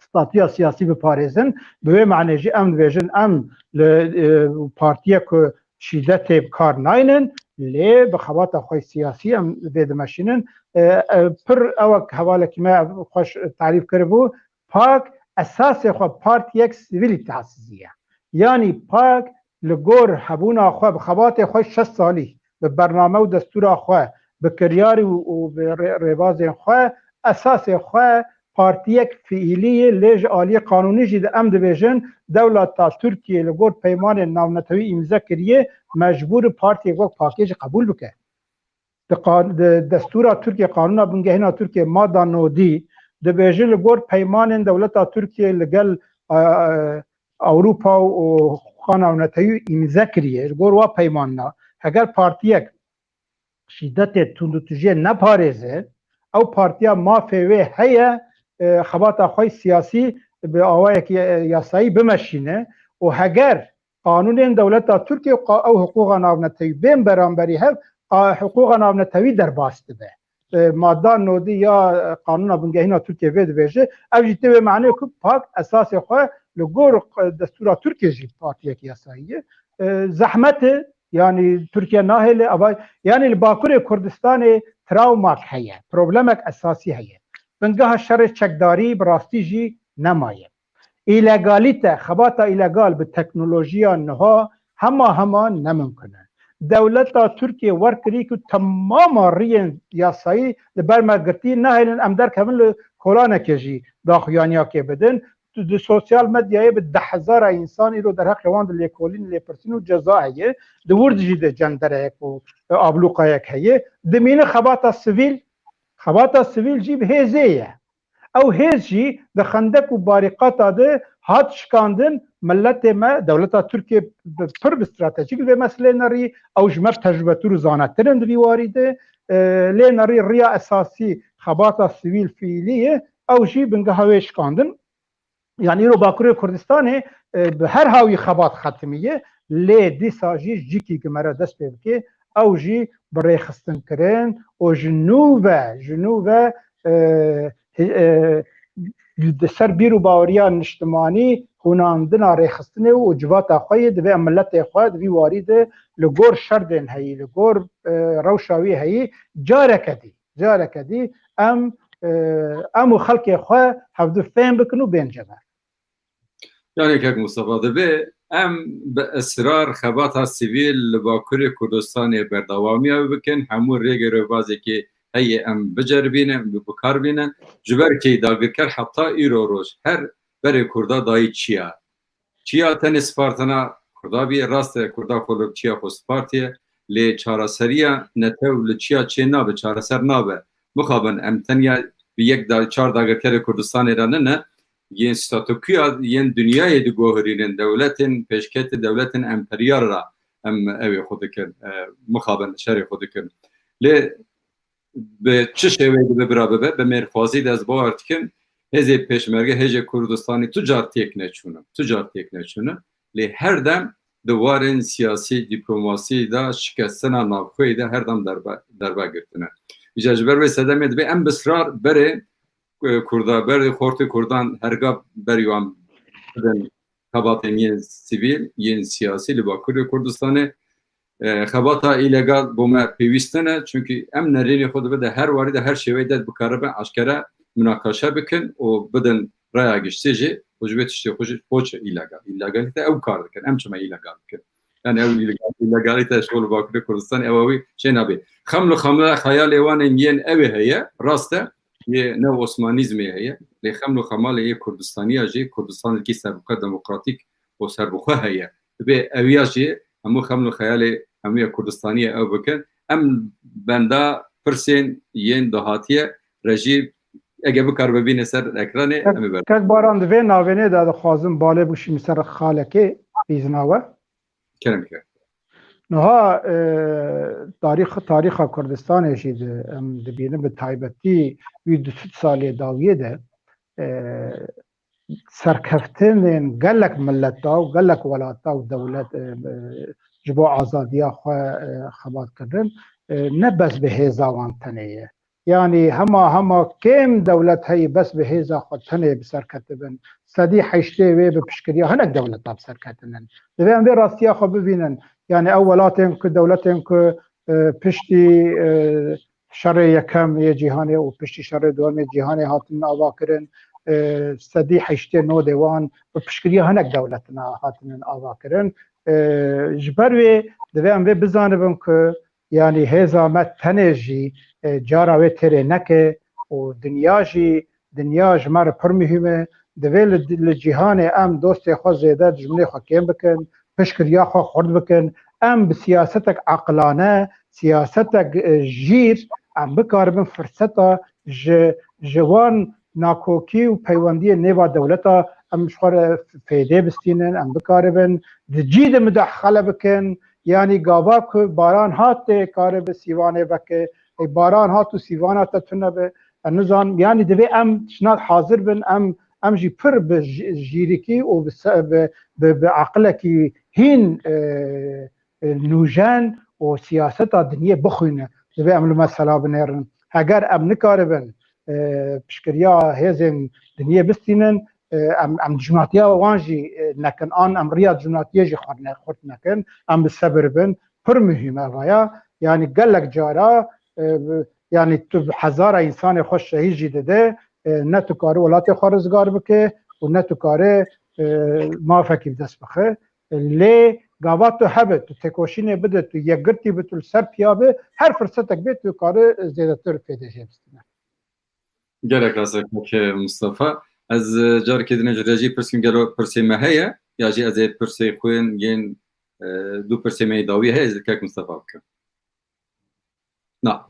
statûya siyasî biparêzin. Bi wê manê jî em dibêjin, em li, e, partiyek ku şîdetê bi kar naynin, lê bi xebata xwe siyasî em vê dimeşînin. E, e, pir ewek hevalekî me xweş tarîf kiribû, pak esasê xwe partiyek sivîlî tehsizî ye. Yanî pak li gor hebûna xwe, bi xebatê xwe şeş salî, bi bername û destûra xwe, bi kiryarî û, û bi rê-, rêbazên xwe, esasê xwe partiyek fiîlî ye, lê ji aliyê qanûnî jî de em dibêjin, dewleta Tirkiye li gor peymanên navnetewî îmze kiriye, mecbûr e partiyek wek pakê jî qebûl bike. Di qa-, di destûra Tirkiye, qanûna bingehîna Tirkiye, mada nodî, dibêje li gor peymanên dewleta Tirkiye li gel, e, e, Ewropa û hiqûqa navnetewî îmze kiriye. Ji gor wa peymana, heger partiyek şîdetê tundûtijiyê neparêze, ew partiya mafê wê heye, e, xebata xwe siyasî bi awayekî, e, yasayî bimeşîne û heger qanûnên dewleta Tirkiye û qa-, ew hiqûqa navnetewî bên beramberî hev, qa-, hiqûqa navnetewî derbas dibe. E, madda nodî ya, e, qanûna bingehîna Tirkiye vê dibêje, ev jî tê wê manê ku pak esasê xwe li gor, e, destûra Tirkiye jî partiyek yasayî ye. E, zehmet e, yanî Tirkiye nahêle, ava, yanî li Bakurê Kurdistanê trawmak heye, problemek esasî heye. Bingeha şerê çekdarî bi rastî jî nemaye. Îlegalîte, xebata îlegal bi teknolojiya niha hema hema nemimkun e. Dewleta Tirkiye wer kirî ku temama riyên yasayî li ber me girtî, nahêlin em derkevin li kolanekê jî daxuyaniyakê bidin. Tu di sosyal medyayê bi dehhezara însan îro derheqê wan di lêkolîn, lêpirsîn û ceza heye. Di wir jî de cendereyek û, e, ablûqayek heye. Dimîne xebata sivîl, Xebata sivîl jî bi hêzê ye. Ew hêz jî di xendek û barîqata de hat şikandin, miletê me, dewleta Tirkiye bi, pir bi stratejîk li vê meselê nerî, ew ji me bi tecrubetûr û zanettir in di vî warî de, e, lê nerî riya esasî xebata sivîl fiîlî ye, ew jî bingeha wê şikandin. Yanî îro Bakurê Kurdistanê, e, bi her hawî xebat xetimiye, lê dîsa jî cîkî ki me re dest pê bike, ew jî bi rêxistinkirin û ji nû ve, ji nû ve, e, hi-, e, di ser bîr û baweriya niştimanî hûnandina rêxistinê û civata xwe yê divê em miletê xwe di vî warî de li gor şerdên heyî, li gor, e, rewşa wî heyî careke dî, careke dî em, e, em û xelkê xwe hevdu fêm bikin û bên ceber. Yanî kek Mustafa, divê em bi israr xebata sivîl li Bakurê Kurdistanê berdewamiya wê bikin. Hemû rêgê rêbazekê heye em biceribînin, bi, bi kar bînin. Ji ber kê dagirker heta îro roj her berê Kurda dayî çiya. Çiya tenê spartina Kurda bî, rast e, Kurda xwe li çiya xwe spartiye, lê çareseriya netew li çiya çê nabe, çareser nabe. Mixabin em tenya bi yek da, çar dagirkerê Kurdistanê re nine, yên statûkuya yên dinyayê diguherînin, dewletên pêşketê, dewletên emperyal re em ewê xwe dikin, e, mixabin şerê xwe dikin. Lê bi çi şêweyê dibe bira bibe, bi mêrxwazî de ez bawer dikim, hêzê pêşmerge, hêzê Kurdistanî tu car têk neçûne, tu car têk neçûne. Lê her dem di warên siyasî, dîplomasî de, şikestina navxweyî de her dem derbe, derbe girtine. Îca ji ber vê sedemê dibe em bi israr berê, e, Kurda, berê xortê Kurdan herga berî wan bidin xebatên yên sivîl, yên siyasî li Bakurê Kurdistanê. E, xebata îlegal bo me pêwîst tune, çunkî em nerênê xwe dibe de her warî de her şêweyê de bikaribe eşkere munakaşe bikin û bidin raya giştî jî û ji vê tiştê xwe jî poçe îlegal. Îlegalîte ew kar dikin, em çima îlegal dikin? Yani ew îlegal-, îlegalîte ji bo li Bakurê Kurdistan ew wî şey nabê. Xem li xemle xeyalê wan ên yên ew ê heye, rast e, yê neo-Osmanîzmê heye. Lê xem li xemalê yê Kurdistaniya jî, Kurdistanekî serbixwe demokratîk û serbixwe heye. Divê ewiya jî hemû xem li xeyalê hemûya Kurdistaniye ew bikin. Em benda pirsên yên dahatiye re jî ege bikaribe bîne ser ekranê, em ê ber. Kek Baran, di vê navênê de dixwazim balê bişîme ser xalekê, îzna we. Kerem ke. Niha, e, tarîx, tarîxa Kurdistanê jî di, em dibînin, bi taybetî wî du sed salê dawiyê de, e, serkeftinên gelek mileta û gelek welata û dewlet, e, e, ji bo azadiya xwe, e, xebat kirin, e, ne bes bi hêza wan tenê ye. Yanî hema hema kêm dewlet heye bes bi hêza xwe tenê bi ser ketibin. Sedî heştê wê bi piştgiriya hinek dewleta bi ser ketinin. Divê em vê rastiya xwe bibînin. Yanî ew welatên ku, dewletên ku, e, piştî, e, şerê yekem yê cîhanê û piştî şerê duwemê cîhanê hatin avakirin, e, sedî heştê nodê wan bi piştgiriya hinek dewletina hatinin avakirin. E, ji ber wê divê em vê bizanibin ku, yanî hêza me tenê jî, e, cara wê têrê neke û dinya jî, dinya ji me re pir muhîm e. Divê li, li cîhanê em dostê xwe zêde, dijminê xwe kêm bikin, piştgiriya xwe xurt bikin. Em bi siyasetek aqilane, siyasetek, e, jîr, em bikaribin firseta ji, ji wan nakokî û peywendiyê nêva dewleta em ji xwe re fêdê bistînin, em bikaribin di cî de mudaxele bikin. Yanî gava ku baran hat tê kare bi sîvanê veke, ê baran hat û sîvana te tune be. Em nizanim, yanî divê em şina hazir bin, em, em jî pir bi ji-, jîrikî û bi se-, bi, bi, bi aqilekî hîn, e, e, nûjen û siyaseta dinyê bixwîne. Divê em li mesela binêrin. Heger em nikaribin, e, piştgiriya hêzên dinyê bistînin, e, em, em dijminatiya wan jî, e, nekin, an em riya dijminatiyê jî xurt ne-, xurt nekin, em bi sebir bin. Pir muhîm e vaya. Yanî gelek cara, e, bi, yanî tu bi hezara însanê xwe şehîd jî dide, e, ne tu karî welatê xwe rizgar bike û ne tu karî, e, mafekî bi dest bixe. Lê gava tu hebe, tu têkoşînê bide, tu yekgirtî bi, tu li ser piya be, her firsetek bê tu karî zêdetir fêdê jê bistîne. Gelek rast e kake Mustafa. Ez, e, carekê din ji rejî pirskim, gelo pirsê me heye? Ya jî ez ê pirsê xwe yên, e, du pirsê me yê dawî heye, ez kek Mustafa bikim. Na.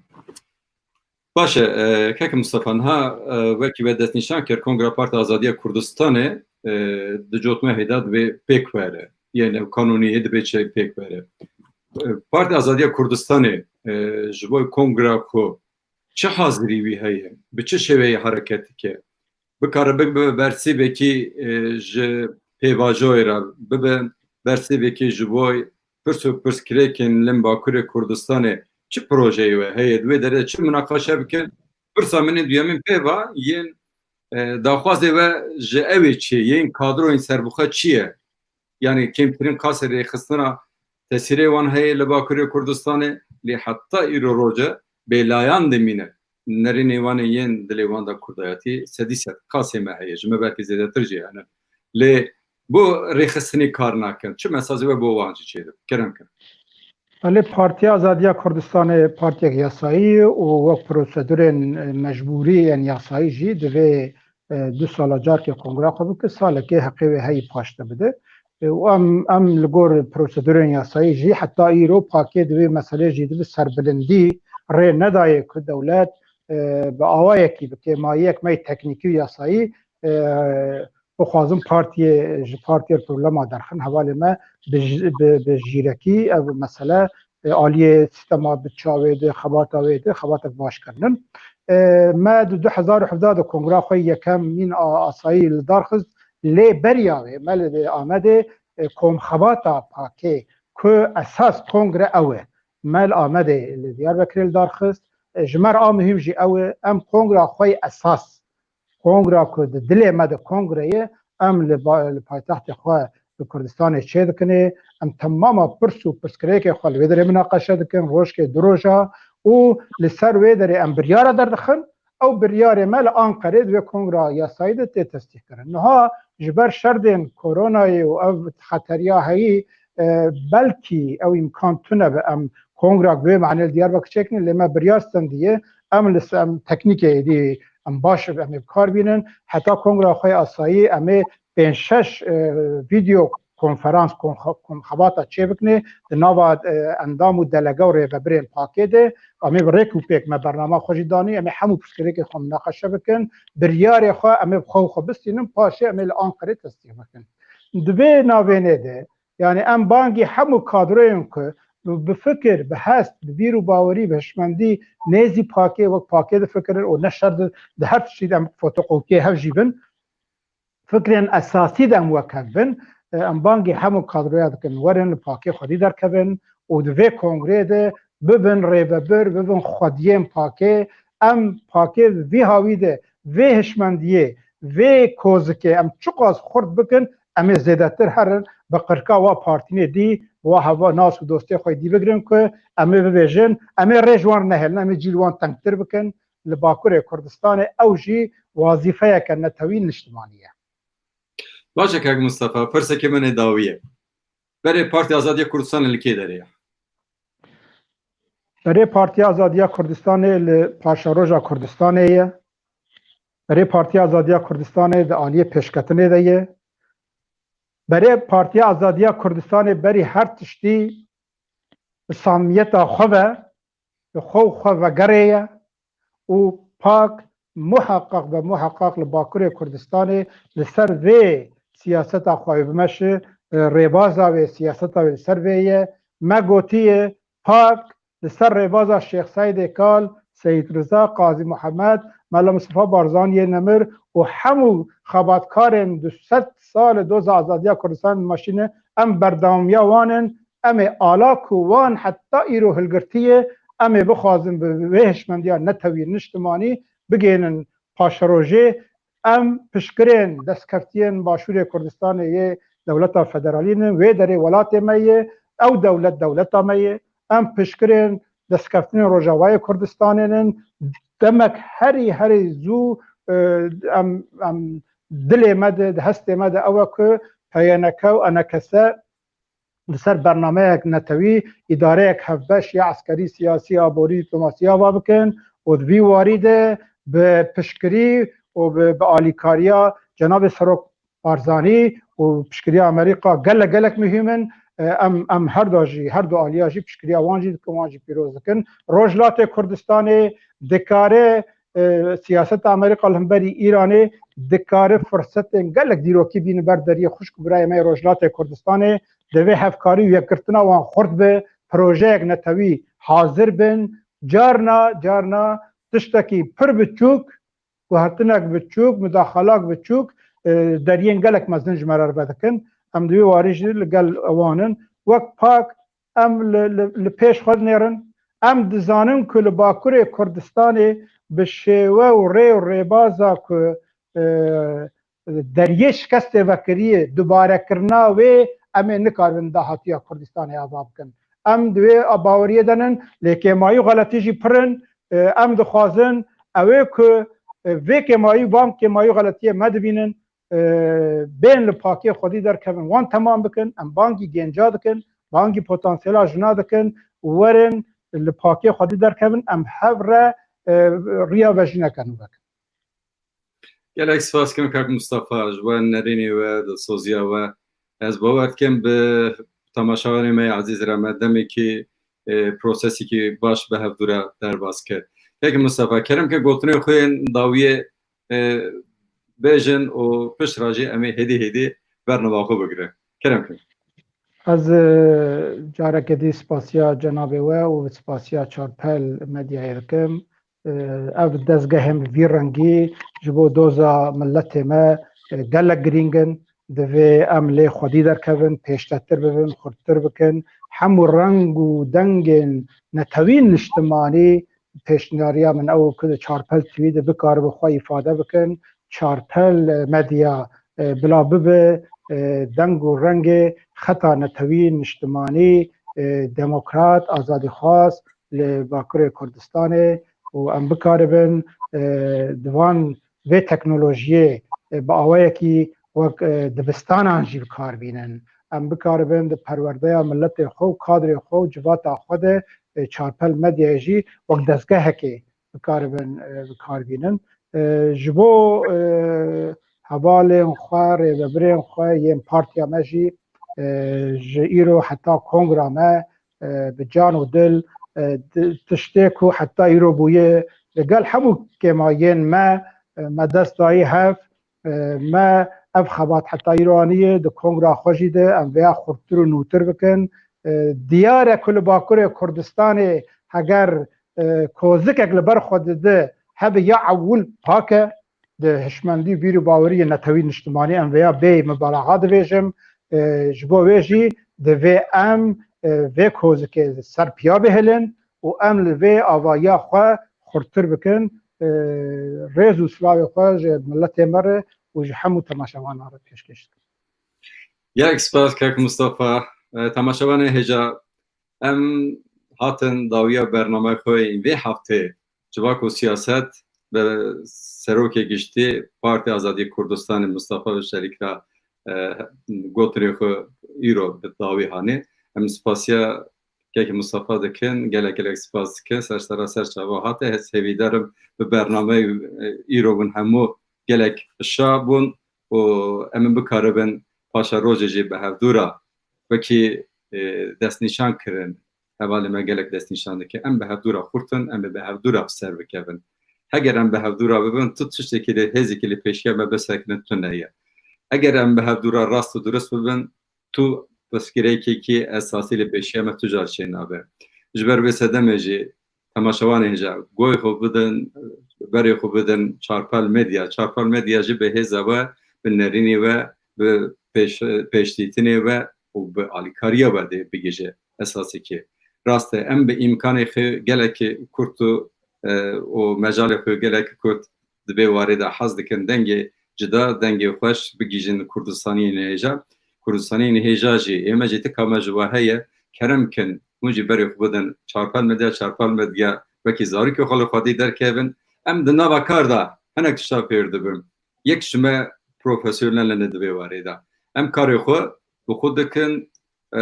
Baş e, e, kek Mustafa, niha, e, wekî we destnîşan kir, Kongra Partiya Azadiya Kurdistanê, e, di cotmehê de divê pêk were. Yên ew kanûniyê divê çi pêk were. E, Partiya Azadiya Kurdistanê, e, ji bo kongra ku çi hazirî wî heye, bi çi şêweyê hereket dike, bikare bibe bersîvekî, e, ji pêvajoyê re, bibe bersîvekî ji bo pirs û pirsgirêkên li Bakurê Kurdistanê, çi projeyê we heye, di wê derê çi munaqeşe bikin? Pirsa min ê duyemîn pê va yên, e, daxwazê we ji ew ê çi ye, yên kadroyên serbixwe çi ye? Yanî kêmtirîn qasê rêxistina tesîrê wan heye li Bakurê Kurdistanê, lê heta îro roje bêlayan dimîne. Nerînê wan ê yên dilê wan de kurdayetî sedî sed qasê me heye. Ji me belkî zêdetir jî hene. Lê bo rêxistinî kar nakin. Çi mesajê we bo wan jî çêdibe? Kerem kin. Belê, Partiya Azadiya Kurdistanê partiyek yasayî ye û wek prosedurên, e, mecbûrî yên yasayî jî divê, e, du sala carkê kongra xwe bike, salekê heqê wê heyî paşde bide. E, û em, em li gor prosedurên yasayî jî heta îro pakê di vê meselê jî di vî serbilindî rê nedayê ku dewlet, e, bi awayekî, bi kêmayiyek me yê teknîkî û yasayî, e, bixwazin partiyê, ji partiyê problema derxin. Hevalê me bi ji-, bi, bi jîrekî ev mesele, e, aliyê sîstema bi çavê de, xebata wê de, xebatek baş kirinin. E, me di du hezar û hevdeh de kongra xwe yekem mîn a asayî li dar xist, lê beriya wê me li Amedê, e, komxebata pakê ku esas kongre ew e. Me li Amedê li Diyarbekirê li dar xist. E, ji me re a muhîm jî ew e, em kongra xwe yê esas, kongra ku di dilê me de kongre ye, em li ba-, li paytextê xwe li Kurdistanê çêdikinê, em temama pirs û pirsgirêkê xwe li wê derê minaqeşe dikin, rojkê du roja, û li ser wê derê em biryara derdixin, ew biryarê me li Anqerê di vê kongra yasayî de tê tesdîqkirin. Niha ji ber şerdên koronayê û ev xeteriya heyî, e, belkî ew îmkan tune be em kongra bi vê manê li Diyarbekir çêkin, lê me biryar stendiye, em li se-, em teknîkê êdî em baş em ê bi kar bînin, heta kongra xwe yê asayî em ê pênc şeş, e, vîdeo konferans, konxa-, konxebata çêbikine di nava, e, endam û delege û rêvebirên pakê de. Em ê bi rêk û pêk me bernama xwe jî danî, em ê hemû pirsgirêkê xwe minaqeşe bikin, biryarê xwe em ê bi xwe û xwe bistînin, paşê em ê li Anqerê tesdîq bikin. Di vê navênê de, yanî em bangî hemû kadroyên ku bi, bi fikir, bi hest, bi bîr û bawerî, bi hişmendî nêzî pakê, wek pakê difikirin û ne şer di, di her tiştî de em fotokopiyê hev jî bin, fikrên esasî de em wek hev bin, e, em bangî hemû kadroya dikin, werin li pakê xwedî derkevin û di vê kongreyê de bibin rêvebir, bibin xwediyên pakê, em pakê vî hawî de vê hişmendiyê, vê kozikê em çiqas xurt bikin, em ê zêdetir herin bi qirka wa partînê dî, wa heva nas û dostê xwe dî bigirin ku em ê bibêjin, em ê rê ji wan nehêlin, em ê cî li wan tengtir bikin. Li Bakurê Kurdistanê ew jî wazîfeyeke netewî niştimanî ye. Baş e kak Mustafa, pirsekê min ê dawî ye. Berê Partiya Azadiya Kurdistanê li kê derê ye? Berê Partiya Azadiya Kurdistanê li paşeroja Kurdistanê ye. Berê Partiya Azadiya Kurdistanê di aliyê pêşketinê de ye. Berê Partiya Azadiya Kurdistanê berî her tiştî bi samiyeta xwe ve, bi xwe û xwe vegerê ye û pak muheqeq ve muheqeq li Bakurê Kurdistanê li ser vê siyaseta xwe bimeşe, e, rêbaza wê, siyaseta wê li ser vê ye. Me gotiye, pak li ser rêbaza Şêx Seydê Kal, Seyîd Riza, Qazî Muhammed, Mela Mustafa Barzaniyê Nemir û hemû xebatkarên du sed sal doza azadiya Kurdistanê dimeşîne, em berdewamiya wan in, em ê ala ku wan heta îro hilgirtiye, em ê bixwazin bi vê hişmendiya netewî niştimanî bigênin paşerojê. Em piştgirên destkeftiyên Başûrê Kurdistanê yê dewleta federalî ne, wê derê welatê me ye, ew dewlet dewleta me ye. Em piştgirên destkeftinên Rojavayê Kurdistanê ne. Demek herî herî zû, e, em, em dilê me de, di hestê me de ew e ku P Y N K û E N K S li ser bernameyek netewî, îdareyek hevbeş ya eskerî, siyasî, aborî, dîplomasî ava bikin û di vî warî de bi piştgirî û bi, bi alîkariya Cenabê Serok Barzanî û piştgiriya Amerîka gelek, gelek muhîm in. E, em, em her da jî, her du aliya jî piştgiriya wan jî dikin, wan jî pîroz dikin. Rojhilatê Kurdistanê dikare, e, siyaseta Amerîka li hemberî Îranê dikare firsetên gelek dîrokî bîne ber deriyê xwişk û birayê me yê Rojhilatê Kurdistanê. Divê hevkarî û yekgirtina wan xurt be, projeyek netewî hazir bin. Carna, carna tiştekî pir biçûk, guhertinek biçûk, mudaxalak biçûk, e, deriyên gelek mezin ji me re vedixin. Em di wê warî jî li gel wan in. Wek pak em li, li, li pêş xwe dinêrin. Em dizanin ku li Bakurê Kurdistanê bi şêwe û rê û rêbaza ku, e, deriyê şikestê vekiriye, dubarekirina wê em ê nikaribin dahatiya Kurdistanê ava bikin. Em di wê baweriyê de nin, lê kêmayî û xeletî jî pir in. E, em dixwazin ew ê ku, e, vê kêmayî, van kêmayî û xeletiyê me dibînin, e, bên li pakê xwedî derkevin, wan temam bikin. Em bangî genca dikin, bangî potansiyela jina dikin, werin li pakê xwedî derkevin, em hev re, e, riya vejîneke nû vekin. Gelek spas dikim kak Mustafa ji bo nerînê we, dilsoziya we. Ez bawer dikim bi temaşevanê me yê ezîz re me demekî, e, prosesekî baş bi hevdû re derbas kir. Kak Mustafa, kerem ke gotinê xwe yên dawiyê, e, bêjin û pişt re jî em ê hêdî hêdî bernama xwe bigirin. Kerem ke. Ez, e, careke dî spasiya cenabê we û spasiya Çarpel Medyayê dikim. E, ev dezgehên bi vî rengî ji bo doza miletê me, e, gelek girîng in. Divê em lê xwedî derkevin, pêştetir bibin, xurttir bikin. Hemû reng û dengên netewî niştimanî, pêşniyariya min ew ku di Çarpel T V de bikaribe xwe îfade bikin. Çarpel Medya, e, bila bibe, e, deng û rengê xeta netewî, niştimanî, e, demokrat, azadîxwaz li Bakurê Kurdistanê û em bikaribin, e, di van vê teknolojiyê, e, bi awayekî wek, e, dibistanan jî bi kar bînin. Em bikaribin di perwerdeya miletê xwe û kadrê xwe û civata xwe de, e, Çarpel Medyayê jî wek dezgehekê bikaribin, e, bi kar bînin. E, ji bo, e, hevalên xwe, rêvebirên xwe yên partiya me jî, e, ji îro heta kongra me, e, bi can û dil, e, di-, tiştê ku heta îro bûye, li gel hemû kêmayên me, e, me dest dayî hev, e, me ev xebat heta îro aniye, di kongra xwe jî de em vêya xurttir û nûtir bikin. E, diyar e ku li Bakurê Kurdistanê heger, e, kozikek li ber xwe dide, hebe ya ewil pak e, di hişmendî û bîr û baweriyê netewî niştimanî em vêya bêyî, min balaxa dibêjim. E, ji bo wê jî divê em, e, vê kozikê ser piya bihêlin û em li vê avahiya xwe xurttir bikin. E, rêz û silavê xwe ji miletê me re û ji hemû temaşevanan re pêşkêş dikim. Gelek spas kak Mustafa. E, temaşevanê hêja, em hatin dawiya bernameyê xwe yên vê heftê, Civak û Siyaset, bi Serokê Giştî Partiya Azadî Kurdistanê Mustafa Öçelik re, e, gotinê xwe îro bi dawî hanê. Em spasiya kek Mustafa dikin, gelek gelek spas dikin. Ser sera ser çava hate. Ez hêvîdar im bi bernameyê, e, îro hûn hemû gelek şa bûn û em ê bikaribin paşerojê jî bi hevdû re wekî, e, destnîşan kirin. Hevalê me gelek destnîşan dike. Em bi hevdû re xurt in, em ê bi hevdû re bi ser bikevin. Heger em bi hevdû re bibin, tu tiştekî li hêzekî li pêşiya me bisekinin tune ye. Eger em bi hevdû re rast û durist bibin, tu pirsgirêkekî esasî li pêşiya me tu car çênabe. Ji ber vê sedemê jî temaşevanê hêja guhê xwe bidin, berê xwe bidin Çarpel Medya. Çarpel Medya jî bi hêza we, bi nerînê we, bi pêş-, pêşdîtinê we û bi alîkariya we dê bigihîje esasî kê. Rast e, em bi îmkanê xwe gelekî kurt û, e, û mejalê xwe gelekî kurt di vê warê de hez dikin dengê cida, dengê xweş bigihîjin Kurdistaniyê nihêja. Kurdistaniyê nihêja jî ê me jî tika me ji we heye, kerem kin, hûn jî berê xwe bidin Çarpel Medya, Çarpel Medya wekî zarokê xwe li xwedî derkevin. Em di nava kar de hinek tişta fêr dibin. Yek ji me profesyonel in di vê warê de. Em karê xwe bi xwe dikin, e,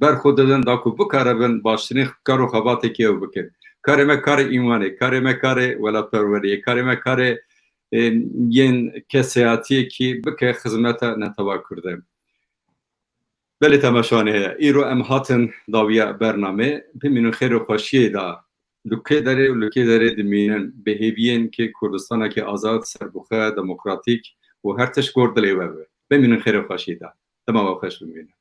ber xwe didin da ku bikaribin baştirîn kar û xebatekî ew bikin. Karê me karê îmanê, karê me karê welatperweriyê, karê me karê, e, yên kesayetiyekî bike xizmeta netewa Kurd e. Belê temaşevanê heye. Îro em hatin dawiya bernamê. Bimînin xêr û xweşiyê de Li kê derê û li kê derê dimînin, bi hêviyên kê Kurdistanekî azad, serbixwe, demokratîk û her tişt gor dilê we bibe. Bimînin xêr û xweşî de. Dema we xweş bimînin.